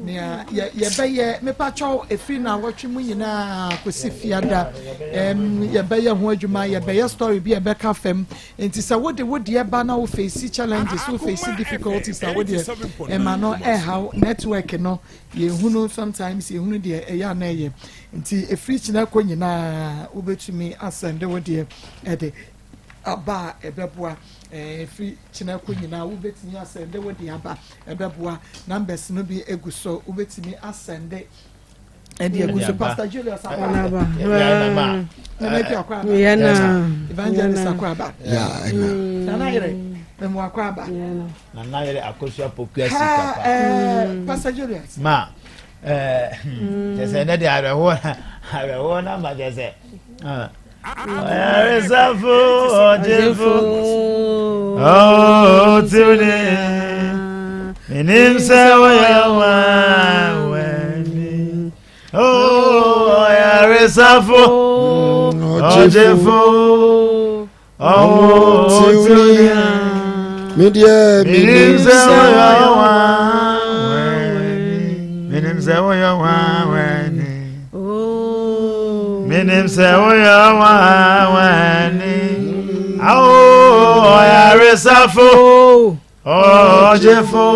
nea yɛ yɛbɛyɛ mepakyɛw efiri na awɔtwe mu nyinaa kɔsi fiada ɛm yɛbɛyɛ ho adwuma yɛbɛyɛ story bi ɛbɛka fam nti sɛ wode wo deɛ ba na wo face challenges wo face difficulties a wo deɛ ɛma no ɛhaw network no yɛhunu sometimes yɛhunu deɛ ɛyɛ ana ɛyɛ nti ɛfiri kyena kɔ nyinaa wobɛtumi asɛnde wo deɛ ɛde aba a ɛbɛboa ɛfiri kyena kɔ nyinaa wobɛtumi asɛnde wo deɛ aba ɛbɛboa numbers no bi egu so wobɛtumi asɛnde ɛde egu so Pastor Julius Akwaaba Nana Epi Akwaaba Evangelist Akwaaba Nana Yere Memu Akwaaba Nana Yere Akosua Pokuasi Papa Pastor Julius ma kyɛ sɛ ɛnɛ de awerɛhoɔ awerɛhoɔ no ama kyɛ sɛ ɔyaresafo ɔgyefo ɔtiwne menim sɛ woyɛ wawani ɔyaresafo ɔgyefo ɔtiwne medeɛ menim sɛ woyɛ wawani menim sɛ woyɛ wawani menim sɛ woyɛ wawani awo ɔyaresafo ɔgyefo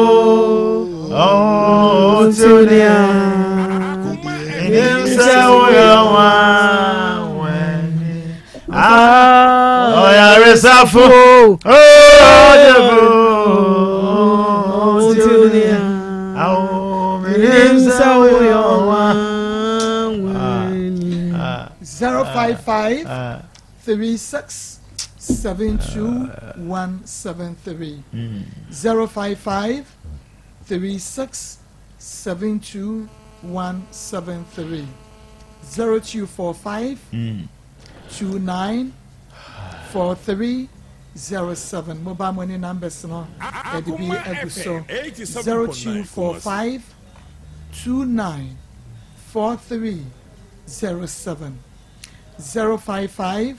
ɔtiwne menim sɛ woyɛ wawani ɔyaresafo ɔgyefo ɔtiwne awo menim sɛ woyɛ wawani 055 36 72 173 055 36 72 173 0245 29 43 07 mobile money numbers no yɛde bi agu so 0245 29 43 07 055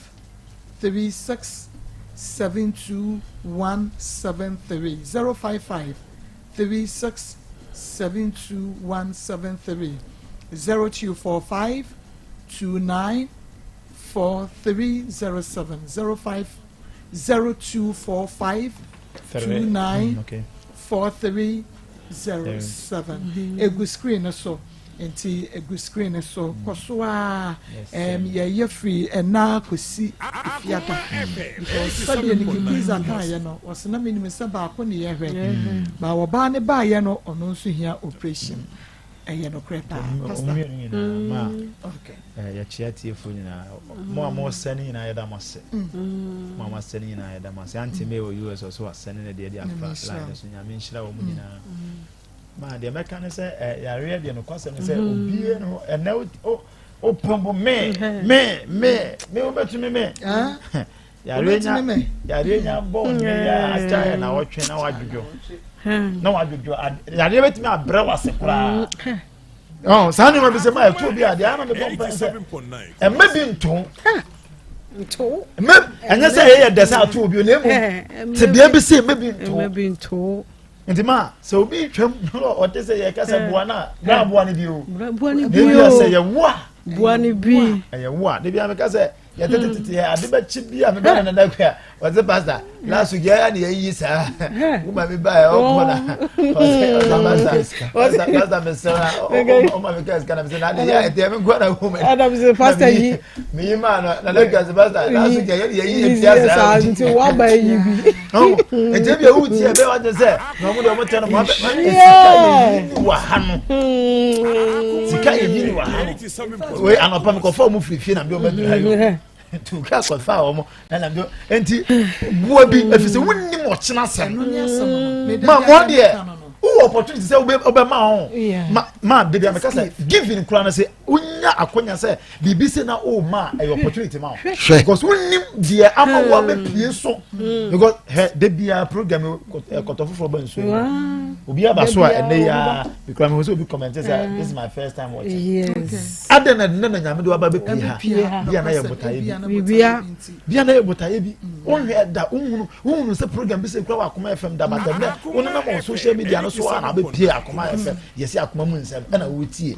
36 72 173 055 36 72 173 0245 29 4307 05 0245 29 4307 egu screen no so. Nti egu screen no so. Kɔ so ara. Ɛɛm yɛyɛ firi ɛna kɔsi efiada. Because sɛdeɛ Nikki Pizza kaeɛ no, ɔse na menim sɛ baako ne yɛhwɛ. Ba ɔbaa no baeɛ no, ɔno nso hia operation. Ɛyɛ nokorɛ paa. Pastor. Wɔn mmienu nyinaa ma yɛkyea tiefoɔ nyinaa. Mo a mosɛ no nyinaa yɛda mo ase. Mo a moasɛ no nyinaa yɛda mo ase. Auntie May wɔ US ɔso wasɛ ne ne deɛ de afa line no so. Nyame nhyira wɔn nyinaa. Ma deɛ mɛka ne sɛ ɛ yareɛ deɛ nokwasɛm ne sɛ mm-hmm. obie no ɛnɛ wopɛ me me me me wobɛtumi me yareɛ nya yareɛ nya bɔ ne yɛ akyɛ yɛ na wɔtwe na wadwodwo na wadwodwo yareɛ bɛtumi abrɛ wase koraa ɔn saa nneɛma bi sɛ ma ɛto bi a deɛ ana mebɔ mpɛn sɛ ɛmɛ bi nto mɛ ɛnyɛ sɛ ɛyɛ dɛ sɛ ato obi o na emu tebea bi sɛ ɛmɛ bi nto. Nti ma sɛ obi twam na ɔte sɛ yɛka sɛ boa no a na aboa no bi o na ebi a sɛ yɛwo a boa no bi ɛyɛ wo a debi a meka sɛ yɛtetetete yɛ ade bɛkye bi a mebɛ na nana kua ɔse pastor last week yɛyɛ ne yɛyiyi saa wo ma me baɛ ɔkɔ na ɔse ɔse pastor pastor mesrɛ na ɔma me ka sika na mesɛ na ade yɛ ɛteɛ me nkoa na wo ma pastor yi meyi maa no nana kua sɛ pastor last week yɛyɛ ne yɛyi atua saa nti waba yi bi nti ebi ewu tie ebe wa sɛ na ɔmo de ɔmo tɛ no mo abɛ sika yɛ yi ni wɔ ha no sika yɛ yi ni wɔ ha no wei anɔpa mi kɔfa ɔmo firi fie na mi de ɔmo aduru ha yi o tu ká kɔfa ɔmo ɛna mi de nti bua bi efisɛ wunnim ɔkyena sɛm ma mo deɛ wowɔ opportunity sɛ wobɛ ma ho ma ma debi ameka sɛ giving kura no sɛ wonya akonya sɛ biribi sɛ na o ma ɛyɛ opportunity ma o because wonim deɛ ama wo abɛpie so hmm. because hɛ de bia program kɔtɔ foforɔ ba nsuo mu obi aba so a ɛnɛ yi a because mi sɛ obi comment sɛ hmm. this is my first time watching adɛn na ɛnɛ na nyame de waba bɛpie ha bia na yɛ botaeɛ bi bia na yɛ botaeɛ bi wonhwɛ da wohunu wohunu sɛ program bi sɛ kura wɔ akoma fm da bata nnɛ wonenam wɔ social media no so a na abɛpie akoma fm yɛsɛ akoma mu nsɛm ɛna wotie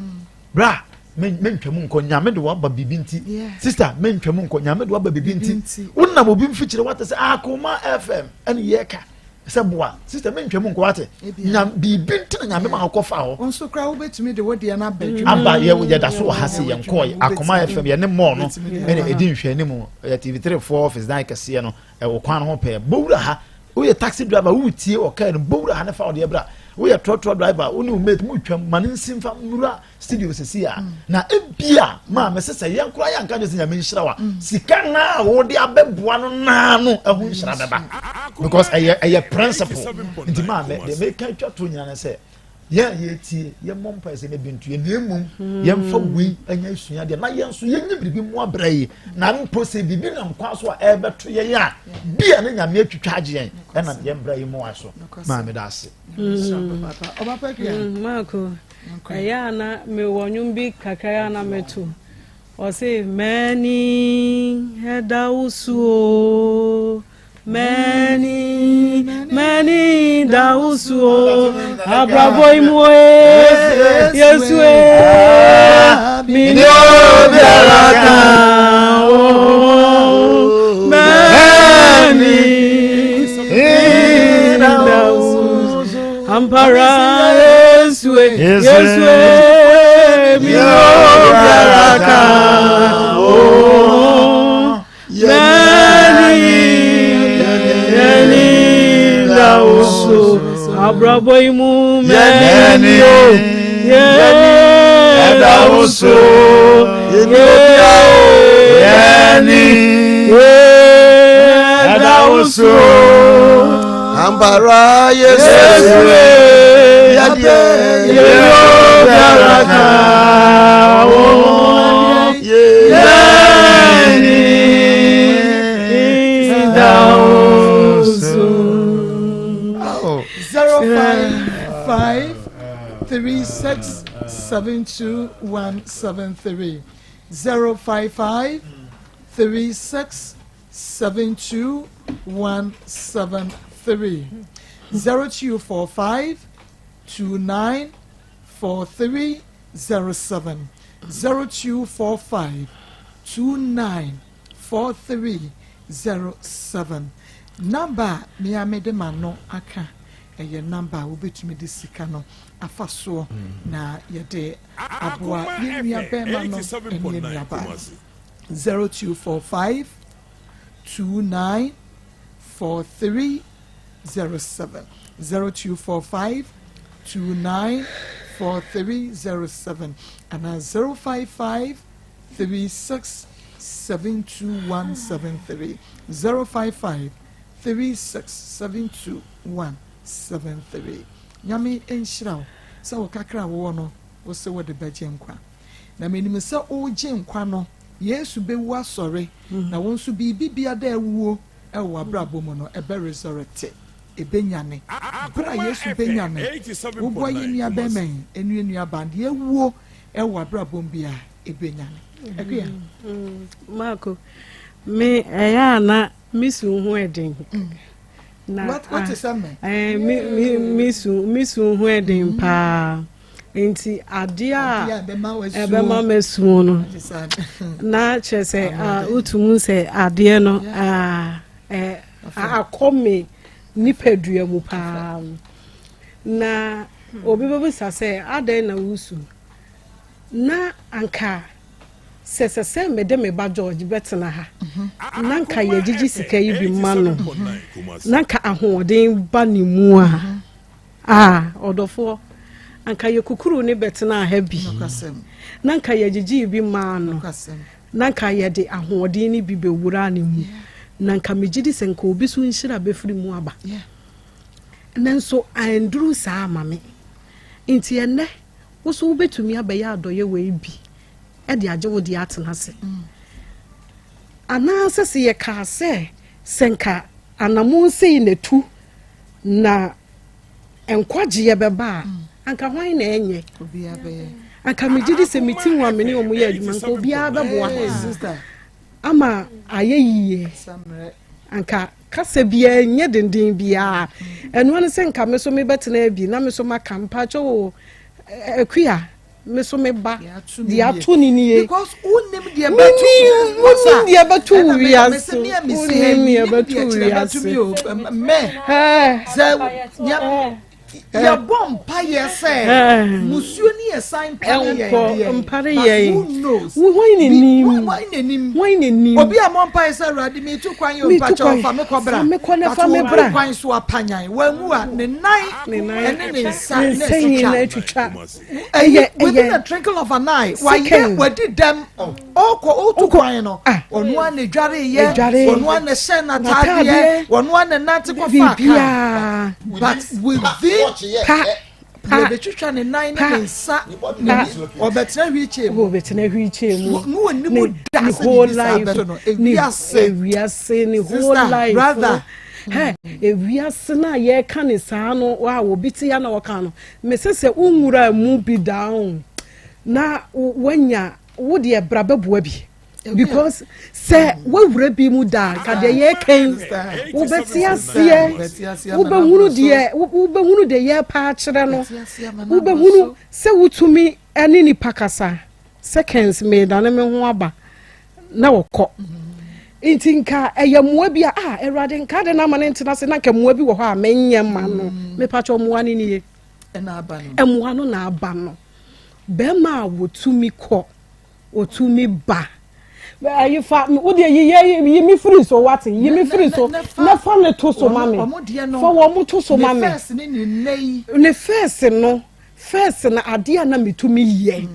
Bra, mentwa mu nkɔ, nyame de waba biribi nti. Sister, mentwa mu nkɔ, nyame de waba biribi nti. Wonam obi mfikyire wate sɛ Akoma FM ɛne yɛka sɛ boa. Sister, mentwa mu nkɔ wate. Nya biribi nti na nyame ma wokɔ fa hɔ. Nso kora wobɛtumi de wodeɛ no aba adwuma. Aba yɛ yɛda so wɔ ha se yɛn kɔɔ Akoma FM yɛne mɔɔ no ɛne ɛdi nhwɛani mu yɛ TV3 foɔ office dan kɛseɛ no ɛwɔ kwan no ho pɛɛ. Bɔwura ha woyɛ taxi driver woretie wɔ kaa no bɔwura ha ne fa ɔdeɛ bra woyɛ trɔtrɔ driver wo ne wo mate mu twam ma ne nsi mfa nwura studio sisi a mm. na ebia maa mese sɛ yɛn koraa yɛnka nyɛ sɛ nyame nhyira wa mm. sika naa a wode abɛboa no naa no ɛho nhyira bɛba because ɛyɛ ɛyɛ principle nti maa mɛ deɛ meka twa to nyina ne sɛ yɛn a yɛtie yɛmmɔ mpae sɛ ne bi nto yɛn na mmom hmm. yɛmfa wei anya sua deɛ na yɛn nso yɛnyɛ biribi mu abrɛ yi na mpo sɛ biribi nam kwan so a ɛrebɛto yɛn a bi a ne nyame atwitwa agye yɛn ɛna yɛn brɛ yi mu aso maame da ase. Hmm. Hmm, Marco, ɛyɛ a na mewɔ nnwom bi kakra yɛ a na meto ɔse mani ɛda wo so o Many, many da wo so o, abrabɔ yi mu e, Yesu e, mi ni obiara ka o. Many, da wo so, ampara Yesu e, Yesu e, mi ni obiara ka o. Abrabɔ yi mu mɛni o yɛda wo so yɛni yɛda wo so. Ambara Yesu yɛdeɛ yɛ obiara ka wo. 055 3672173 055 3672173 0245 2943 07 0245 29 43 07 Number a me ara mede m'ano aka. Ɛyɛ number a wobɛtumi de sika no afa soɔ na yɛde aboa yɛn nua bɛrima no ne yɛn nua baa no. 0245 29 4307 0245 29 4307 anaa 055 36 72173 055 3672173 Nyame nhyira wo sɛ wo kakra a wowɔ no wose wode bɛgye nkwa. Na menim sɛ woregye nkwa no Yesu bɛwu asɔre na wo nso biribi biada a awuo wɔ w'abrabɔ mu no ɛbɛ resurrecte, ɛbɛnyane. Berɛ a Yesu bɛnyane woboa yɛn nua bɛrima yi ɛne yɛn nua baa no deɛ awuo wɔ w'abrabɔ mu biara ɛbɛnyane. Akua. Marco, me ɛyɛ a na Me su ho ɛden. Na what is that man? Eh, me me me su me su ho ɛden mm. paa. Nti adeɛ a ɛbɛma mɛsu no na kyerɛ sɛ wotumu sɛ adeɛ no akɔ me nipadua mu paa na obi bɛbisa sɛ adɛn na wosu na anka Sɛ ɛsɛ sɛ mede me ba George bɛtena ha na nka yɛgyegye sika yi bi ma no na nka ahoɔden ba ne mu a, a ɔdɔfoɔ, anka yɛkukuru ne bɛtenaa ha bi na nka yɛgyegyee bi maa no na nka yɛde ahoɔden no bi bɛwuraa ne mu na nka megye di sɛ nka obi so nhyira bɛfiri mu aba. Nanso anduru saa ama me. Nti ɛnnɛ Wo nso wobɛtumi abɛyɛ adɔeɛ wei bi de agye wo deɛ atena ase. Anaasɛ sɛ yɛkaa sɛ, sɛ nka anammɔn sei na tu na nkwagyeɛ bɛba a, anka hwan na ɛnyɛ? Anka megye di sɛ me ti ho a me ne wɔn yɛ adwuma nka obiara bɛboa ama ayɛ yie. Anka Kasa biara nyɛ denden biara. Ɛno ara ne sɛ nka me so mebɛtena bi na me so maka mpakyɛ o akua me so me ba deɛ ato ne nie. Because wonim deɛ bɛto wonim deɛ bɛto wo wiase wonim deɛ bɛto wo wiase. Mɛ sɛ yɛbɔ mpaeɛ sɛ musuo ne yɛ san mpare yɛn deɛ mpare yɛn who knows wɔn n'anim wɔn n'anim wɔn n'anim obi a mɔ mpaeɛ sɛ awurade mi tu kwan yɛ mpakyɛ ɔfa mi kɔ bra fa mi kɔ ne fa mi bra kwan so apanyan wɔn mu a ne nan ɛne ne nsa na atwitwa ɛyɛ within a twinkle of an eye wayɛ wadi dɛm ɔkɔ ɔtu kwan no ɔno a na edware yɛ ɔno a na ɛhyɛ n'ataadeɛ ɔno a na nante kɔ fa kaa but within pa pa yɛbɛtwitwa ne nan ne ne nsa ɔbɛtena wheelchair mu ɔbɛtena wheelchair mu ne wɔn nimu da sɛ biribi saa bɛto no ewiase ewiase ne whole life brother hɛ ewiase no a yɛka ne saa no a obi te ya na ɔka no mese sɛ wonwura mu bi daa o na wanya Wo deɛ bra bɛboa bi because sɛ woawura bi mu daa nka deɛ yɛreka yi wobɛte aseɛ wobɛhunu deɛ wobɛhunu deɛ yɛrepa akyerɛ no wobɛhunu sɛ wotumi ne nipa kasa seconds meedane me ho aba na wɔkɔ nti nka ɛyɛ mmoa bi a ah awurade nka de no ama no ntena ase na nka mmoa bi wɔ hɔ a menyɛ ma no mm. mepakyɛ mmoa no nie mmoa no na aba no Bɛrima a wɔtumi kɔ, wɔtumi ba. Ayi fa wo deɛ yi yɛ yi mi firi so wate yi mi firi so na fa ne to so ma me fa wɔn to so ma me ne fɛs no fɛs no adeɛ a na metumi yɛ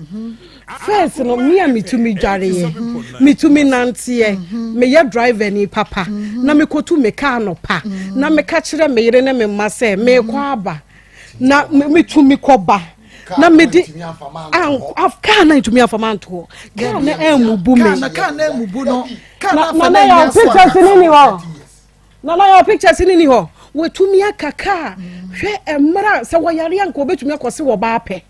fɛs no me a metumi dwareɛ metumi nanteɛ meyɛ driver ni papa na mekotu me kaa no pa na meka kyerɛ me yere ne me mma sɛ mekɔ aba na metumi kɔba na mede kaa na ntumi afa ma ntoɔ kaa na ɛmubu me kaa na ɛmubu no kaa na afa na ɛnyɛ so pictures ni ni hɔ nana yɛ pictures ni ni hɔ wɔtumi aka kaa hwɛ mmerɛ sɛ wɔyare anka wɔbɛtumi akɔse wɔ baa pɛ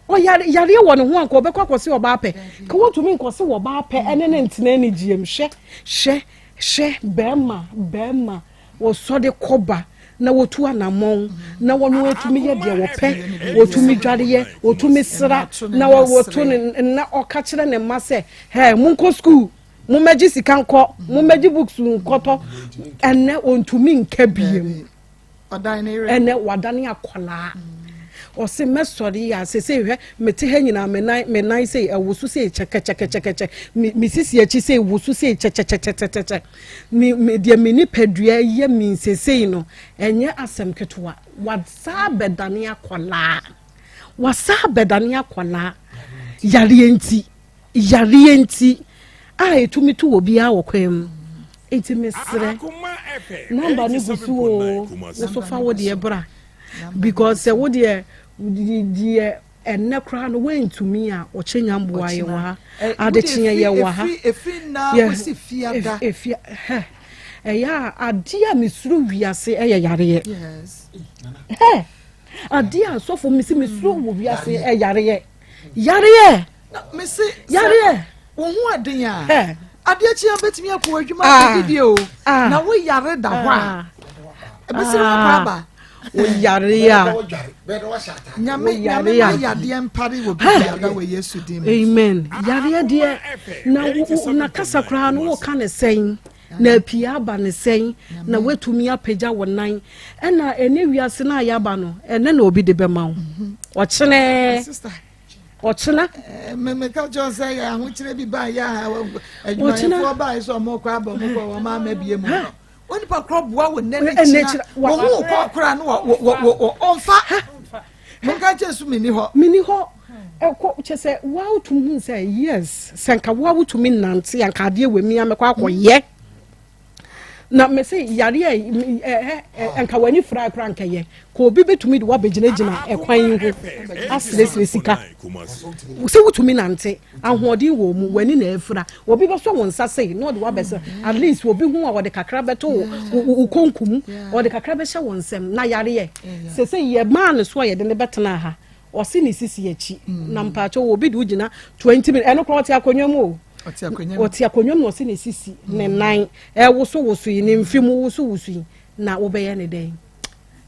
ɔyare yareɛ wɔ ne ho anka ɔbɛkɔ akɔse ɔbaa pɛ ka wɔntumi nkɔse wɔ baa pɛ ɛne ne ntena ne gyeɛm hwɛ hwɛ hwɛ bɛrima bɛrima Wɔsɔre kɔba na wɔtu anammɔn na wɔn atumi yɛ deɛ wɔpɛ, wɔtumi dwareɛ, wɔtumi sra na wɔto ne na ɔka kyerɛ ne mma sɛ hɛ monkɔ sukuu mommɛgye sika nkɔ mommɛgye books nkɔtɔ ɛnɛ wɔntumi nka biem. Ɛnɛ wadane akwadaa. Ɔse mɛsɔre yi a sesei hwɛ mete ha nyinaa me nan me nan sei ɛwoso sei kyɛkɛkyɛkɛkyɛkɛ me me sisi akyi sei woso sei kyɛkyɛkyɛkyɛkyɛ me me deɛ me nipadua yɛ me sesei no ɛnyɛ asɛm ketewa wasaa bɛdane akwadaa wasaa bɛdane akwadaa yareɛ nti yareɛ nti a ɛtumi to obiara wɔ kwan mu nti mesrɛ namba no gu so o wo so fa wo deɛ bra because sɛ wo deɛ deɛ ɛnnɛ koraa no woantumi a ɔkyɛ nya mboa yɛ wɔ ha adekyeɛ yɛ wɔ ha ɛyɛ a adeɛ a mesuro wiase ɛyɛ yareɛ adeɛ a sɔfo mesi mesuro wɔ wiase ɛyareɛ yareɛ mese yareɛ wo ho aden a adeɛ kyi a bɛtumi akɔ adwuma akɔdidie o ah. na wo yare da hɔ a ah. ɛbɛsɛ wo akɔ aba wo yare a nyame nyame ma yadeɛ mpare wɔ bibiara wɔ yesu din mu amen yareɛ deɛ na na kasa koraa no woka ne sɛn na apue aba ne sɛn na woatumi apagya wo nan ɛna ɛne wiase no a yɛaba no ɛnɛ na obi de bɛma wo mhm. ɔkyena ɔkyena. Eh, meka kyerɛ sɛ yɛ ahokyerɛ bi baa yɛ a adwumayɛfoɔ baa sɛ ɔmo kɔ aba ɔmo kɔ wɔn ama bie mu no onipa korɔ boa wo nnɛ ne kyena wɔn ho kɔ koraa no wɔ ɔmfa menka kyerɛ so menni hɔ menni hɔ ɛkɔ kyɛ sɛ woawotum hu sɛ yes sɛ nka woawotumi nante anka adeɛ wɔ mi amɛkɔ akɔyɛ na mese yareɛ ɛ nka w'ani fira kora nkɛyɛ ka obi bɛtumi de woabɛgyinagyina ɛkwan yi ho asrɛsrɛ sika sɛ wotumi nante ahoɔden wɔ mu w'ani na afira obi bɛsɔ wo nsa sei na ɔde woabɛsɛ at least obi ho a wɔde kakra bɛto wo konkum ɔde kakra bɛhyɛ wo nsɛm na yareɛ sɛ sɛ yɛmaa no so a yɛde ne bɛtena ha Ɔse ne sisi akyi na mpakyɛw obi de wo gyina 20 minutes ɛno koraa ɔte akonnwa mu o ɔte akonnwa mu na ɔse ne sisi ne nan ɛwoso woso yi ne mfe mu woso woso yi na wobɛyɛ ne dɛn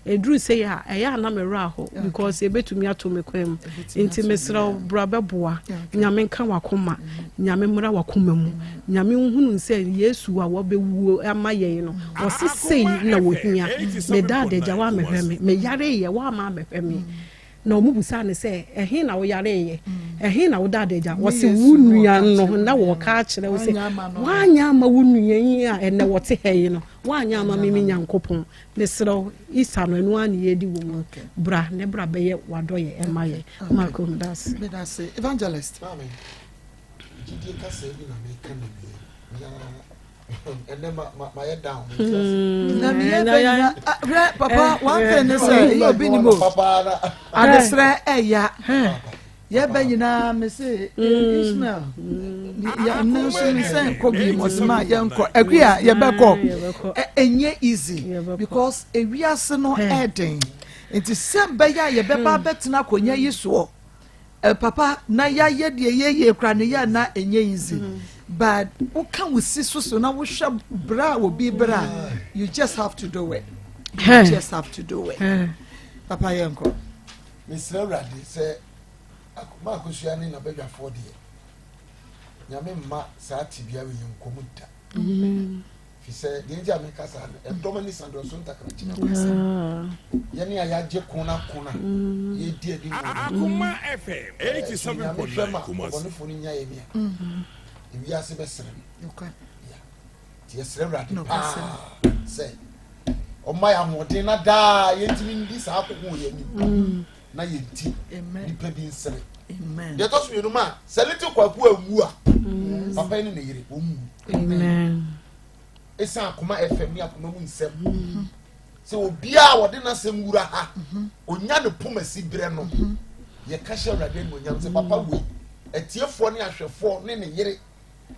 ɛduru sɛ yɛ a ɛyɛ a na me werɛ aho because ɛbɛtumi ato me kwan mu nti mesrɛ wo bra bɛboa nyame nka wakoma nyame mmra wakoma mu nyame nhunu sɛ yesu a wɔbɛwuo ama yɛn no ɔse sei na wɔhia meda adagya woamɛhwɛ me meyareyɛ woama amɛhwɛ me Na wɔbisaa no sɛ, Ɛhe na woyareeɛ? Ɛhe na woda adagya? Wɔse, Wo nua no na wɔka akyerɛ wo sɛ, woanyɛ ama wo nua yi a ɛnnɛ wɔte ha yi no, woanyɛ ama me me Nyankopɔn. Mesrɛ wo, Isa no, ɛno ara ne yɛredi wɔ mu. Bra na bra bɛyɛ w'adɔyɛ ɛma yɛ. Marko, meda ase. Meda ase. Evangelist. Maame, gyidie kasa bi na meka na wie. Na ɛnɛ ma ma ma yɛ down. Na mi yɛ bɛ nyina hwɛ papa one thing ne sɛ ɛyɛ obi ni mo adesrɛ ɛya yɛ bɛ nyinaa mi se Ishmael yɛ ɛnɛ nso mi sɛ nkɔ bi mo sɛ ma yɛ nkɔ ɛkwi a yɛ bɛ kɔ ɛnyɛ easy because ewiase no ɛɛden nti sɛ bɛyɛ a yɛ bɛ ba abɛtena akonnwa yi soɔ. Eh papa na yayɛ deɛ yɛyɛ kura ne yɛ na ɛnyɛ easy mm. but woka wo si so so na wohwɛ berɛ a obi berɛ a you just have to do it you just have to do it papa yɛ nkɔ. Mesrɛ awurade sɛ maakosua ne nabadwafoɔ deɛ nyame mma saa tebea wei yɛnkɔ mu da. Fi sɛ deɛ nti a meka saa no, ɛdɔm ani sa dɔn so ntakrakye. Yɛne a yɛagye ko no ako no a mm. yɛdi adi mu. Akoma FM 87.9 ma ɔbɔnefoɔ no nya yɛn a mm. ewiase bɛsrɛ no. Nti yɛsrɛ Awurade paa sɛ ɔma yɛ ahoɔden na daa yɛntumi ndi saa ako wɔ yɛn anim mm. na yɛnti nipa bi nsere. Deɛ ɛtɔ so mmienu ma sɛ little kwaku anwu a papa yi ne ne yere wɔn mu. Ɛsiane akoma fm ne akoma mu nsɛm sɛ obiara a wɔde n'asɛm wura ha onya ne poma si berɛ no yɛka hyɛ awurade animuonyam sɛ papa wei atiefoɔ ne ahwɛfoɔ ne ne yere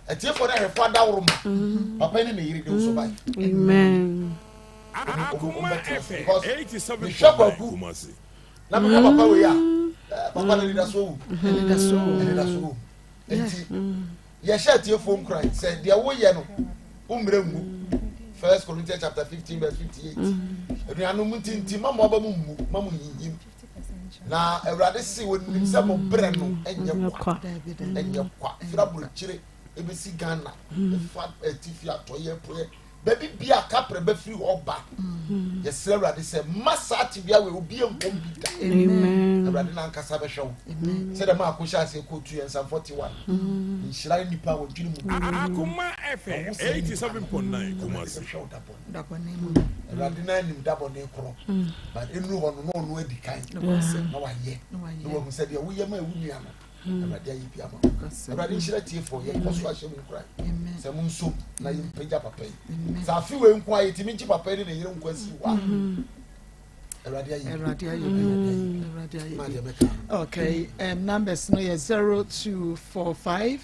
atiefoɔ ne ahwɛfoɔ adaworo ma papa ne ne yere de nso bae mehwɛ kwaku na mehwɛ papa wei a papa no anidasoɔ wɔ mu anidasoɔ wɔ mu nti Yɛhyɛ atiefoɔ nkuran sɛ deɛ woyɛ no wo mmerɛ ngu. First Corinthians chapter 15 verse 58. Anuanom nti nti ma mo aba mu mmu ma mo nyinnyim. Na Awurade se wɔnim sɛ mo berɛ no ɛnyɛ kwa ɛnyɛ kwa. Firi aburokyire ebesi Ghana efa atifi atɔeɛ apueɛ. Baabi bia a kaprɛ bɛfiri hɔ ba, yɛsrɛ Awurade sɛ mma saa tebea wei obi nkɔm bi da. Awurade n'ankasa bɛhwɛ wo. Sɛdeɛ Maako hyɛ aseɛ kootu yɛn Psalm 41. Nhyira ne nipa a wɔdwene mu. Akoma FM 87.9 Kumasi. Bɛhwɛ wo da bɔne mu. Awurade no anim da bɔne korɔ. But ɛnuru hɔ no na ɔno adi kan na wayɛ na wahu sɛ deɛ woyɛ ma ɛwo nua no Awurade ayɛ bi ama wo. Awurade nhyira tiefoɔ yɛkɔ so ahyɛ mu nkuran sɛ mo nsom na yɛmpagya papa yi. Sɛ afe wei nko a yɛtumi gye papa yi ne ne yere nkwa si hɔ a Awurade ayɛ bi. Awurade ayɛ bi. Awurade ayɛ Ma bi. deɛ mɛka no. Okay, numbers no yɛ 0245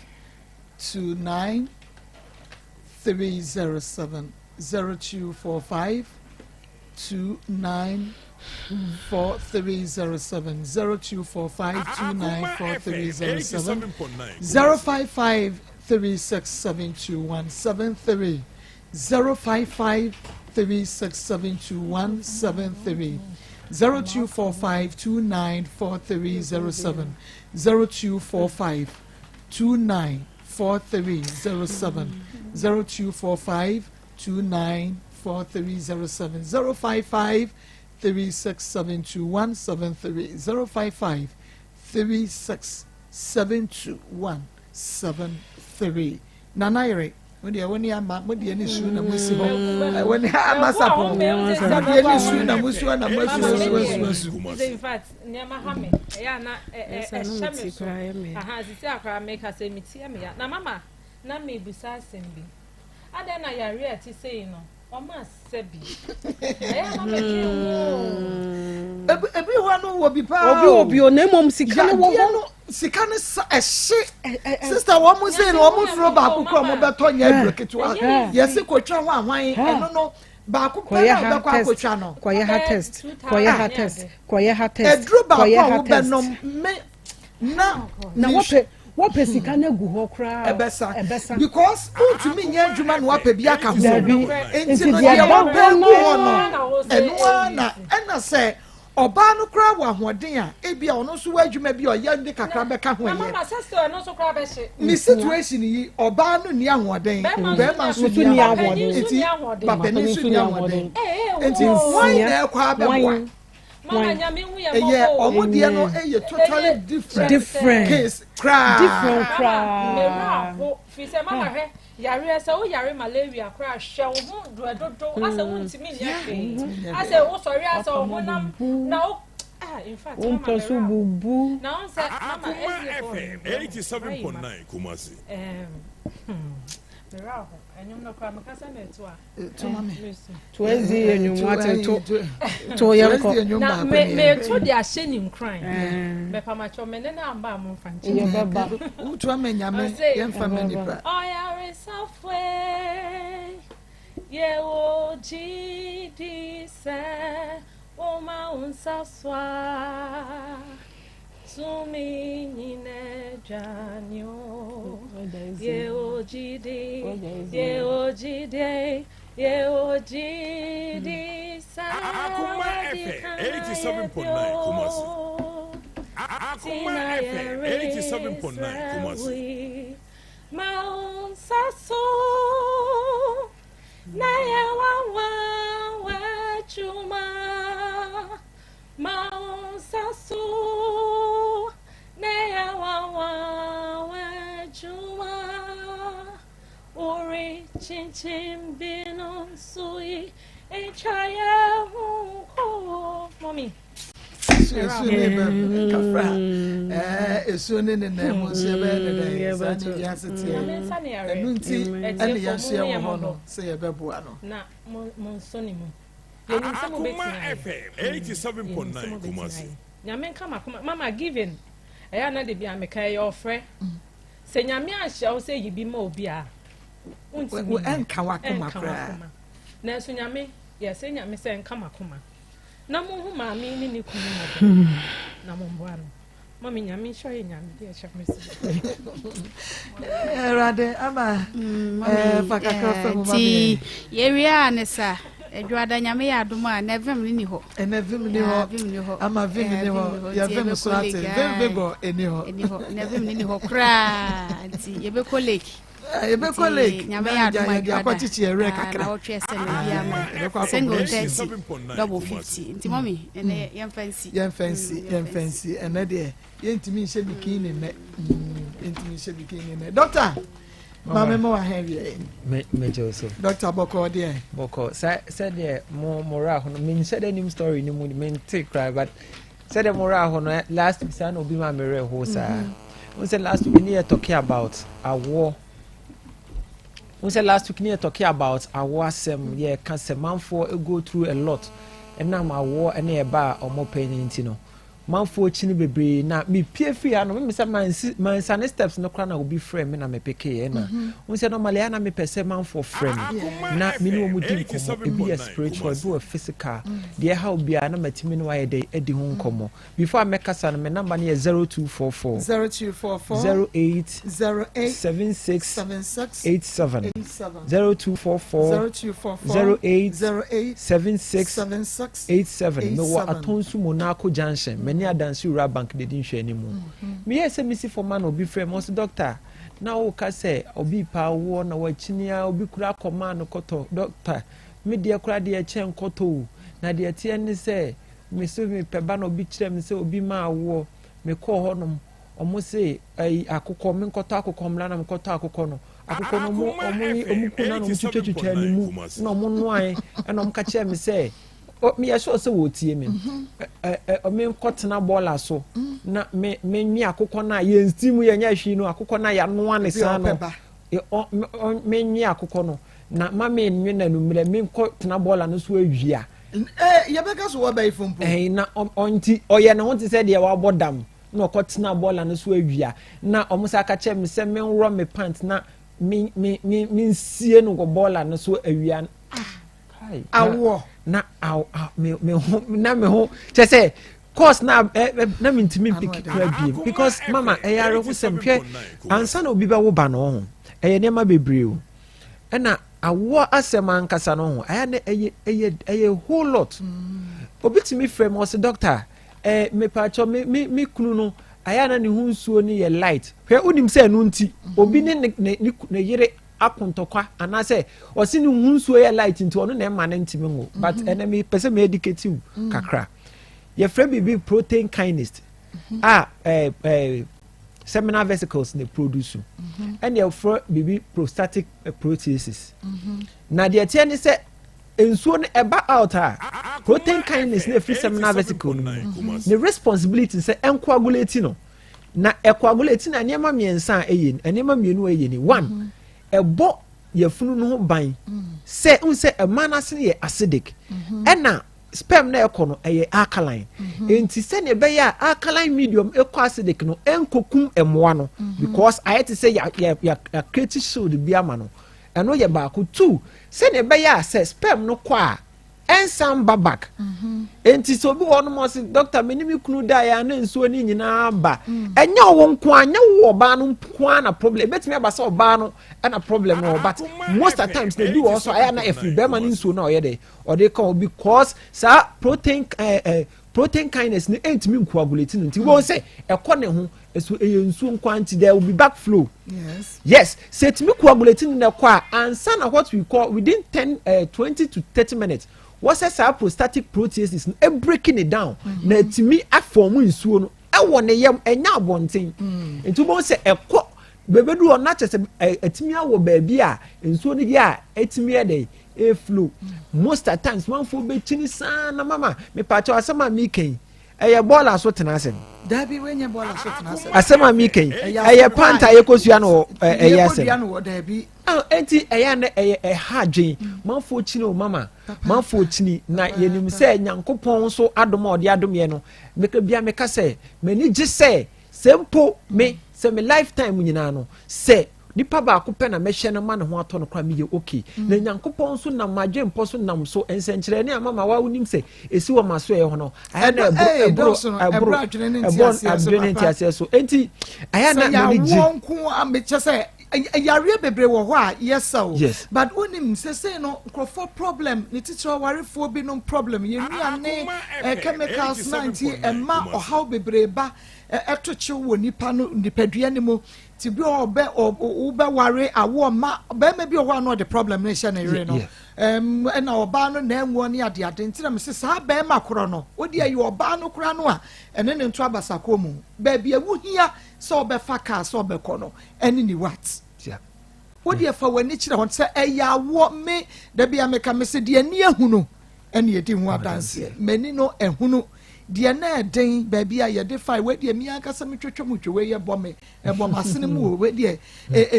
29 307 0245 29 4307 0245 29 4307 055 3672173 055 3672173 0245 294307 0245 294307 0245 294307 055 3672173 055 3672173 Nana yere wo deɛ wo ne ama mo deɛ ne su na mo si hɔ mm. wo ne ama sapɔn mo deɛ ne su na mo si hɔ na mo asu asu asu asu. In fact, nneɛma ha me ɛyɛ ana ɛhyɛ me so aha sisi akora meka sɛ metia me ya na mama na mebusa asɛm bi Adɛn na yareɛ a ɛte sei no wɔn asɛ bi? Ɛyɛ a na mɛdwen ho o. Ebi ebi hɔ no wɔ bi paa Obi o. wɔ bi o na mmom sika no wɔ Yadeɛ hɔ. no sika no sa ɛhye. Sista wɔn mo sei no wɔn nuro baako kura wɔn bɛtɔ nyɛ aduro ketewa. Yɛsi kotwa ho ahwan ɛno no baako pɛ Kɔyɛ na ha ɔbɛkɔ test, akotwa no. kɔyɛ ha test, kɔyɛ ha test, kɔyɛ ha test, Aduro baako kɔyɛ a ha test. wobɛnom me na Na wɔpɛ wɔpɛ sika no agu hɔ koraa ɛbɛsa ɛbɛsa. Because wontumi nyɛ adwuma na wapɛ bi aka ho. Dabi. Nti Nti no deɛ deɛ ɛda wapɛ hɔ agu no hɔ no ɛno ara na ɛna sɛ ɔbaa no koraa wɔ ahoɔden a ebi a ɔno nso wɔ adwuma bi a ɔyɛ de kakra bɛka ho Na ɛyɛ. mama sɛ still ɛno nso koraa bɛhye. Ne situation yi ɔbaa no nni ahoɔden bɛrima nso Nso nni nni ahoɔden ahoɔden. nti papanin nso nni ahoɔden nti Nsia. wɔn na ɛkɔ abɛboa. Wɔn. Mama nyame hu yɛ Ɛyɛ mmɔbɔ o. ɔmo deɛ no ɛyɛ totally different Different. case koraa. Different Mama koraa. mewura aho firi sɛ mama hwɛ yareɛ sɛ wo yare malaria koraa hwɛ wo ho doɛ dodo asɛ wo ntumi nyɛ hwee asɛ wo sɔre asɛ wo honam na wo ah in fact Wo mama mpɛ so mewura aho bubu. na wo sɛ mama Akoma ɛsie fɔ FM 87.9 Kumasi. ɛɛm hmm mewura aho ɛnwom no koraa meka sɛ meto a To ma me. To ezi enwom wate to to yɛn kɔ. Na me meto de ahyɛ ne nkuran. Mɛpamakyɛw me ne no amba a momfa nkyɛ. Yɛ bɛba. Wotu ama nyame yɛmfa ma nipa. Ɔyaresafo yɛwɔ gyidi sɛ woma wo nsa so a tumi nyina dwane o. Yɛwɔ gyidi, yɛwɔ gyidi, yɛwɔ gyidi sɛ Akoma wadi FM kan ayɛ 87.9 Kumasi. bio. Akoma FM 87.9 Kumasi. Ma wo nsa so na yɛ wawa w'adwuma. Ma wo nsa so na yɛ wawa w'adwuma. Ori chinchin binom so yi etwa yɛ ho kɔ. Mommy. Esu ne bɛ kafra ɛɛ esu ne ne nan mu nso yɛbɛyɛ ne dɛ saa ne wiase teɛ ɛnu nti ɛne yɛn nso yɛwɔ hɔ no sɛ yɛbɛboa no. Na mo mo nso ne mu. Yɛnim sɛ Akoma mobɛtumi ayɛ. FM Yɛnim sɛ 87.9 mobɛtumi Kumasi. ayɛ. Nyame nka makoma mama giving ɛyɛ ana de bi a meka ɛyɛ ɔfrɛ sɛ nyame anhyɛ wo sɛ yi bi ma obi a wontumi Wo- nyɛ. ɛnka w'akoma Ɛnka koraa. w'akoma. Nanso nyame yɛsɛ nyame sɛ nka makoma na monhu maame ne ne kunu mmɔbɔ na momboa no mami nyame nhyɛ yɛ nyame deɛ ɛhyɛ me so. Awurade ama ɛɛ fa kakra fa mu ma nti me. yɛwie a ne sa adwuada nyame yɛ adom a na vim no ni hɔ. Ɛnɛ vim ni Ah, hɔ vim ni hɔ. ama vim Eh, ni vim hɔ ni hɔ. yɛ Nti vim yɛbɛkɔ so ate lake, vim aye. vigor ɛni hɔ. Ɛni hɔ na vim no ni hɔ koraa nti yɛbɛkɔ lake. Yɛbɛkɔ lake Nyame yɛ adom a yɛde akɔkyekye yɛn werɛ kakra. Na wɔtwe ɛsɛ na bi ama single 30 double 50 nti mɔmi ɛnɛ yɛmfa nsi. Yɛmfa nsi yɛmfa nsi ɛnɛ deɛ yɛntumi nhyɛ bikini nnɛ yɛntumi nhyɛ bikini nnɛ dɔkta maame mo wɔ ha wie. Me me gye so. Dɔkta bɔkɔ deɛ. Bɔkɔ sɛ sɛdeɛ mo mo ra ho no menhyɛ dɛ nim story no mu mente koraa but Sɛdeɛ mo werɛ aho no last week saa na obi ma me werɛ ho saa. N sɛ last week ne yɛ talking about awoɔ. N sɛ last week ne yɛ talking about awoɔ asɛm yɛ ka sɛ manfoɔ go through a lot ɛnam awoɔ ɛne ɛba a wɔn pɛ ne nti no. Manfoɔ kyini bebree na mepie firi ha no meme sɛ mansi mansane steps no koraa na obi frɛ me na mepeke ɛna. N sɛ normally a na mepɛ sɛ manfoɔ frɛ me na me ne wɔn di nkɔmmɔ ebi yɛ spiritual ebi wɔ physical. Deɛ ɛha wo biara na matumi ne wo ayɛ dɛn adi ho nkɔmmɔ. Before a mɛkasa no, me number no yɛ 0244 0244 08 08 76 76 87 87 0244 0244 08 08 76 76 87. Mewɔ 87. Atonsu Monaco Junction, m'ani Adansi Rural Bank na ɛdi nhwɛanimu. Meyɛɛ sɛ mesi fam a na obi frɛ me, ɔse doctor, na woka sɛ obi repɛ awoɔ na wakyini ara, obi koraa kɔmaa no kɔtɔ, doctor, Me deɛ koraa deɛ ɛkyɛn kɔtɔ o, na deɛ ɛteɛ ne sɛ me se mepɛ ba na obi kyerɛ me sɛ obi ma awoɔ, mekɔɔ hɔ nom, ɔmo se ɛyi akokɔ, menkɔtɔ akokɔ mmra na mekɔtɔ akokɔ no, akokɔ no ɔmo ɔmo yi ɔmo ku na na ɔmo twitwatwitwaa ne mu na ɔmo noae ɛna ɔmo ka kyerɛ me sɛ meyɛ sure sɛ wɔretie me ɛ ɛ menkɔtena bɔɔla so na me menwe akokɔ no a yɛn steam yɛnyɛ hwee no akokɔ no a yɛanoa ne saa no menwe akokɔ no Na ma me nwe no anummerɛ, me nkɔ tena bɔɔla no so awia. Eh, yɛbɛka so wɔ bɛyifo mpo. Ɛn, na ɔnti ɔyɛ ne ho te sɛ deɛ wabɔ dam, na ɔkɔ tena bɔɔla no so awia. Na wɔn san ka kyerɛ me sɛ menworɔ me pant na me me me mensie no wɔ bɔɔla no so awia. Ah, kai. Awoɔ. Na aw aw me me ho na me ho kyɛ sɛ course na ɛ ɛ na mentumi mpiki kura biem because mama ɛyɛ awerɛhosɛm hwɛ ansa na obi bɛwo ba no ho ɛyɛ nneɛma bebree o. Ɛna awoɔ asɛm ankasa no ho ayɛ na ɛyɛ ɛyɛ ɛyɛ whole lot obi tumi frɛ mi ɔsɛ doctor ɛɛ mepaakyɛw me me me kunu no ayɛ na ne ho nsuo no yɛ light hwɛ wonim sɛ ɛno nti obi ne ne ne ne yere akontɔkwa anaasɛ ɔsi ne ho nsuo yɛ light nti ɔno na ɛma ne ntumi ngo but mhm. ɛnɛ mi pɛ sɛ mi educate you mm. kakra yɛfrɛ biribi protein kinase mhm. a ɛɛ ɛɛ. Seminal vesicles na produce mhm. ɛna ɛfrɛ biribi prostatic eh, proteases mhm. na deɛ ɛteɛ ne sɛ nsuo no ɛba out a protein kinase na ɛfiri seminal vesicle no mu mhm. ne responsibility sɛ ɛncoagulate no na ɛcoagulate na nneɛma mmiɛnsa a ɛyɛ nneɛma mmienu a ɛyɛ ni one ɛbɔ yɛfunu no ho ban sɛ n sɛ ɛma no ase no yɛ acidic ɛna sperm na ɛkɔ no ɛyɛ alkaline mhm. nti sɛnea ɛbɛyɛ a alkaline medium ɛkɔ acidic no ɛnkokum mmoa no mhm. because ayɛ te sɛ yɛ yɛ yɛ create shield bi ama no ɛno yɛ baako two sɛnea ɛbɛyɛ a sɛ sperm no kɔ a ɛnsan ba back mhm. nti sɛ obi wɔ hɔnom ɔse doctor me ne me kunu da yɛ ana nsuo no nyinaa ba mm. ɛnyɛ ɔwɔ nko a nyɛ wo ɔbaa no nko a na problem ebetumi aba sɛ ɔbaa no ɛna problem no but most of times na ebi wɔ hɔ so ayɛ na efiri bɛrima ne nsuo no a ɔyɛ dɛ ɔde ka ho because saa protein ɛɛ eh, eh, protein kinase no ɛntumi nkoagulate no nti wɔn sɛ ɛkɔ ne ho ɛso ɛyɛ nsuo nkwa nti there will be back flow yes yes sɛ ɛtumi coagulate no na ɛkɔ a ansa na what we call within ten uh, eh, 20 to 30 minutes wɔsɛ saa prostatic proteases no ɛbreaking it down mm -hmm. na ɛtumi afɔm nsuo no ɛwɔ ne yam ɛnyɛ abɔnten mm. nti wɔn sɛ ɛkɔ bɛbɛdu hɔ na kyɛ sɛ ɛtumi awɔ baabi a nsuo no yɛ a ɛtumi yɛ dɛ eflow most at times manfoɔ bɛkyini saa na mama mepaakyɛw asɛm a meka yi ɛyɛ bɔɔla so tena asɛm dabi wei nyɛ bɔɔla so tena asɛm asɛm a meka yi ɛyɛ panta yɛkɔsua no wɔ ɛyɛ asɛm enti ɛyɛ na ɛyɛ ɛha adwen manfoɔ kyini o mama manfoɔ kyini na yɛnim sɛ nyankopɔn nso adom a ɔde adom yɛ no meka bia meka sɛ m'ani gye sɛ sɛ mpo me sɛ me lifetime nyinaa no sɛ Nipa baako pɛ na mɛhwɛ no ma ne ho atɔ no koraa meyɛ okay. Mm. Na Nyankopɔn nso nam m'adwempɔ so nam so nsɛnkyerɛnne a mama wa wonim sɛ ɛsi wɔ m'asoɛeɛ hɔ no ayɛ na ɛboro ɛboro ɛboro ɛbɔ adwene ne nteaseɛ so. Enti ayɛ na m'ani gye. Sɛ yɛawoɔ nko a mekyɛ sɛ yareɛ bebree wɔ hɔ a yɛsa o. Yes. But wonim sesei no nkurɔfoɔ problem ne titiri awarefoɔ binom problem yɛn nnuane eh, chemicals na nti ɛma ɔhaw bebree ba ɛto kyew wɔ nipa no nipadua no mu. Ti bi wɔ hɔ ɔbɛ wobɛware awo ɔma bɛrima bi wɔ hɔ a na ɔde problem no hyɛ ne yere no. Ɛm ɛna ɔbaa no na ɛnwoɔ ne adeade nti na mese saa bɛrima korɔ no wode ayi ɔbaa no koraa no a ɛne ne nto abasakɔ mu. Baabi a wohia sɛ ɔbɛfa kaa sɛ ɔbɛkɔ no ɛne ne what. Wo deɛ fa w'ani kyerɛ hɔ sɛ ɛyɛ awoɔ me da bi a meka me se deɛ ani ahunu ɛne ɛdi ho adanseɛ m'ani no ahunu deɛ na ɛden baabi a yɛde fae wei deɛ mi ankasa metwetwe mu twe wei ɛbɔ me ɛbɔ m'asene mu o wei deɛ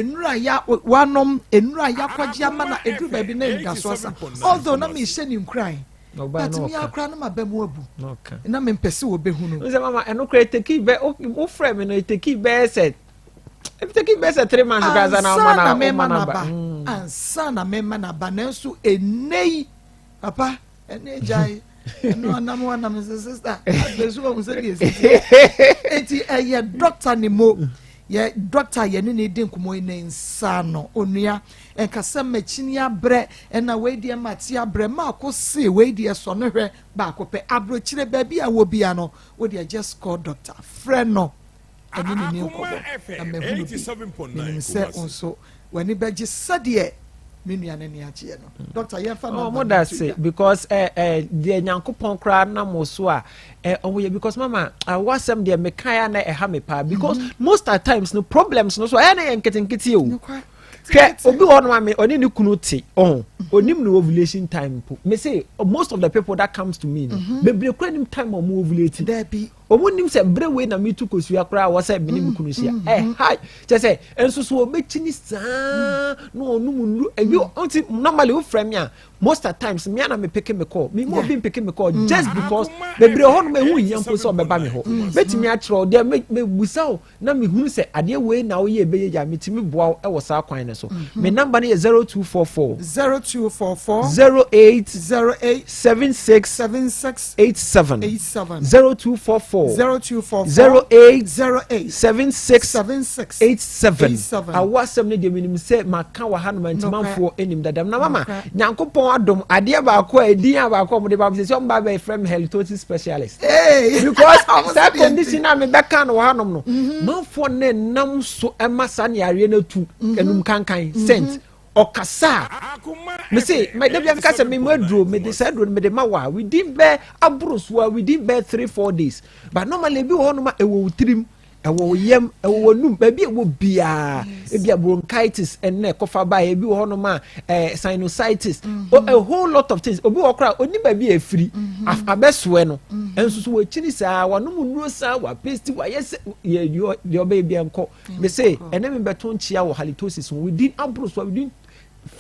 nnura ya wanom nnura ya kɔgye ama na ɛduru baabi na ɛnidaso asa although na mehyɛ ne nkuran but mi akora no ma bɛ mu abu na mempɛ sɛ wɔbɛhunu. Nsɛ mama ɛno kora ɛteki bɛ wofrɛ me no ɛteki bɛyɛ sɛ Take bɛyɛ sɛ three months koraa ansa na ɔma na ɔma na ba. Mm. Ansa na mema na ba nanso ɛnɛ yi papa ɛne gyae ɛno anam hɔ anam sɛ sista afei so wɔn sɛ deɛ esi eti ɛyɛ dɔkta ne mo yɛ dɔkta yɛ ne ne di nkɔmɔ yi ne nsa no onua nkasa mɛkyini abrɛ ɛna wei deɛ ma te abrɛ maako se wei deɛ sɔ no hwɛ baako pɛ aburokyire baabi a wɔ bia no wo deɛ just call doctor frɛ no. ɛne ne ni nkɔmmɔ na mahunu bi. Menim sɛ wo nso w'ani bɛgye sɛdeɛ me nua no ani agyeɛ no. Doctor, yɛmfa oh, number no da nto se dwa. because eh, eh, deɛ nyankopɔn koraa nam wo so a eh, ɔmo yɛ because mama awo asɛm deɛ mekae a na ɛha me paa because mm -hmm. most at times no problems no so ɛyɛ na yɛ nketenkete o hwɛ obi wɔ hɔ nom a me ɔne ne kunu te ɔho onim ne ovulation time mpo me se most of the people that comes to me no mm -hmm. bebree kura nim time a ɔmo ovulate Dabi. Wɔn nim sɛ bere wei na metu kosua koraa wɔ sɛ mene me kunu hyia. Ɛha kyɛ sɛ nso so ɔbɛkyini saa na ɔnom nnuru. Ebi nti normally wofrɛ me a most at times me ana me peke me call. Me mu obi mpeke me call just because bebree hɔ nom ɛho hia mpo sɛ ɔbɛba me hɔ. Mɛtumi akyerɛ deɛ mebusa wo na mehunu sɛ adeɛ wei na woyɛ ɛbɛyɛ yie a metumi boa wo wɔ saa kwan no so. Me number no yɛ 0244 0244 08 08 76 76 87 87 0244 0244 08 08 76 76 87 87. Awo asɛm no deɛ menim sɛ maka wɔ ha nom ntimanfoɔ anim dadam na mama Nokorɛ. Nyankopɔn adom adeɛ baako a ɛdin a baako a wɔde ba me sɛ sɛ wɔn ba bɛfrɛ me halitosis specialist Hey! because Ɔmo saa sɛ deɛ nti. condition a mebɛka no wɔ hanom no mhm. manfoɔ ne nam so ɛma saa ne yareɛ no atu mhm. anum kankan mhm. scent ɔkasa a mese mɛda bia meka sɛ mema aduro mede saa aduro no mede ma wɔ a within bɛ aboro so a within bɛ 3 4 days, but normally ebi wɔ hɔnom a ɛwɔ wo tirim, ɛwɔ wo yam, ɛwɔ w'anum, baabi a ɛwɔ biara. Ebi a bronchitis ɛnna ɛkɔfa baeɛ, ebi wɔ hɔnom a sinusitis, a whole lot of things. Obi wɔ koraa oni baabi a efiri abɛsoɛ no, ɛnso so wɔakyini saa, wɔanom nnuro saa, wɔapesti, wɔayɛ sɛ yɛ deɛ ɔbɛyɛ bi ɛnkɔ. Mese ɛnɛ mi bɛto nkyia wɔ halitosis ho within aboro so within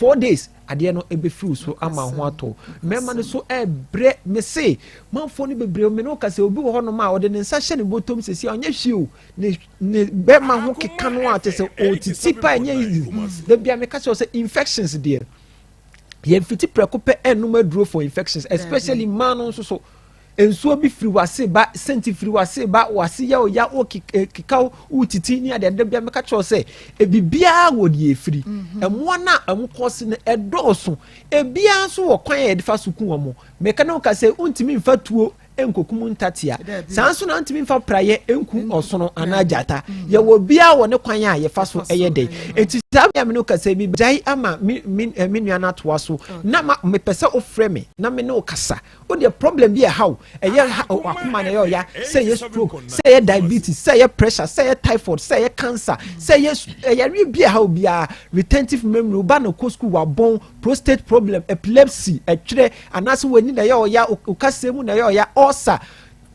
4 days adeɛ no ɛbɛfiri so ama ho atɔ mmarima no so. Ɛbrɛ mese manfoɔ no bebree me no kasa, obi wɔ hɔnom a ɔde ne nsa hyɛ ne bɔtɔm sɛsi a ɔnyɛ hwee o, ne bɛrima ho keka no a kyɛ sɛ ɔtiti pa, ɛnyɛ easy. Da bia meka kyerɛ sɛ infections deɛ, yɛmfiti prɛko pɛ ɛnum aduro for infections, especially mmaa no nso so. Nsuo bi firi wase ba, sɛnti firi wase ba, wase yɛ ɔya, o keka wo titi ne adeɛ. Da bia meka kyerɛ sɛ ebibiara wɔ deɛ efiri ɛmoa no a ɛmo kɔsi no ɛdɔɔso, ebiara nso wɔ kwan a yɛde fa so ku wɔn. Meka ne wo ka sɛ ntumi nfa tuo nkokum ntatea, saa nso na ntumi nfa praeɛ nku ɔsono anaa gyata. Yɛwɔ biara wɔ ne kwan a yɛfa so ɛyɛ dɛ. Eti saa bia me ne wo ka sɛ mi gyae ama me nua no atoa so na ma mepɛ sɛ ofrɛ me na me ne wo kasa. O deɛ problem bi ɛha o, ɛyɛ ha akoma na ɛyɛ ɔya, sɛ ɛyɛ stroke, sɛ ɛyɛ diabetes, sɛ ɛyɛ pressure, sɛ ɛyɛ typhoid, sɛ ɛyɛ cancer, sɛ ɛyɛ ɛyareɛ bi ɛha o biara, retentive memory, ɔba na ɔkɔ school wabɔn, prostate problem, epilepsy, ɛtwerɛ anaasɛ w'ani na ɛyɛ ɔya, ɔkasɛ mu na ɛyɛ ɔya, ulcer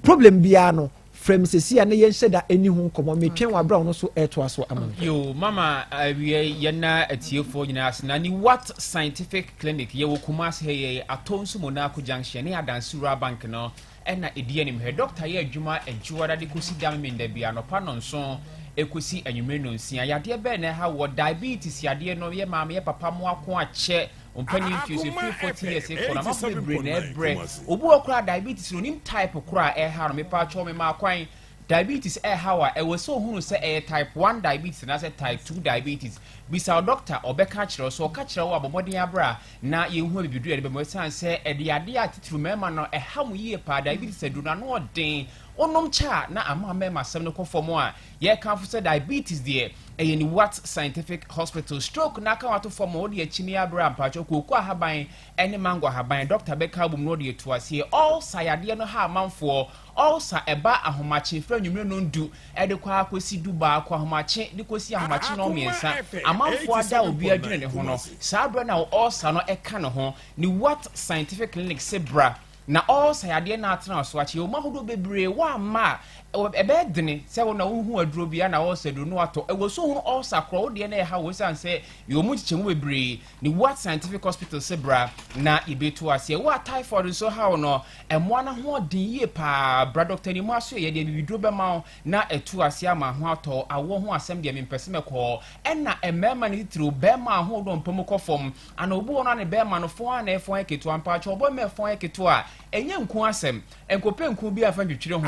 problem biara no, frɛ me sɛsi a na yɛnhyɛ da ani ho nkɔmmɔ. Metwɛn wɔ aberɛ a ɔno nso ɛretoa so ama me. Yo, mama, awie yɛna atiefoɔ nyinaa ase na ni What Scientific Clinic yɛwɔ Kumase ha yɛ atɔ nso Monaco Junction ne Adansi Rural Bank no ɛna ɛdi anim hwɛ. Dɔkta yɛ adwuma adwoada de kɔsi da memenda bi anɔpa 7 ɛkɔsi anwummere 6. Yadeɛ bɛɛ na ɛha wɔ diabetes yadeɛ no, yɛ maame, yɛ papa mo ako akyɛ mpanin mfie so ɛfiri 40 years kɔ no, amafo bebree na ɛbrɛ. Obi wɔ koraa diabetes no onim type koraa ɛha no. Mepa atwɔ me maa kwan diabetes ɛha a ɛwɔ sɛ ohunu sɛ ɛyɛ type 1 diabetes anaasɛ type 2 diabetes. Bisa wo doctor, ɔbɛka kyerɛ wo. So ɔka kyerɛ wo a, bɔ mmɔden abra na yɛnhu abibiduro yɛde bɛma, ɛsiane sɛ ɛde adeɛ a titiri mmarima no ɛha mu yie paa. Diabetes aduro no ano ɔden. Wonom kyɛ a na ama mmarima asɛm no kɔ fam a yɛkamfo sɛ diabetes deɛ ɛyɛ ne Wat Scientific Hospital. Stroke na aka wato fam a wode akyini aberɛ a mpakyɛw kooko ahaban ne mango ahaban dɔkta bɛka abom na ɔde atu aseɛ. Ulcer yadeɛ no ha amanfoɔ. Ulcer ɛba ahomakye firi anwummere nondu de kɔ ara kɔsi dubaako ahomakye de kɔsi ahomakye nnɔnmiɛnsa. Amanfoɔ ada a obiara dwene ne ho no saa berɛ na ulcer no ɛka ne ho. Ne Wat Scientific Clinic se bra Na ɔresa yadeɛ na atena so akyɛ. Ɛwɔ mu ahodoɔ bebree, woamma a, ɛbɛyɛ dene sɛ wo na wohu aduro bi a na ɔresa aduro no atɔ. Ɛwɔ so hunu ɔresa korɔ, wo deɛ na ɛha wo ɛsiane sɛ yɛwɔ mu nkyekyɛmu bebree. Ne Wat Scientific Hospital se bra na yɛbɛtu aseɛ. Wo a typhoid nso ha wo no, mmoa no ahoɔden yie paa. Bra Dɔkta Animu Asoɛeɛ deɛ bibiduro bɛma wo na atu aseɛ ama ho atɔ wo. Awoɔ ho asɛm deɛ mempɛ sɛ mɛkɔ. Ɛna mmarima no titiriw, barima a ho dɔ mpa mu kɔ fam, Ana obi wɔ no a ne bɛɛma no fɔn a na ɛfɔn yɛ ketewa mpakyɛw ɔbɛɛma ɛfɔn yɛ ketewa a ɛnyɛ nku asɛm nkɔpɛ nku bi a fa ntwitwiri ho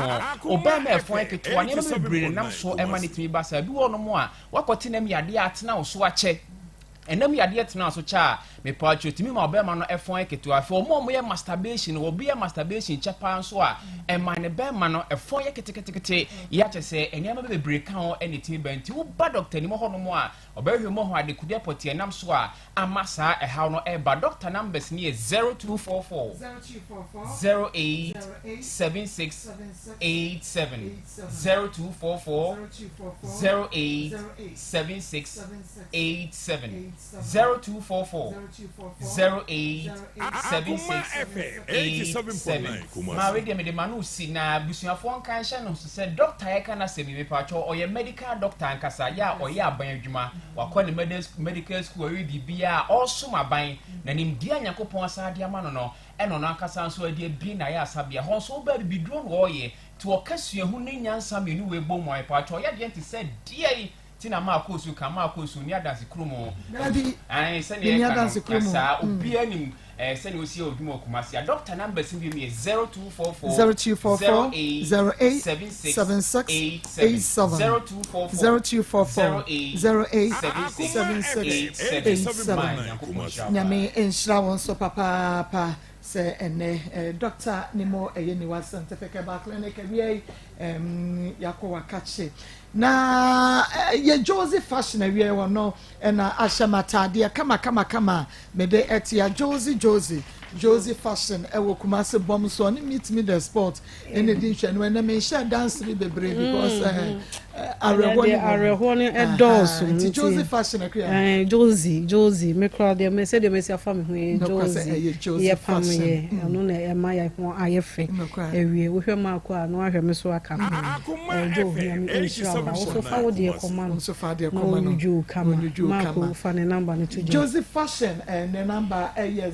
ɔbɛɛma ɛfɔn yɛ ketewa nneɛma bebree na nam so ɛma ne tumi ba saa bi wɔ nom a wakɔte nam yadeɛ a atena wo so akyɛ ɛnam yadeɛ tena so kyɛ a mepaakyɛw tumi ma ɔbɛɛma no ɛfɔn yɛ ketewa afei wɔn a wɔyɛ masturbation wɔbi yɛ masturbation kyɛ paa nso a ɛma ne bɛɛma no ɛfɔn yɛ ketekete yɛ akyɛ sɛ nneɛma bebree ka ho ɛna ɛtumi ba nti woba dɔkta nim hɔ nom a Ɔbɛhwehwɛ mu ahu adekodeɛ pɔtee a ɛnam so a ama saa ɛhaw no reba. Dɔkta numbers no yɛ 0244 08 76 87, 0244 08 76 87, 0244 08 76 87. Maa wei deɛ mede ma no si na abusuafoɔ nka nhyɛ no nso sɛ dɔkta a yɛka n'asɛm yi mepatwɔ ɔyɛ medical doctor ankasa yɛ a ɔyɛ aban adwuma wakɔ ne medical school ɔyɛ biribiara ɔresom aban na nimdeɛ a Nyankopɔn asan de ama no no ɛna ɔno ankasa nso ɛde abie na ayɛ asabea hɔ nso wobaa bibiduro na ɔreyɛ nti ɔka suahu ne nyansa mmienu wei bɔ mu a mepatwɔ ɔyɛ deɛ nte sɛ deɛ ti na maa kɔɔ su ka maa kɔɔ su ni adanse kuro mu Dabi, ɛn sɛnea menni ɛka adanse no kuro mu. saa obiara nim ɛɛ sɛnea osi yɛ odwuma wɔ Kumasi a dɔkta namba si bi mu yɛ 0244 0244 08 08 76 76 87 87 0244 0244 08 08 76 76 87 87. maa Nyankopɔn nhyira wo paa. Nyame nhyira wo nso papaapa sɛ ɛnɛ eh, Dr. Nimo ɛyɛ Niwa Scientific Herbal Clinic awia yi em, yakɔ wakakye Na yɛ Josie fashion awiei hɔ no na ahyɛ m'ataadeɛ kama kama kama a mede ɛtea Josie Josie Josie fashion ɛwɔ Kumasi bɔm so ɔne meet me the sport ɛna di nhwɛ no ɛnɛ menhyɛ dansere bebree because ɛɛ awerɛhoɔ ne awerɛhoɔ no ɛdɔɔso nti Josie fashion akua ɛɛ Josie Josie me kora deɛ me sɛdeɛ mesi afa me ho yɛ Josie yɛ pam yɛ ɛno na ɛma yɛ ho ayɛ fɛ awie wohwɛ maako a na wahwɛ me so aka ho. Akoma Joe, FM Nyame nhyira wo. Wo so fa wo deɛ kɔma no. Nso fa deɛ Na kɔma no. ɔnwudwo wo kama. Ɔnwudwo wo Mark kama. fa ne number no to dwa. Josie Fashion eh, ne number ɛyɛ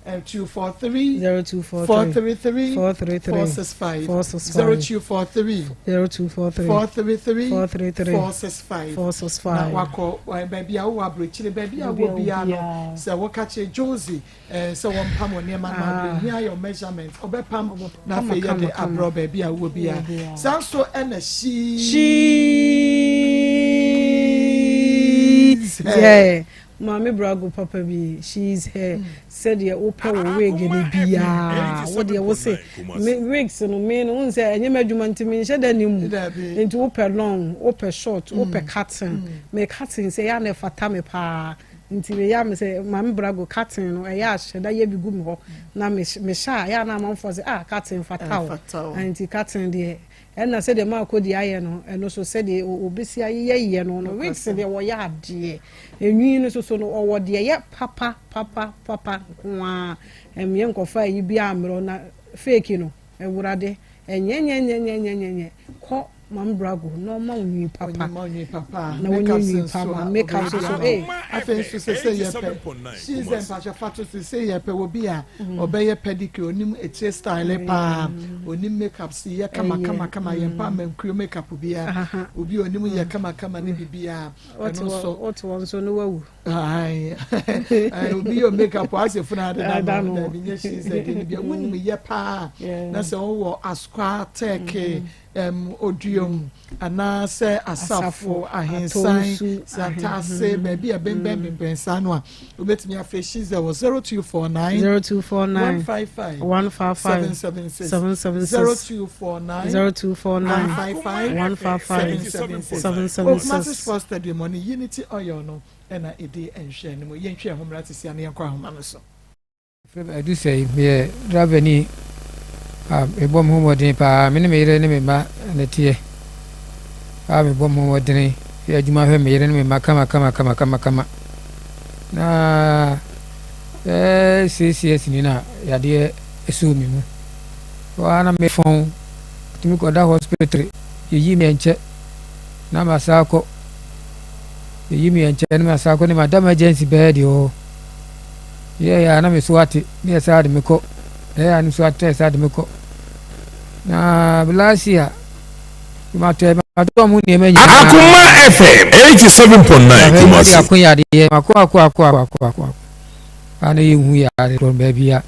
0243 0243 433 433 465 465 0243 0243 433 433 465 465 na wakɔ eh, baabi a wowɔ aburokyire baabi a Baabi a wɔ biara no wɔ biara. sɛ woka kyerɛ Josie Eh, sɛ wɔmpam wɔ nneɛma no ma Ah. hia yɛ measurement ɔbɛpam na Kama, afei kama, yɛde kama. abrɛ baabi a wowɔ biara Wɔ biara. saa nso ɛna she She's here. Maame Brago papa bi, she is here. Sɛdeɛ wopɛ wo wig no biara, wo deɛ wo se me wigs no me no wohu sɛ ɛnyɛ m'adwuma nti menhyɛ da ne mu. Dabi. Nti wopɛ long, wopɛ short, wopɛ cutting. Me cutting sɛ ɛyɛ a na ɛfata me paa. Nti meyɛ a mesɛ Maame Brago cutting no ɛyɛ a hyɛ da yɛ bi gu me hɔ na mehyɛ a ɛyɛ a na amanfoɔ sɛ ah cutting fata wo nti cutting deɛ ɛna sɛdeɛ Maako deɛ ayɛ no ɛno so sɛdeɛ obɛsi ayeyɛyɛ no no wigs deɛ wɔyɛ adeɛ enwi no soso no ɔwɔ deɛ yɛ papa papa papa nko ara ɛmeɛ nkɔfa ayi bi ammerɛ na fake no awurade ɛnyɛnyɛnyɛnyɛnyɛnyɛ kɔ Maame Brago na ɔma wo nwi papa. Ɔma wo nwi papa. Na wɔnyɛ nwi papa. Makeup nso so ee. Afei nso sɛ sɛ yɛpɛ she's the mpakyɛ fa to so sɛ yɛpɛ wɔ bi a ɔbɛyɛ pedicure onim etire style paa onim makeup si yɛ kama kama kama yɛn pa amankuo makeup bia obi onim yɛ kama kama ne bibia ɛno nso. Wote wɔn nso no wawu. Ayi obi yɛ makeup asɛ funu ade na no dabi nyɛ she's the deɛ bia wonim yɛ paa na sɛ wowɔ asukwa tɛɛke. um, Oduom anaasɛ Asafo, Ahensan, Santase, baabi a ɛbɛnbɛn bɛnbɛn saa no a, wobɛtumi afrɛ Shiza wɔ 0249 0249 155 155 776 776 0249 0249 155 155 776 776. Kumasi Sports Stadium ɔne Unity Oil no ɛna ɛdi nhwɛ no mu. Yɛntwe ɛho mmra sisi a na yɛnkɔ ahoma no so. Frɛ me Adusei, meyɛ driverni a mebɔ me ho mmɔden paa. Me ne me yere ne me mma na ɛteɛ a mebɔ me ho mmɔden yɛ adwuma hwɛ me yere ne me mma kama kama kama kama kama. Na bɛyɛ 6 years ni na yadeɛ ɛsoo me mu. Hɔ ara na mefɔn, tumi kɔda hospital, yɛyi me nkyɛ na masa akɔ. Yɛyi me nkyɛ na masa akɔ ne mada emergency bɛyɛ deɛ hɔ. Yɛyɛ a na me so ate ne yɛ saa de me kɔ. Yɛyɛ a ne so ate saa de me kɔ. Na last year matɔ matɔ mu nneɛma nyinaa. Akoma FM 87.9 Kumasi. Ako yadeɛ mako ako ako ako ako ako ako. A na yɛnhu yare korɔ baabi a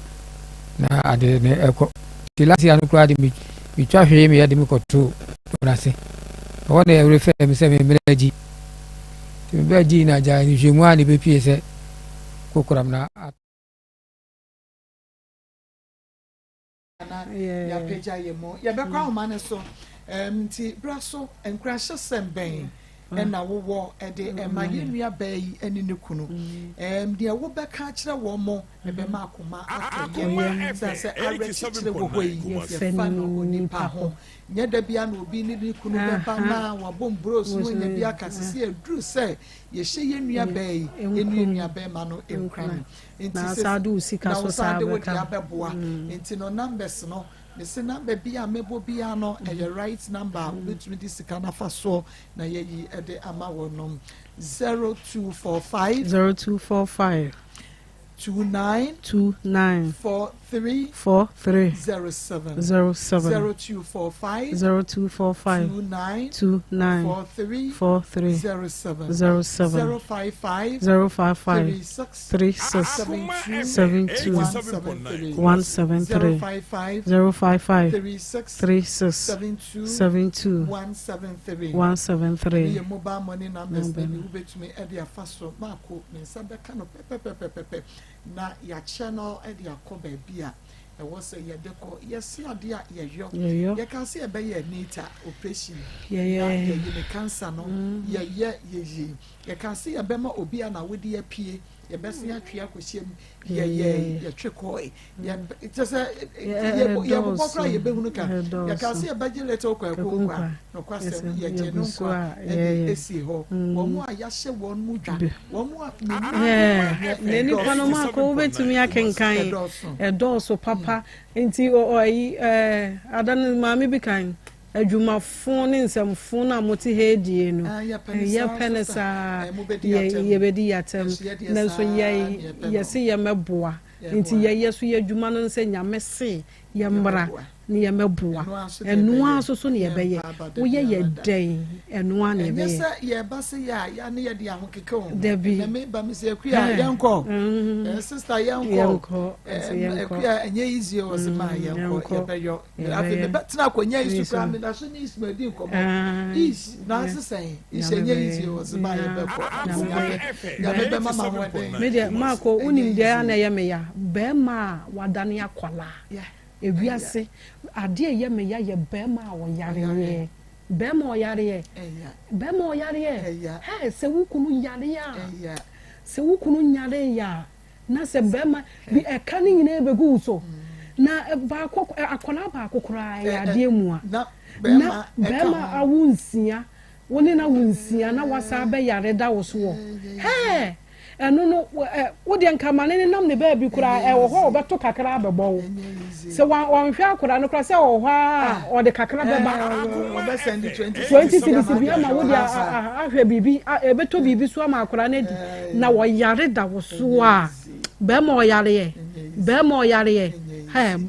na ade ne ɛkɔ. Nti last year no koraa de metwa hwee me yɛde me kɔto dɔn ase. Ɛhɔ na yɛwerɛ fɛ me sɛ me mmerɛ agyi. Nti me bɛ gyi na agya nhwehwɛmu a na ɛbɛpie sɛ kokoram na na yɛapagya yɛ mu yɛbɛkɔ ahoma no so nti bra so nkurahyɛsɛm bɛn ɛna wowɔ ɛde ɛma yɛn nua baa yi ɛne ne kunu deɛ wobɛka akyerɛ wɔn mo ɛbɛma akoma atɔ yɛn sɛ sɛ awerɛkyekyerɛ wɔ hɔ yi yɛfa no onipa ho nyɛ da bia na obi ne ne kunu bɛba na wabɔ mbros no nya bi aka sisi aduru sɛ yɛhyɛ yɛn nua baa yi ɛne yɛn nua bɛrima no nkura no nti Na sɛ saa de wo sika na so wo saa san de wo de bɛka. abɛboa nti no numbers no mesi number bi a mɛbɔ biara no ɛyɛ right number a wobɛtumi de sika no afa soɔ na yɛyi ɛde ama wɔ nom 0245 0245 29 29 43 43 07 07 0245 0245 29 29 43 43 07 07 055 055 36 36 72 72 173 173 055 055 36 36 72 72 173 173. Ɛne yɛ mobile money numbers na Number bi no. wobɛtumi ɛde afa so maako ne nsa bɛka no pɛpɛpɛpɛpɛ na yɛakyɛ no ɛde akɔ baabi a ɛwɔ sɛ yɛde kɔ yɛsi adeɛ a yɛyɔ Yɛyɔ. yɛka sɛ yɛbɛyɛ anita operation Yɛyɛ. na yɛyi ne cancer no yɛyɛ yɛyi yɛka sɛ yɛbɛma obi a na wode apue yɛbɛsen atwe akɔhyɛ mu yɛyɛ yɛtwe kɔɛ kyɛ sɛ yɛbobɔ koraa yɛbɛhunu ka yɛka sɛ yɛbɛgye little kwaku nkwa nokwasɛm yɛgye no nkwa ɛde esi hɔ wɔn mu a yɛahyɛ wɔn mu dwa wɔn mu a na nipa no mu akɔ wobɛtumi akenkan ɛdɔɔso papa nti ɔyi ɛɛ ada no maame bi kan adwumafo ne nsɛmfo no a mote ha adie no yɛpɛ ne saa yɛbɛdi yɛatɛm nanso yɛse yɛmɛboa nti yɛyɛ so yɛ adwuma no sɛ Nyame se yɛmmra ne yɛmɛboa ɛnoa nso so ne yɛbɛyɛ woyɛ yɛ dɛn ɛnoa ne yɛbɛyɛ ɛnyɛ sɛ yɛba se yɛ a yɛ ne yɛde ahokeka o dabi na meba me sɛ akua yɛnkɔ sister yɛnkɔ akua ɛnyɛ easy o sɛ ma yɛnkɔ yɛbɛyɔ afei mebɛtena akonnwa yi so koraa meda so ne Isma di nkɔmmɔ is na asesɛn is ɛnyɛ easy o sɛ ma yɛbɛkɔ Nyame bɛma ma hoɔden. Me deɛ maako wonim deɛ a na ɛyɛ me ya bɛrima a wadane akwalaa ewiase adeɛ ɛyɛ me ya yɛ bɛrima a ɔyareɛ bɛrima ɔyareɛ bɛrima ɔyareɛ hɛ sɛ wo kunu yare a sɛ wo kunu nyare yɛ a na sɛ bɛrima bi ɛka ne nyinaa bɛgu wo so na baako akwadaa baako koraa yɛ adeɛ mu a na bɛrima awo nsia wo ne na wo nsia na wasa bɛyare da wo so wɔ hɛɛ ɛno no ɛ wo deɛ nka ne nam ne baabi koraa ɛwɔ hɔ a ɔbɛto kakra abɛbɔ wo sɛ wɔnhwɛ akwadaa no koraa sɛ ɔwɔ hɔ a ɔde kakra bɛba 20 cedis bi ama wo de ahwɛ biribi ɛbɛtɔ biribi so ama akwadaa no adi na wɔyare da wo so a bɛrima ɔyareɛ bɛrima ɔyareɛ hɛ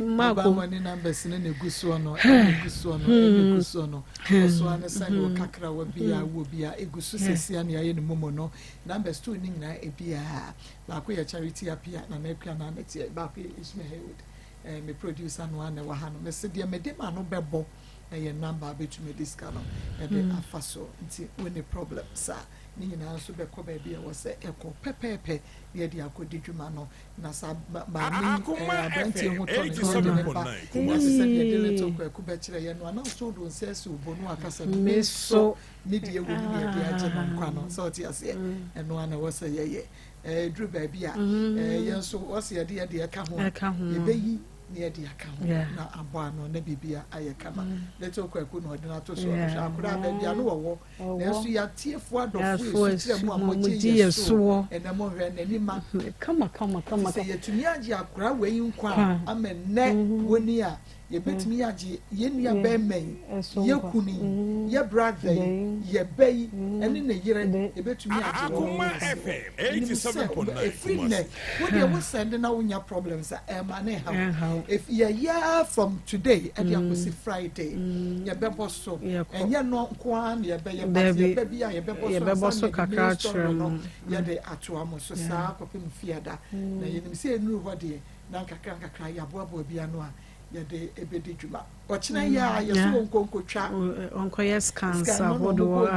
maako. Mobile money numbers no na egu soɔ no ɛna egu soɔ no ɛna egu soɔ no ɔso ano sani wɔ kakra wɔ bia wɔ bia egu so sɛsia ne ayɛ ne momo no numbers two ne nyinaa ebi a baako yɛ Charity Apia na na akua na anɛteɛ baako yɛ Ismail Haywood me producer no ana wɔ ha no mɛsɛ deɛ mɛde ma no bɛbɔ. Ɛyɛ number a wobɛtumi de sika no de afa so nti wonni problem saa. Ne nyinaa nso bɛkɔ baabi a ɛwɔ sɛ ɛkɔ pɛpɛɛpɛ na yɛde akɔdi dwuma no. Na saa maame yi, ɛɛ aberanteɛ ho tɔ no na ɔde ne ba na te sɛ deɛ de little Kwaku bɛkyerɛ yɛn no a na ɔsɔ wode wo nsa asi wo bo na waka sɛ me nso me deɛ wɔ mu na yɛde agye no nkwa no. Sɛ ɔte aseɛ ɛno ara na ɛwɔ sɛ yɛyɛ. Ɛduru baabi a yɛn nso wɔsɛ yɛde yɛde ɛka ho a yɛbɛyi na yɛde aka ho na abɔ ano na biribi ayɛ kama. Little Kwaku na ɔde no ato so ɔhwɛ akwadaa baabi a no wɔwɔ nanso yɛatiefoɔ adɔfoɔ yɛsu kyerɛ mu a mogye yɛ soɔ ɛnɛ mohwɛ n'ani ma kama kama kama sɛ yɛtumi agye akwadaa wei nkwa a ama nnɛ wɔni a yɛbɛtumi agye yɛn nua bɛrima yi yɛ kunu yi yɛ brother yi yɛ ba yi ɛne ne yere yɛbɛtumi agye wɔn wɔ ase nim sɛ ɛfiri nnɛ wo deɛ wo sɛnde na wonya problems a ɛma ne haw if yɛyɛ from today ɛde akɔsi Friday yɛbɛbɔ so ɛnyɛ no nko ara na yɛbɛyɛ but yɛbɛ bi a yɛbɛbɔ so ansa na yɛde main story no yɛde atoa mo so saa kɔpem fiada na yɛnim sɛ ɛnuru hɔ deɛ na nkakra nkakra yɛaboaboa bi ano a yɛde ɛbɛdi dwuma. Ɔkyena yi a yɛsɛ wɔnkɔ nkɔtwa ɔnkɔyɛ scans ahodoɔ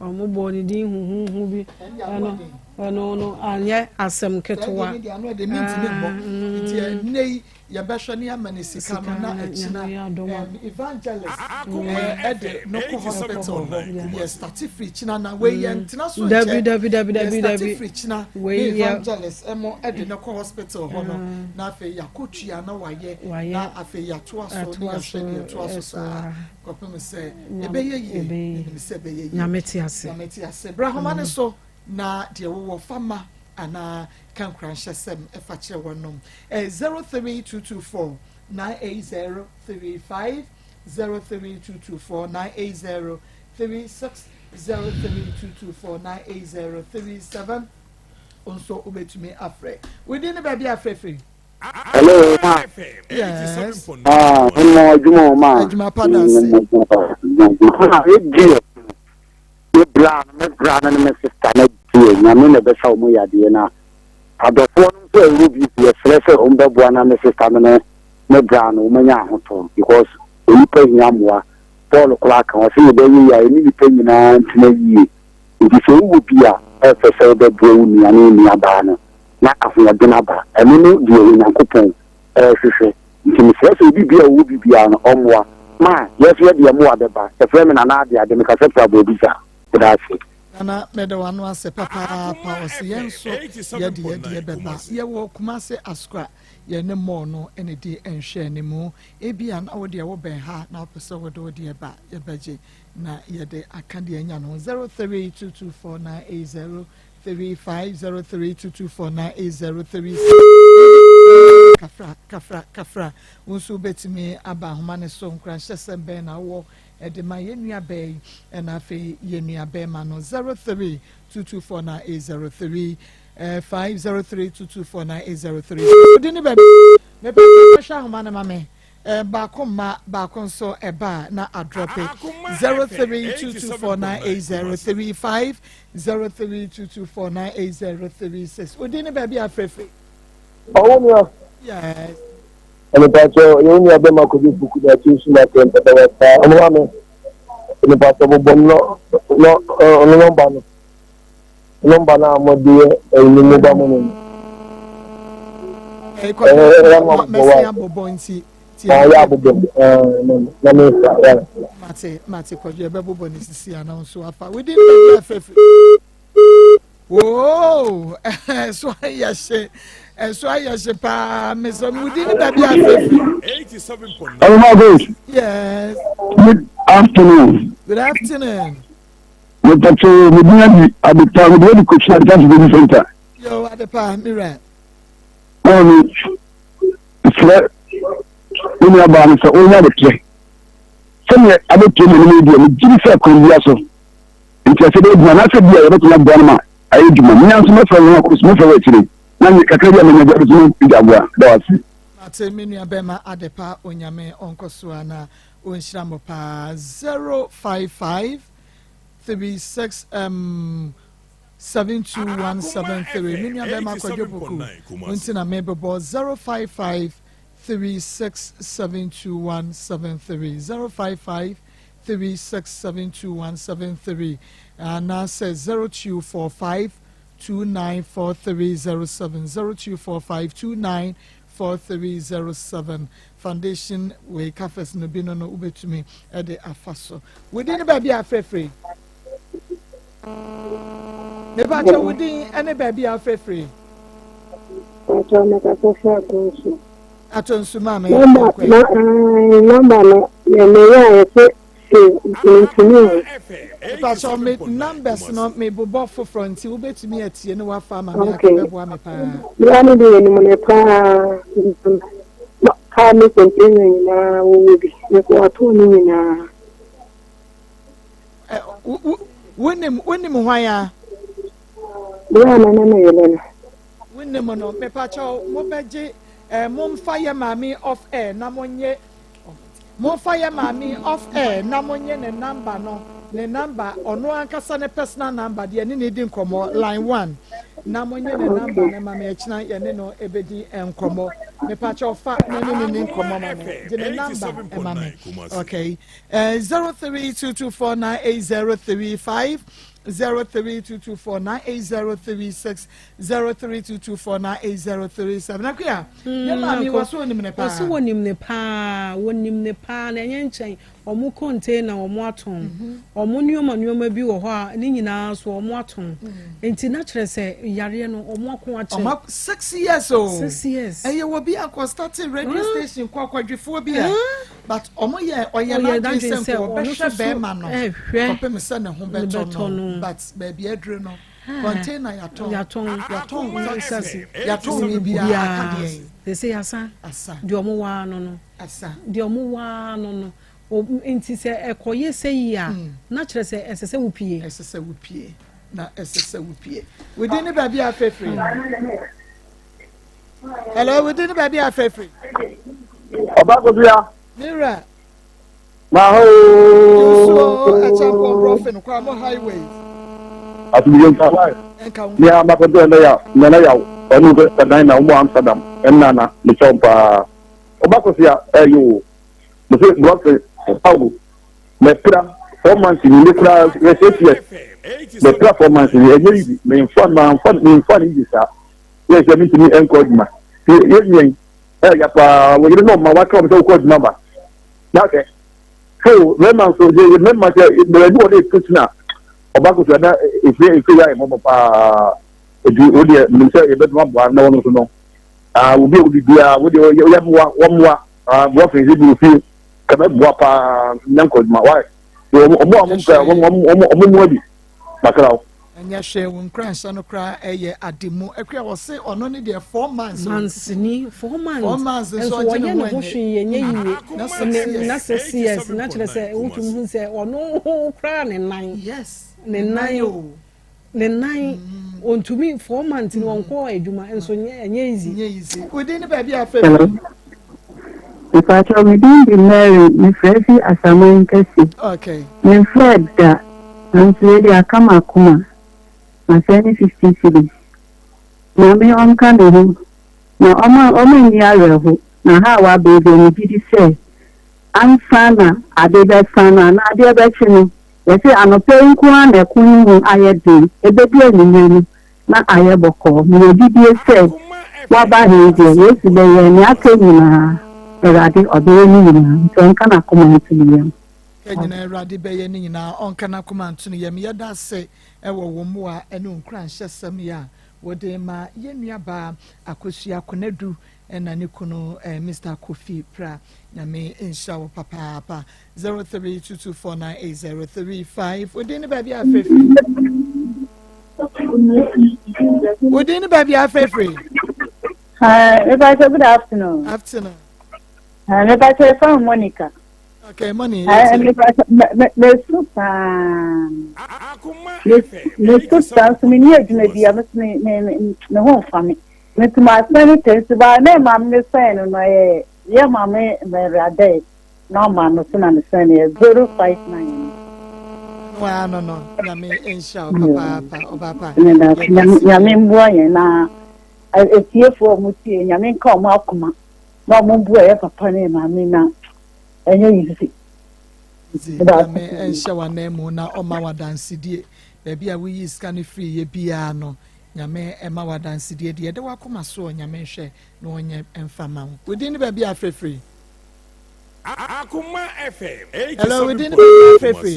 ɔmo bɔɔ ne din huhuhu bi ɛno ɛno no anyɛ asɛm ketewa. Sɛ ɛdeɛ de mentumi mmɔ nti ɛnnɛ yi yɛbɛhwɛ ne ama ne sika no na ɛkyena evangelist ɛde no kɔ hospital hɔ yɛ starte firi kyena na wei yɛ ntena so nkyɛ yɛ starte firi kyena ne evangelist ɛmo ɛde no kɔ hospital hɔ no na afei yɛakɔtua na wayɛ na afei yɛatoa so ne yɛahwɛ ne yɛtoa so saa kɔpem sɛ ɛbɛyɛ yie yɛnim sɛ ɛbɛyɛ yie. Nyame te ase. Nyame te ase. Bra homa no so na deɛ wowɔ fa ma anaa ka nkuranhyɛsɛm fa kyerɛ wɔnom. 03224 98035 03224 98036 03224 98037 nso wobɛtumi afrɛ. Wo din ne baabi a afrɛ firi? Hello, ma. Yes. Ah, mo adwuma o ma. Adwuma pa da ase. Ma, e deɛ. Me bra no, me bra no ne me sister no deɛ, nyame na ɛbɛsa wɔn yadeɛ na adɔfoɔ no nso a ɛwɔ bi yɛsrɛ sɛ wɔn bɛboa na me sister no ne me bra no wɔn anya ahotɔ because onipa hia mmoa. Paul koraa ka ɔsɛ yɛbɛyɛ yie a yɛne nipa nyinaa ntena yie. Nti sɛ wowɔ bi a ɛfɛ sɛ wobɛboa wo nua ne wo nuabaa no na ahoɔden aba. Ɛno ne deɛ Onyankopɔn rehwehwɛ. Nti mesrɛ sɛ obi biara a ɔwɔ bi biara no ɔmmoa. Ma yɛn nso yɛde yɛn mmoa bɛba. Yɛfrɛ me Nana Adeade, mekasa firi Aboabisa. Meda ase. Nana meda w'ano ase papaapa ɔse yɛn nso yɛde yɛn deɛ bɛba. Yɛwɔ Kumase Asukwa yɛne mall no na ɛdi nhwɛanimu. Ebia na wo deɛ wobɛn ha na wopɛ sɛ wode wo deɛ ba yɛbɛgye na yɛde aka deɛ anya no ho 03224980 350322498036 kafra kafra kafra wo nso wobɛtumi aba ahoma no so nkuranhyɛsɛm bɛn na wowɔ ɛde ma yɛn nua bɛɛ yi ɛna afei yɛn nua bɛrima no 03224980 5032249803 wode ne baabi mepɛ sɛ ahoma no ma me Baako mma baako nso ɛba a na adrɔpe 0322498035 0322498036 wodin ne baabi a frɛfrɛ. Ɔwɔ nua. Yes. Mepatɔ yɛ wo nua bɛma kɔbi puku na ti nsu na tɛm pɛpɛ wɔ saa ɔno wa me mepatɔ bobɔ no no ɔno nɔmba no nɔmba no a mɔde yɛ ɛyi mo ba mo no mɛsɛn abobɔ nti yɛ abobɔ na me nsa yɛ mate mate kɔdwe ɛbɛbobɔ ne sisi ana nso afa within baabi afɛfɛ woo ɛso ayɛ hye ɛso ayɛ hye paa mesɛ no within baabi afɛfɛ. Hello, Yes. Good afternoon. Good afternoon. Mepatso me din adi Adepa mede adi Kofi Adepa Sugobi Center. Yo Adepa mira. Maame srɛ me nua baa no sɛ ɔnya adetrɛ sɛdeɛ abɛpie mu anim deɛ megye di sɛ kwan bia so nti ɛsɛ bɛyɛ adwuma anaasɛ bi a yɛbɛtumi aboa no ma ayɛ adwuma menya nso mɛfrɛ wo akɔ so mɛfrɛ wɔ akyire na me kakra bi a manya bi abɛtumi de aboa da wase. Mate me nua bɛma Adepa Onyame ɔnkɔ so a na ɔnhyira mo paa 055 36 um, 72173 me nua bɛma Kwadwo Poku nti na mebobɔ 055. 3672173 055 3672173 anaasɛ 0245 294307 0245 294307 Foundation wei cafes no bi no no wobɛtumi de afa so. Wo din ne baabi a afrɛfrɛ? Mepakyɛ wo din ne baabi a afrɛfrɛ? Pakyɛ mekasa firi Atonsu. Atonsu maame. Nɔmba na nɔmba no meyɛ a yɛsɛ save nti mentumi nhu. Mepakyɛ me numbers no mebobɔ foforɔ nti wobɛtumi atie ne wafa ama me aka bɛboa me paa. Bia ne deɛ yɛnim no paa kaa ne container nyinaa wɔwɔ bi nso watɔn ne nyinaa. Wonim wonim hwan a? Bia na ne ne yere no. Wonim no mepakyɛ mobɛgye eh, momfa yɛ maame off air na monye Momfa yɛ maame yi off air na monye ne number no, ne number, ɔno ankasa ne personal number deɛ ne ne di nkɔmmɔ, line one, na monye ne number no ma me akyina yɛne no ɛbɛdi nkɔmmɔ. Mepakyɛ ɔfa na ne ne ni nkɔmmɔ ma me, gye ne number ma me. Okay, 0322498035, 0322498036, 0322498037. Akuya, yɛ maame wɔ so onim ne paa. Wɔsi wɔnim ne paa, wɔnim ne paa na ɛnyɛ nkyɛn. Wɔn container wɔn atɔn, wɔn nneɛma nneɛma bi wɔ hɔ a ne nyinaa so wɔn atɔn. Nti na kyerɛ sɛ yareɛ no wɔn ako akyɛ. Wɔn 6 years o. 6 years. Ɛyɛ wɔ bi akɔ starting radio station kɔ akwadwifoɔ bi a. But wɔn yɛ ɔyɛ n'adwene sɛ nka ɔbɛhwɛ bɛrima no kɔpem sɛ ne ho bɛtɔ no but baabi aduru no. Container yɛatɔn. Yɛatɔn. Yɛatɔn taxi. Yɛatɔn biribiara aka deɛn. Sese yasa. Asa. Deɛ ɔmo waa no no. Asa. Deɛ ɔmo waa no no. Nti sɛ ɛkɔyɛ sɛ yi a, na kyerɛ sɛ ɛsɛ sɛ wopie. Ɛsɛ sɛ wopie. Na ɛsɛ sɛ wopie. Within ne baabi a afɛfiri. Hello, within ne baabi a afɛfiri. Ɔbaa Mira. Maho. Nsuo ɛkyɛn brɔfin kwa mo highway. Asomdwe nka wa. Nka wo. Nea makɔtɔ ɛnɛ ya nana yaw ɔno nso ɛdan na ɔmo Amsterdam ɛnna na mekyɛw paa. Ɔba kɔsi a ɛyɛ o. Mese brɔfin awo mɛpira 4 months ni ne kura yɛ 6 years mɛpira 4 months ni ɛnyɛ yibi mɛnfa mɛnfa mɛnfa ne yibi saa yɛ sɛ mentumi ɛnkɔ adwuma yɛ yɛn ɛyɛ paa wɔyere na ɔma waka wɔn sɛ wokɔ adwuma ba na hwɛ so mmarima nso yɛ mmarima sɛ mmarima bi wɔ ne etu tena ɔba koso na efe efe yɛ ayɛ mɔbɔ paa edu o deɛ nim sɛ yɛbɛdum aboa na wɔn nso no aa obi a obi biara wo deɛ yɛ mmoa wɔn mmoa aa boa fɛn bi ofie kɛmɛ boa paa nya nkɔ adwuma wa wɔn wɔn a wɔn mpɛ wɔn wɔn wɔn mmoa bi bakra o. Ɛnyɛ hwee wo nkuranhyɛ no koraa ɛyɛ ade mu akua wɔse ɔno ne deɛ 4 months o. Months ni 4 months 4 months nso nso ɔgye wɔyɛ ne ne ho ho ɛnyɛ hwee ɛnyɛ yie na 6 years na 6 years na kyerɛ sɛ wotumi hu sɛ ɔno koraa ne nan yes ne nan o ne nan ontumi 4 months ni ɔnkɔ adwuma nso ɛnyɛ easy. Nyɛ easy wodi ne baabi a afɛ Hello. Mepakyɛw me din de Mary, mefrɛ fi Asaman Kɛse. Okay. Memfrɛɛ da, nanso wei de aka m'akoma. Masɛn ne 50 cedis. Nyame ɔnka ne ho na ɔma ɔma nni awerɛho na ha a waba yi deɛ megye di sɛ ansa na ade bɛsa no anaa adeɛ bɛkye no yɛse anɔpa yi nko ara na ɛko no mu ayɛ den ɛbɛdu anwummerɛ no na ayɛ bɔkɔɔ. Mewɔ gyidie sɛ woaba ha yi deɛ, Yesu bɛyɛ nea aka nyinaa. Awurade, ɔbɛyɛ ne nyinaa. Nti ɔnka n'akoma nto ne yam. Ka nyinaa Awurade bɛyɛ ne nyinaa, ɔnka n'akoma nto ne yam. Yɛda ase wɔ wo mmoa ne wo nkuranhyɛsɛm yi a wode ma yɛn nuabaa Akosua Konadu na ne kunu Mister Kofi Pra. Nyame nhyira wo papaapa. 0322498035. Wo din ne baabi a afrɛfiri? Wo din ne baabi a afrɛfiri? Hi, Mepacho, good afternoon. Afternoon. Mepacho, efra Monica. Okay, Moni. Hi, Mepacho, me su paa. Me su paa, so me ni adwuma bi a me me me me ho mfa me. Me tu ma asɛn ne tɛnsi ba na maame me sɛn no no yɛ yɛ maame mɛrɛ na ɔma no so na me sɛn no yɛ 059. Wa no nyame nhyira wo papaapa ɔbaapa. Nyame mmoa yɛn na etiefoɔ a wɔn tie nyame nka wɔn akoma. Na ɔmo mboa yɛ papa ne yɛ maame na ɛnyɛ easy. Nti Nyame nhyɛ w'ananmu na ɔma wo adansedie. Baabi a woyii sika no firi yɛ biara no, Nyame mma wo adansedie. Deɛ ɛda w'akoma soɔ Nyame nhwɛ na ɔnyɛ mfa ma wo. Wo din ne baabi a afrɛ firi? Akoma FM Hello, wo din ne baabi a afrɛ firi?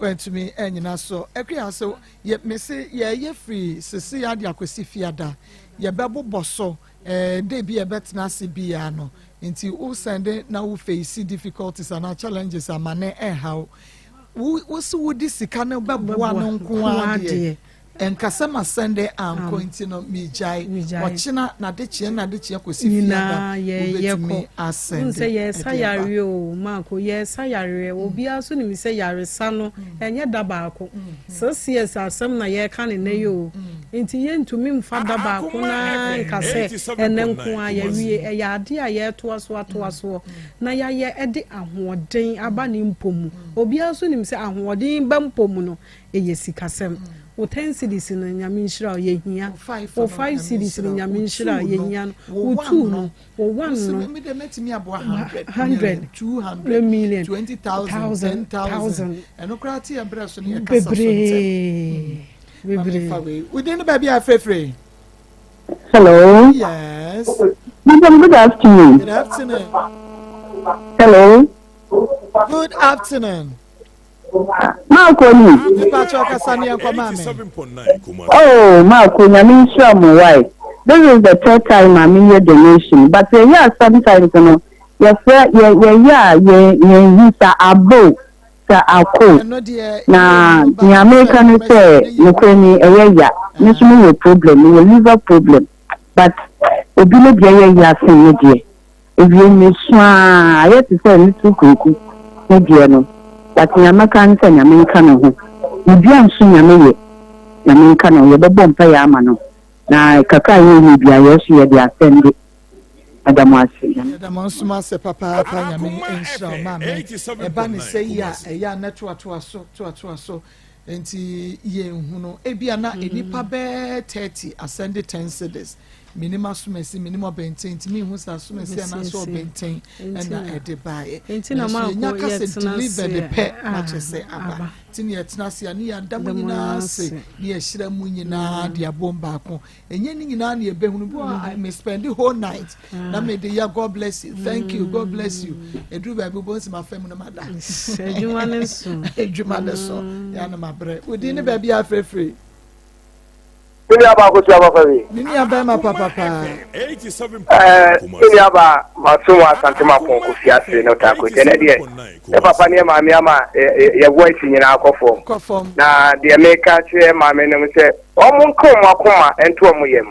Wantumi anyina so. Akua so yɛ mese yɛyɛ firi sese ade akɔsi fiada. Yɛbɛbobɔ so eh, day bi yɛbɛtena ase biara no. Nti wo sɛnde na wo face difficulties anaa challenges ama ne ɛnhaw. Wo wo se wode sika no bɛboa no nko ara deɛ. Ɛnka sɛ masɛnde ankɔ nti no megyae. Ɔkyena n'adekyeɛ n'adekyeɛ kɔsi fiada wobɛtumi asɛnde sɛ yɛresa ɛde aba. yareɛ o Marco yɛresa yareɛ obiara nso nim sɛ yaresa no ɛnyɛ da baako 6 years asɛm na yɛreka ne nnɛ yi o nti yɛntumi mfa da baako naa nka sɛ ɛnɛ nko a yɛwie. Ɛyɛ adeɛ a yɛretoa so atoa soɔ na yɛayɛ ɛde ahoɔden aba ne mpɔ mu. Obiara nso nim sɛ ahoɔden ba mpɔ mu no ɛyɛ sikasɛm. Wo 10 cedis no, Nyame nhyira wo, yɛhia. Wo 5 cedis no, Nyame nhyira wo, yɛhia no. Wo two no, wo one no, 100, 200 million, 20,000, 10,000. Ɛno koraa te yɛ berɛ so ne yɛkasa so ntɛm. Bebree bebree. Wodin ne baabi a afrɛfrɛ? Hello. Yes. Madam, good afternoon. Good afternoon. Hello. Good afternoon. Maako ni. Nipa kyɛw kasa ne yɛnkɔ maame. Oh, Maako, Nyame nhyira mo why. This is the third time a meyɛ donation, but yɛyɛ a sometimes no, yɛfrɛ yɛ yɛyɛ a yɛn yɛnhu sa abo sa ako. Na nea meka ne sɛ nokorɛ ni ɛyɛ ya. Me nso mewɔ problem, mewɔ liver problem, but obi ne deɛ yɛ ya sen me deɛ. Ewie mesu aa ayɛ te sɛ little Kweku ne deɛ no but nea mɛka ne sɛ Nyame nka ne ho biribiaa nso Nyame yɛ Nyame nka ne ho yɛbɛbɔ mpaeɛ ama no na kakra a yɛnya biaa yɛn nso yɛde asɛnde meda mo ase Nyame. Yɛda mo nso mo ase papaapa Nyame nhyira wo maame ɛba ne sɛ yi a ɛyɛ a na toatoa so toatoa so nti yɛnhunu ebia na nnipa bɛɛ 30 asɛnde 10 cedis Menim asomasi, menim ɔbɛnten, nti menhu sɛ asomasi anaasɛ ɔbɛnten ɛna ɛde baeɛ. Nanso yɛnya ka sɛ delivered pɛ na kyerɛ sɛ aba. Nti ne yɛtena ase a ne yɛada mu nyinaa ase ne yɛhyira mu nyinaa de abom baako. Ɛnyɛ ne nyinaa ne yɛbɛhunu bi wɔ me spend the whole night na mede yɛ God bless you, thank you, God bless you. Ɛduru baabi wobɛhu sɛ mafa mu no mada. Adwuma ne so. Adwuma ne so. Yɛ na mabrɛ. Wodin ne baabi a afrɛfrɛ. Me nua baa kosua papa bi. Me nua bɛrima papa paa. Ɛɛ me nua baa maso wɔ Asante Mapɔn Kofi ase no taako kyɛ nɛ deɛ yɛ papa ne yɛ maame ama yɛ voice nyinaa kɔ fam. Na deɛ meka kyerɛ maame nom sɛ wɔn nka wɔn akoma nto wɔn yam.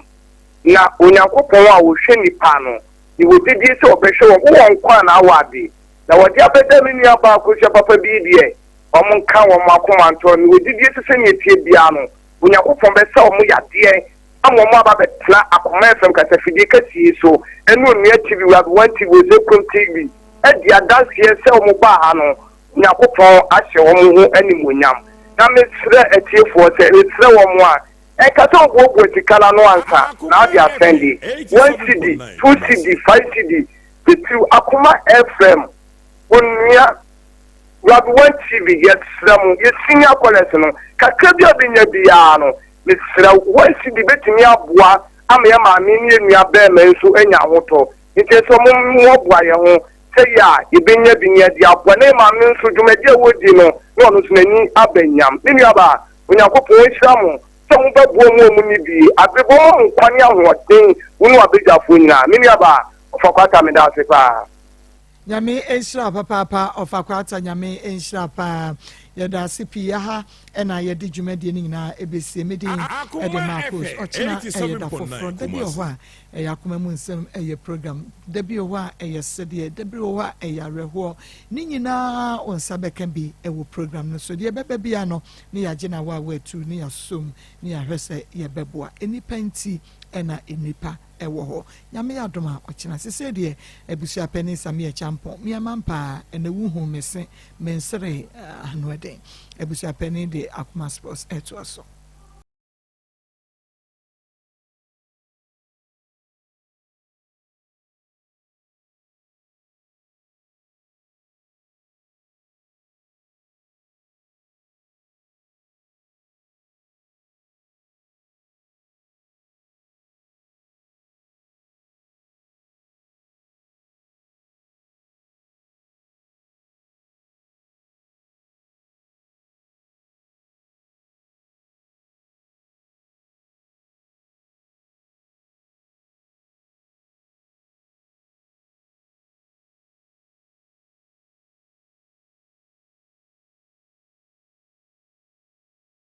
Na Onyankopɔn a ɔhwɛ nipa no mewɔ gyedie sɛ ɔbɛhwɛ wɔn wowɔ nkwa na awɔ ade na wɔde abɛda me nua baa kosua papa bi deɛ wɔn nka wɔn akoma nto mewɔ gyedie sɛ sɛnea ɛteɛ biara no Onyankopɔn bɛsa wɔn yadeɛ ama wɔn aba abɛtena Akoma FM kasafidie kɛseɛ yi so ɛne Onua TV, Rabi One TV, Osekum TV adi adanseɛ sɛ wɔn baa ha no Onyankopɔn ahyɛ wɔn ho animuonyam. Na mesrɛ atiefoɔ sɛ, mesrɛ wɔn a, ɛnka sɛ wobuabua sika no ano ansa na wode asɛnde, 1 cedi, 2 cedi, 5 cedi, titiriw Akoma FM, Onua. Rabi One TV, yɛsrɛ mo, yɛ senior callers no, kakra bi a wobɛnya biara no, mesrɛ wo, 1 cedi bɛtumi aboa ama yɛn maame ne yɛn nua bɛrima yi nso anya ahotɔ. Nti ɛsɛ mo mmoaboa yɛn ho sɛ yɛ a yɛbɛnya bi ne yɛde aboa na yɛn maame nso dwumadi a wɔredi no na ɔno nso n'ani aba nyam. Me nuabaa, Onyankopɔn nhyira mo sɛ mobɛboa mu a monni bi. Aberebɔ ma mo nkwa ne ahoɔden, wo ne w'abadwafoɔ nyinaa. Me nuabaa, Ɔfa Kwata, meda ase paa. Nyame nhyira wo papaapa Ɔfa Kwata Nyame nhyira paa Yɛdaase pii Aha na yɛde dwumadie no nyinaa ɛbɛsie Me din de Marcos Ɔkyena ɛyɛ da foforɔ Da bi wɔ hɔ a ɛyɛ akoma mu nsɛm ɛyɛ program Da bi wɔ hɔ a ɛyɛ sedeɛ Da bi wɔ hɔ a ɛyɛ awerɛhoɔ Ne nyinaa wo nsa bɛka bi wɔ program no so Deɛ ɛbɛba biara no ne yɛagye no awaawa atu ne yɛasom ne yɛahwɛ sɛ yɛbɛboa Nnipa nti na nnipa ɛwɔ hɔ. Nyame yɛ adom a ɔkyena. Sesei deɛ abusua panin Sammy Acheampong me ama mpaa ɛnɛ wo hu me se me nseree ano ɛden. Abusua panin de Akoma Sports ɛtoa so.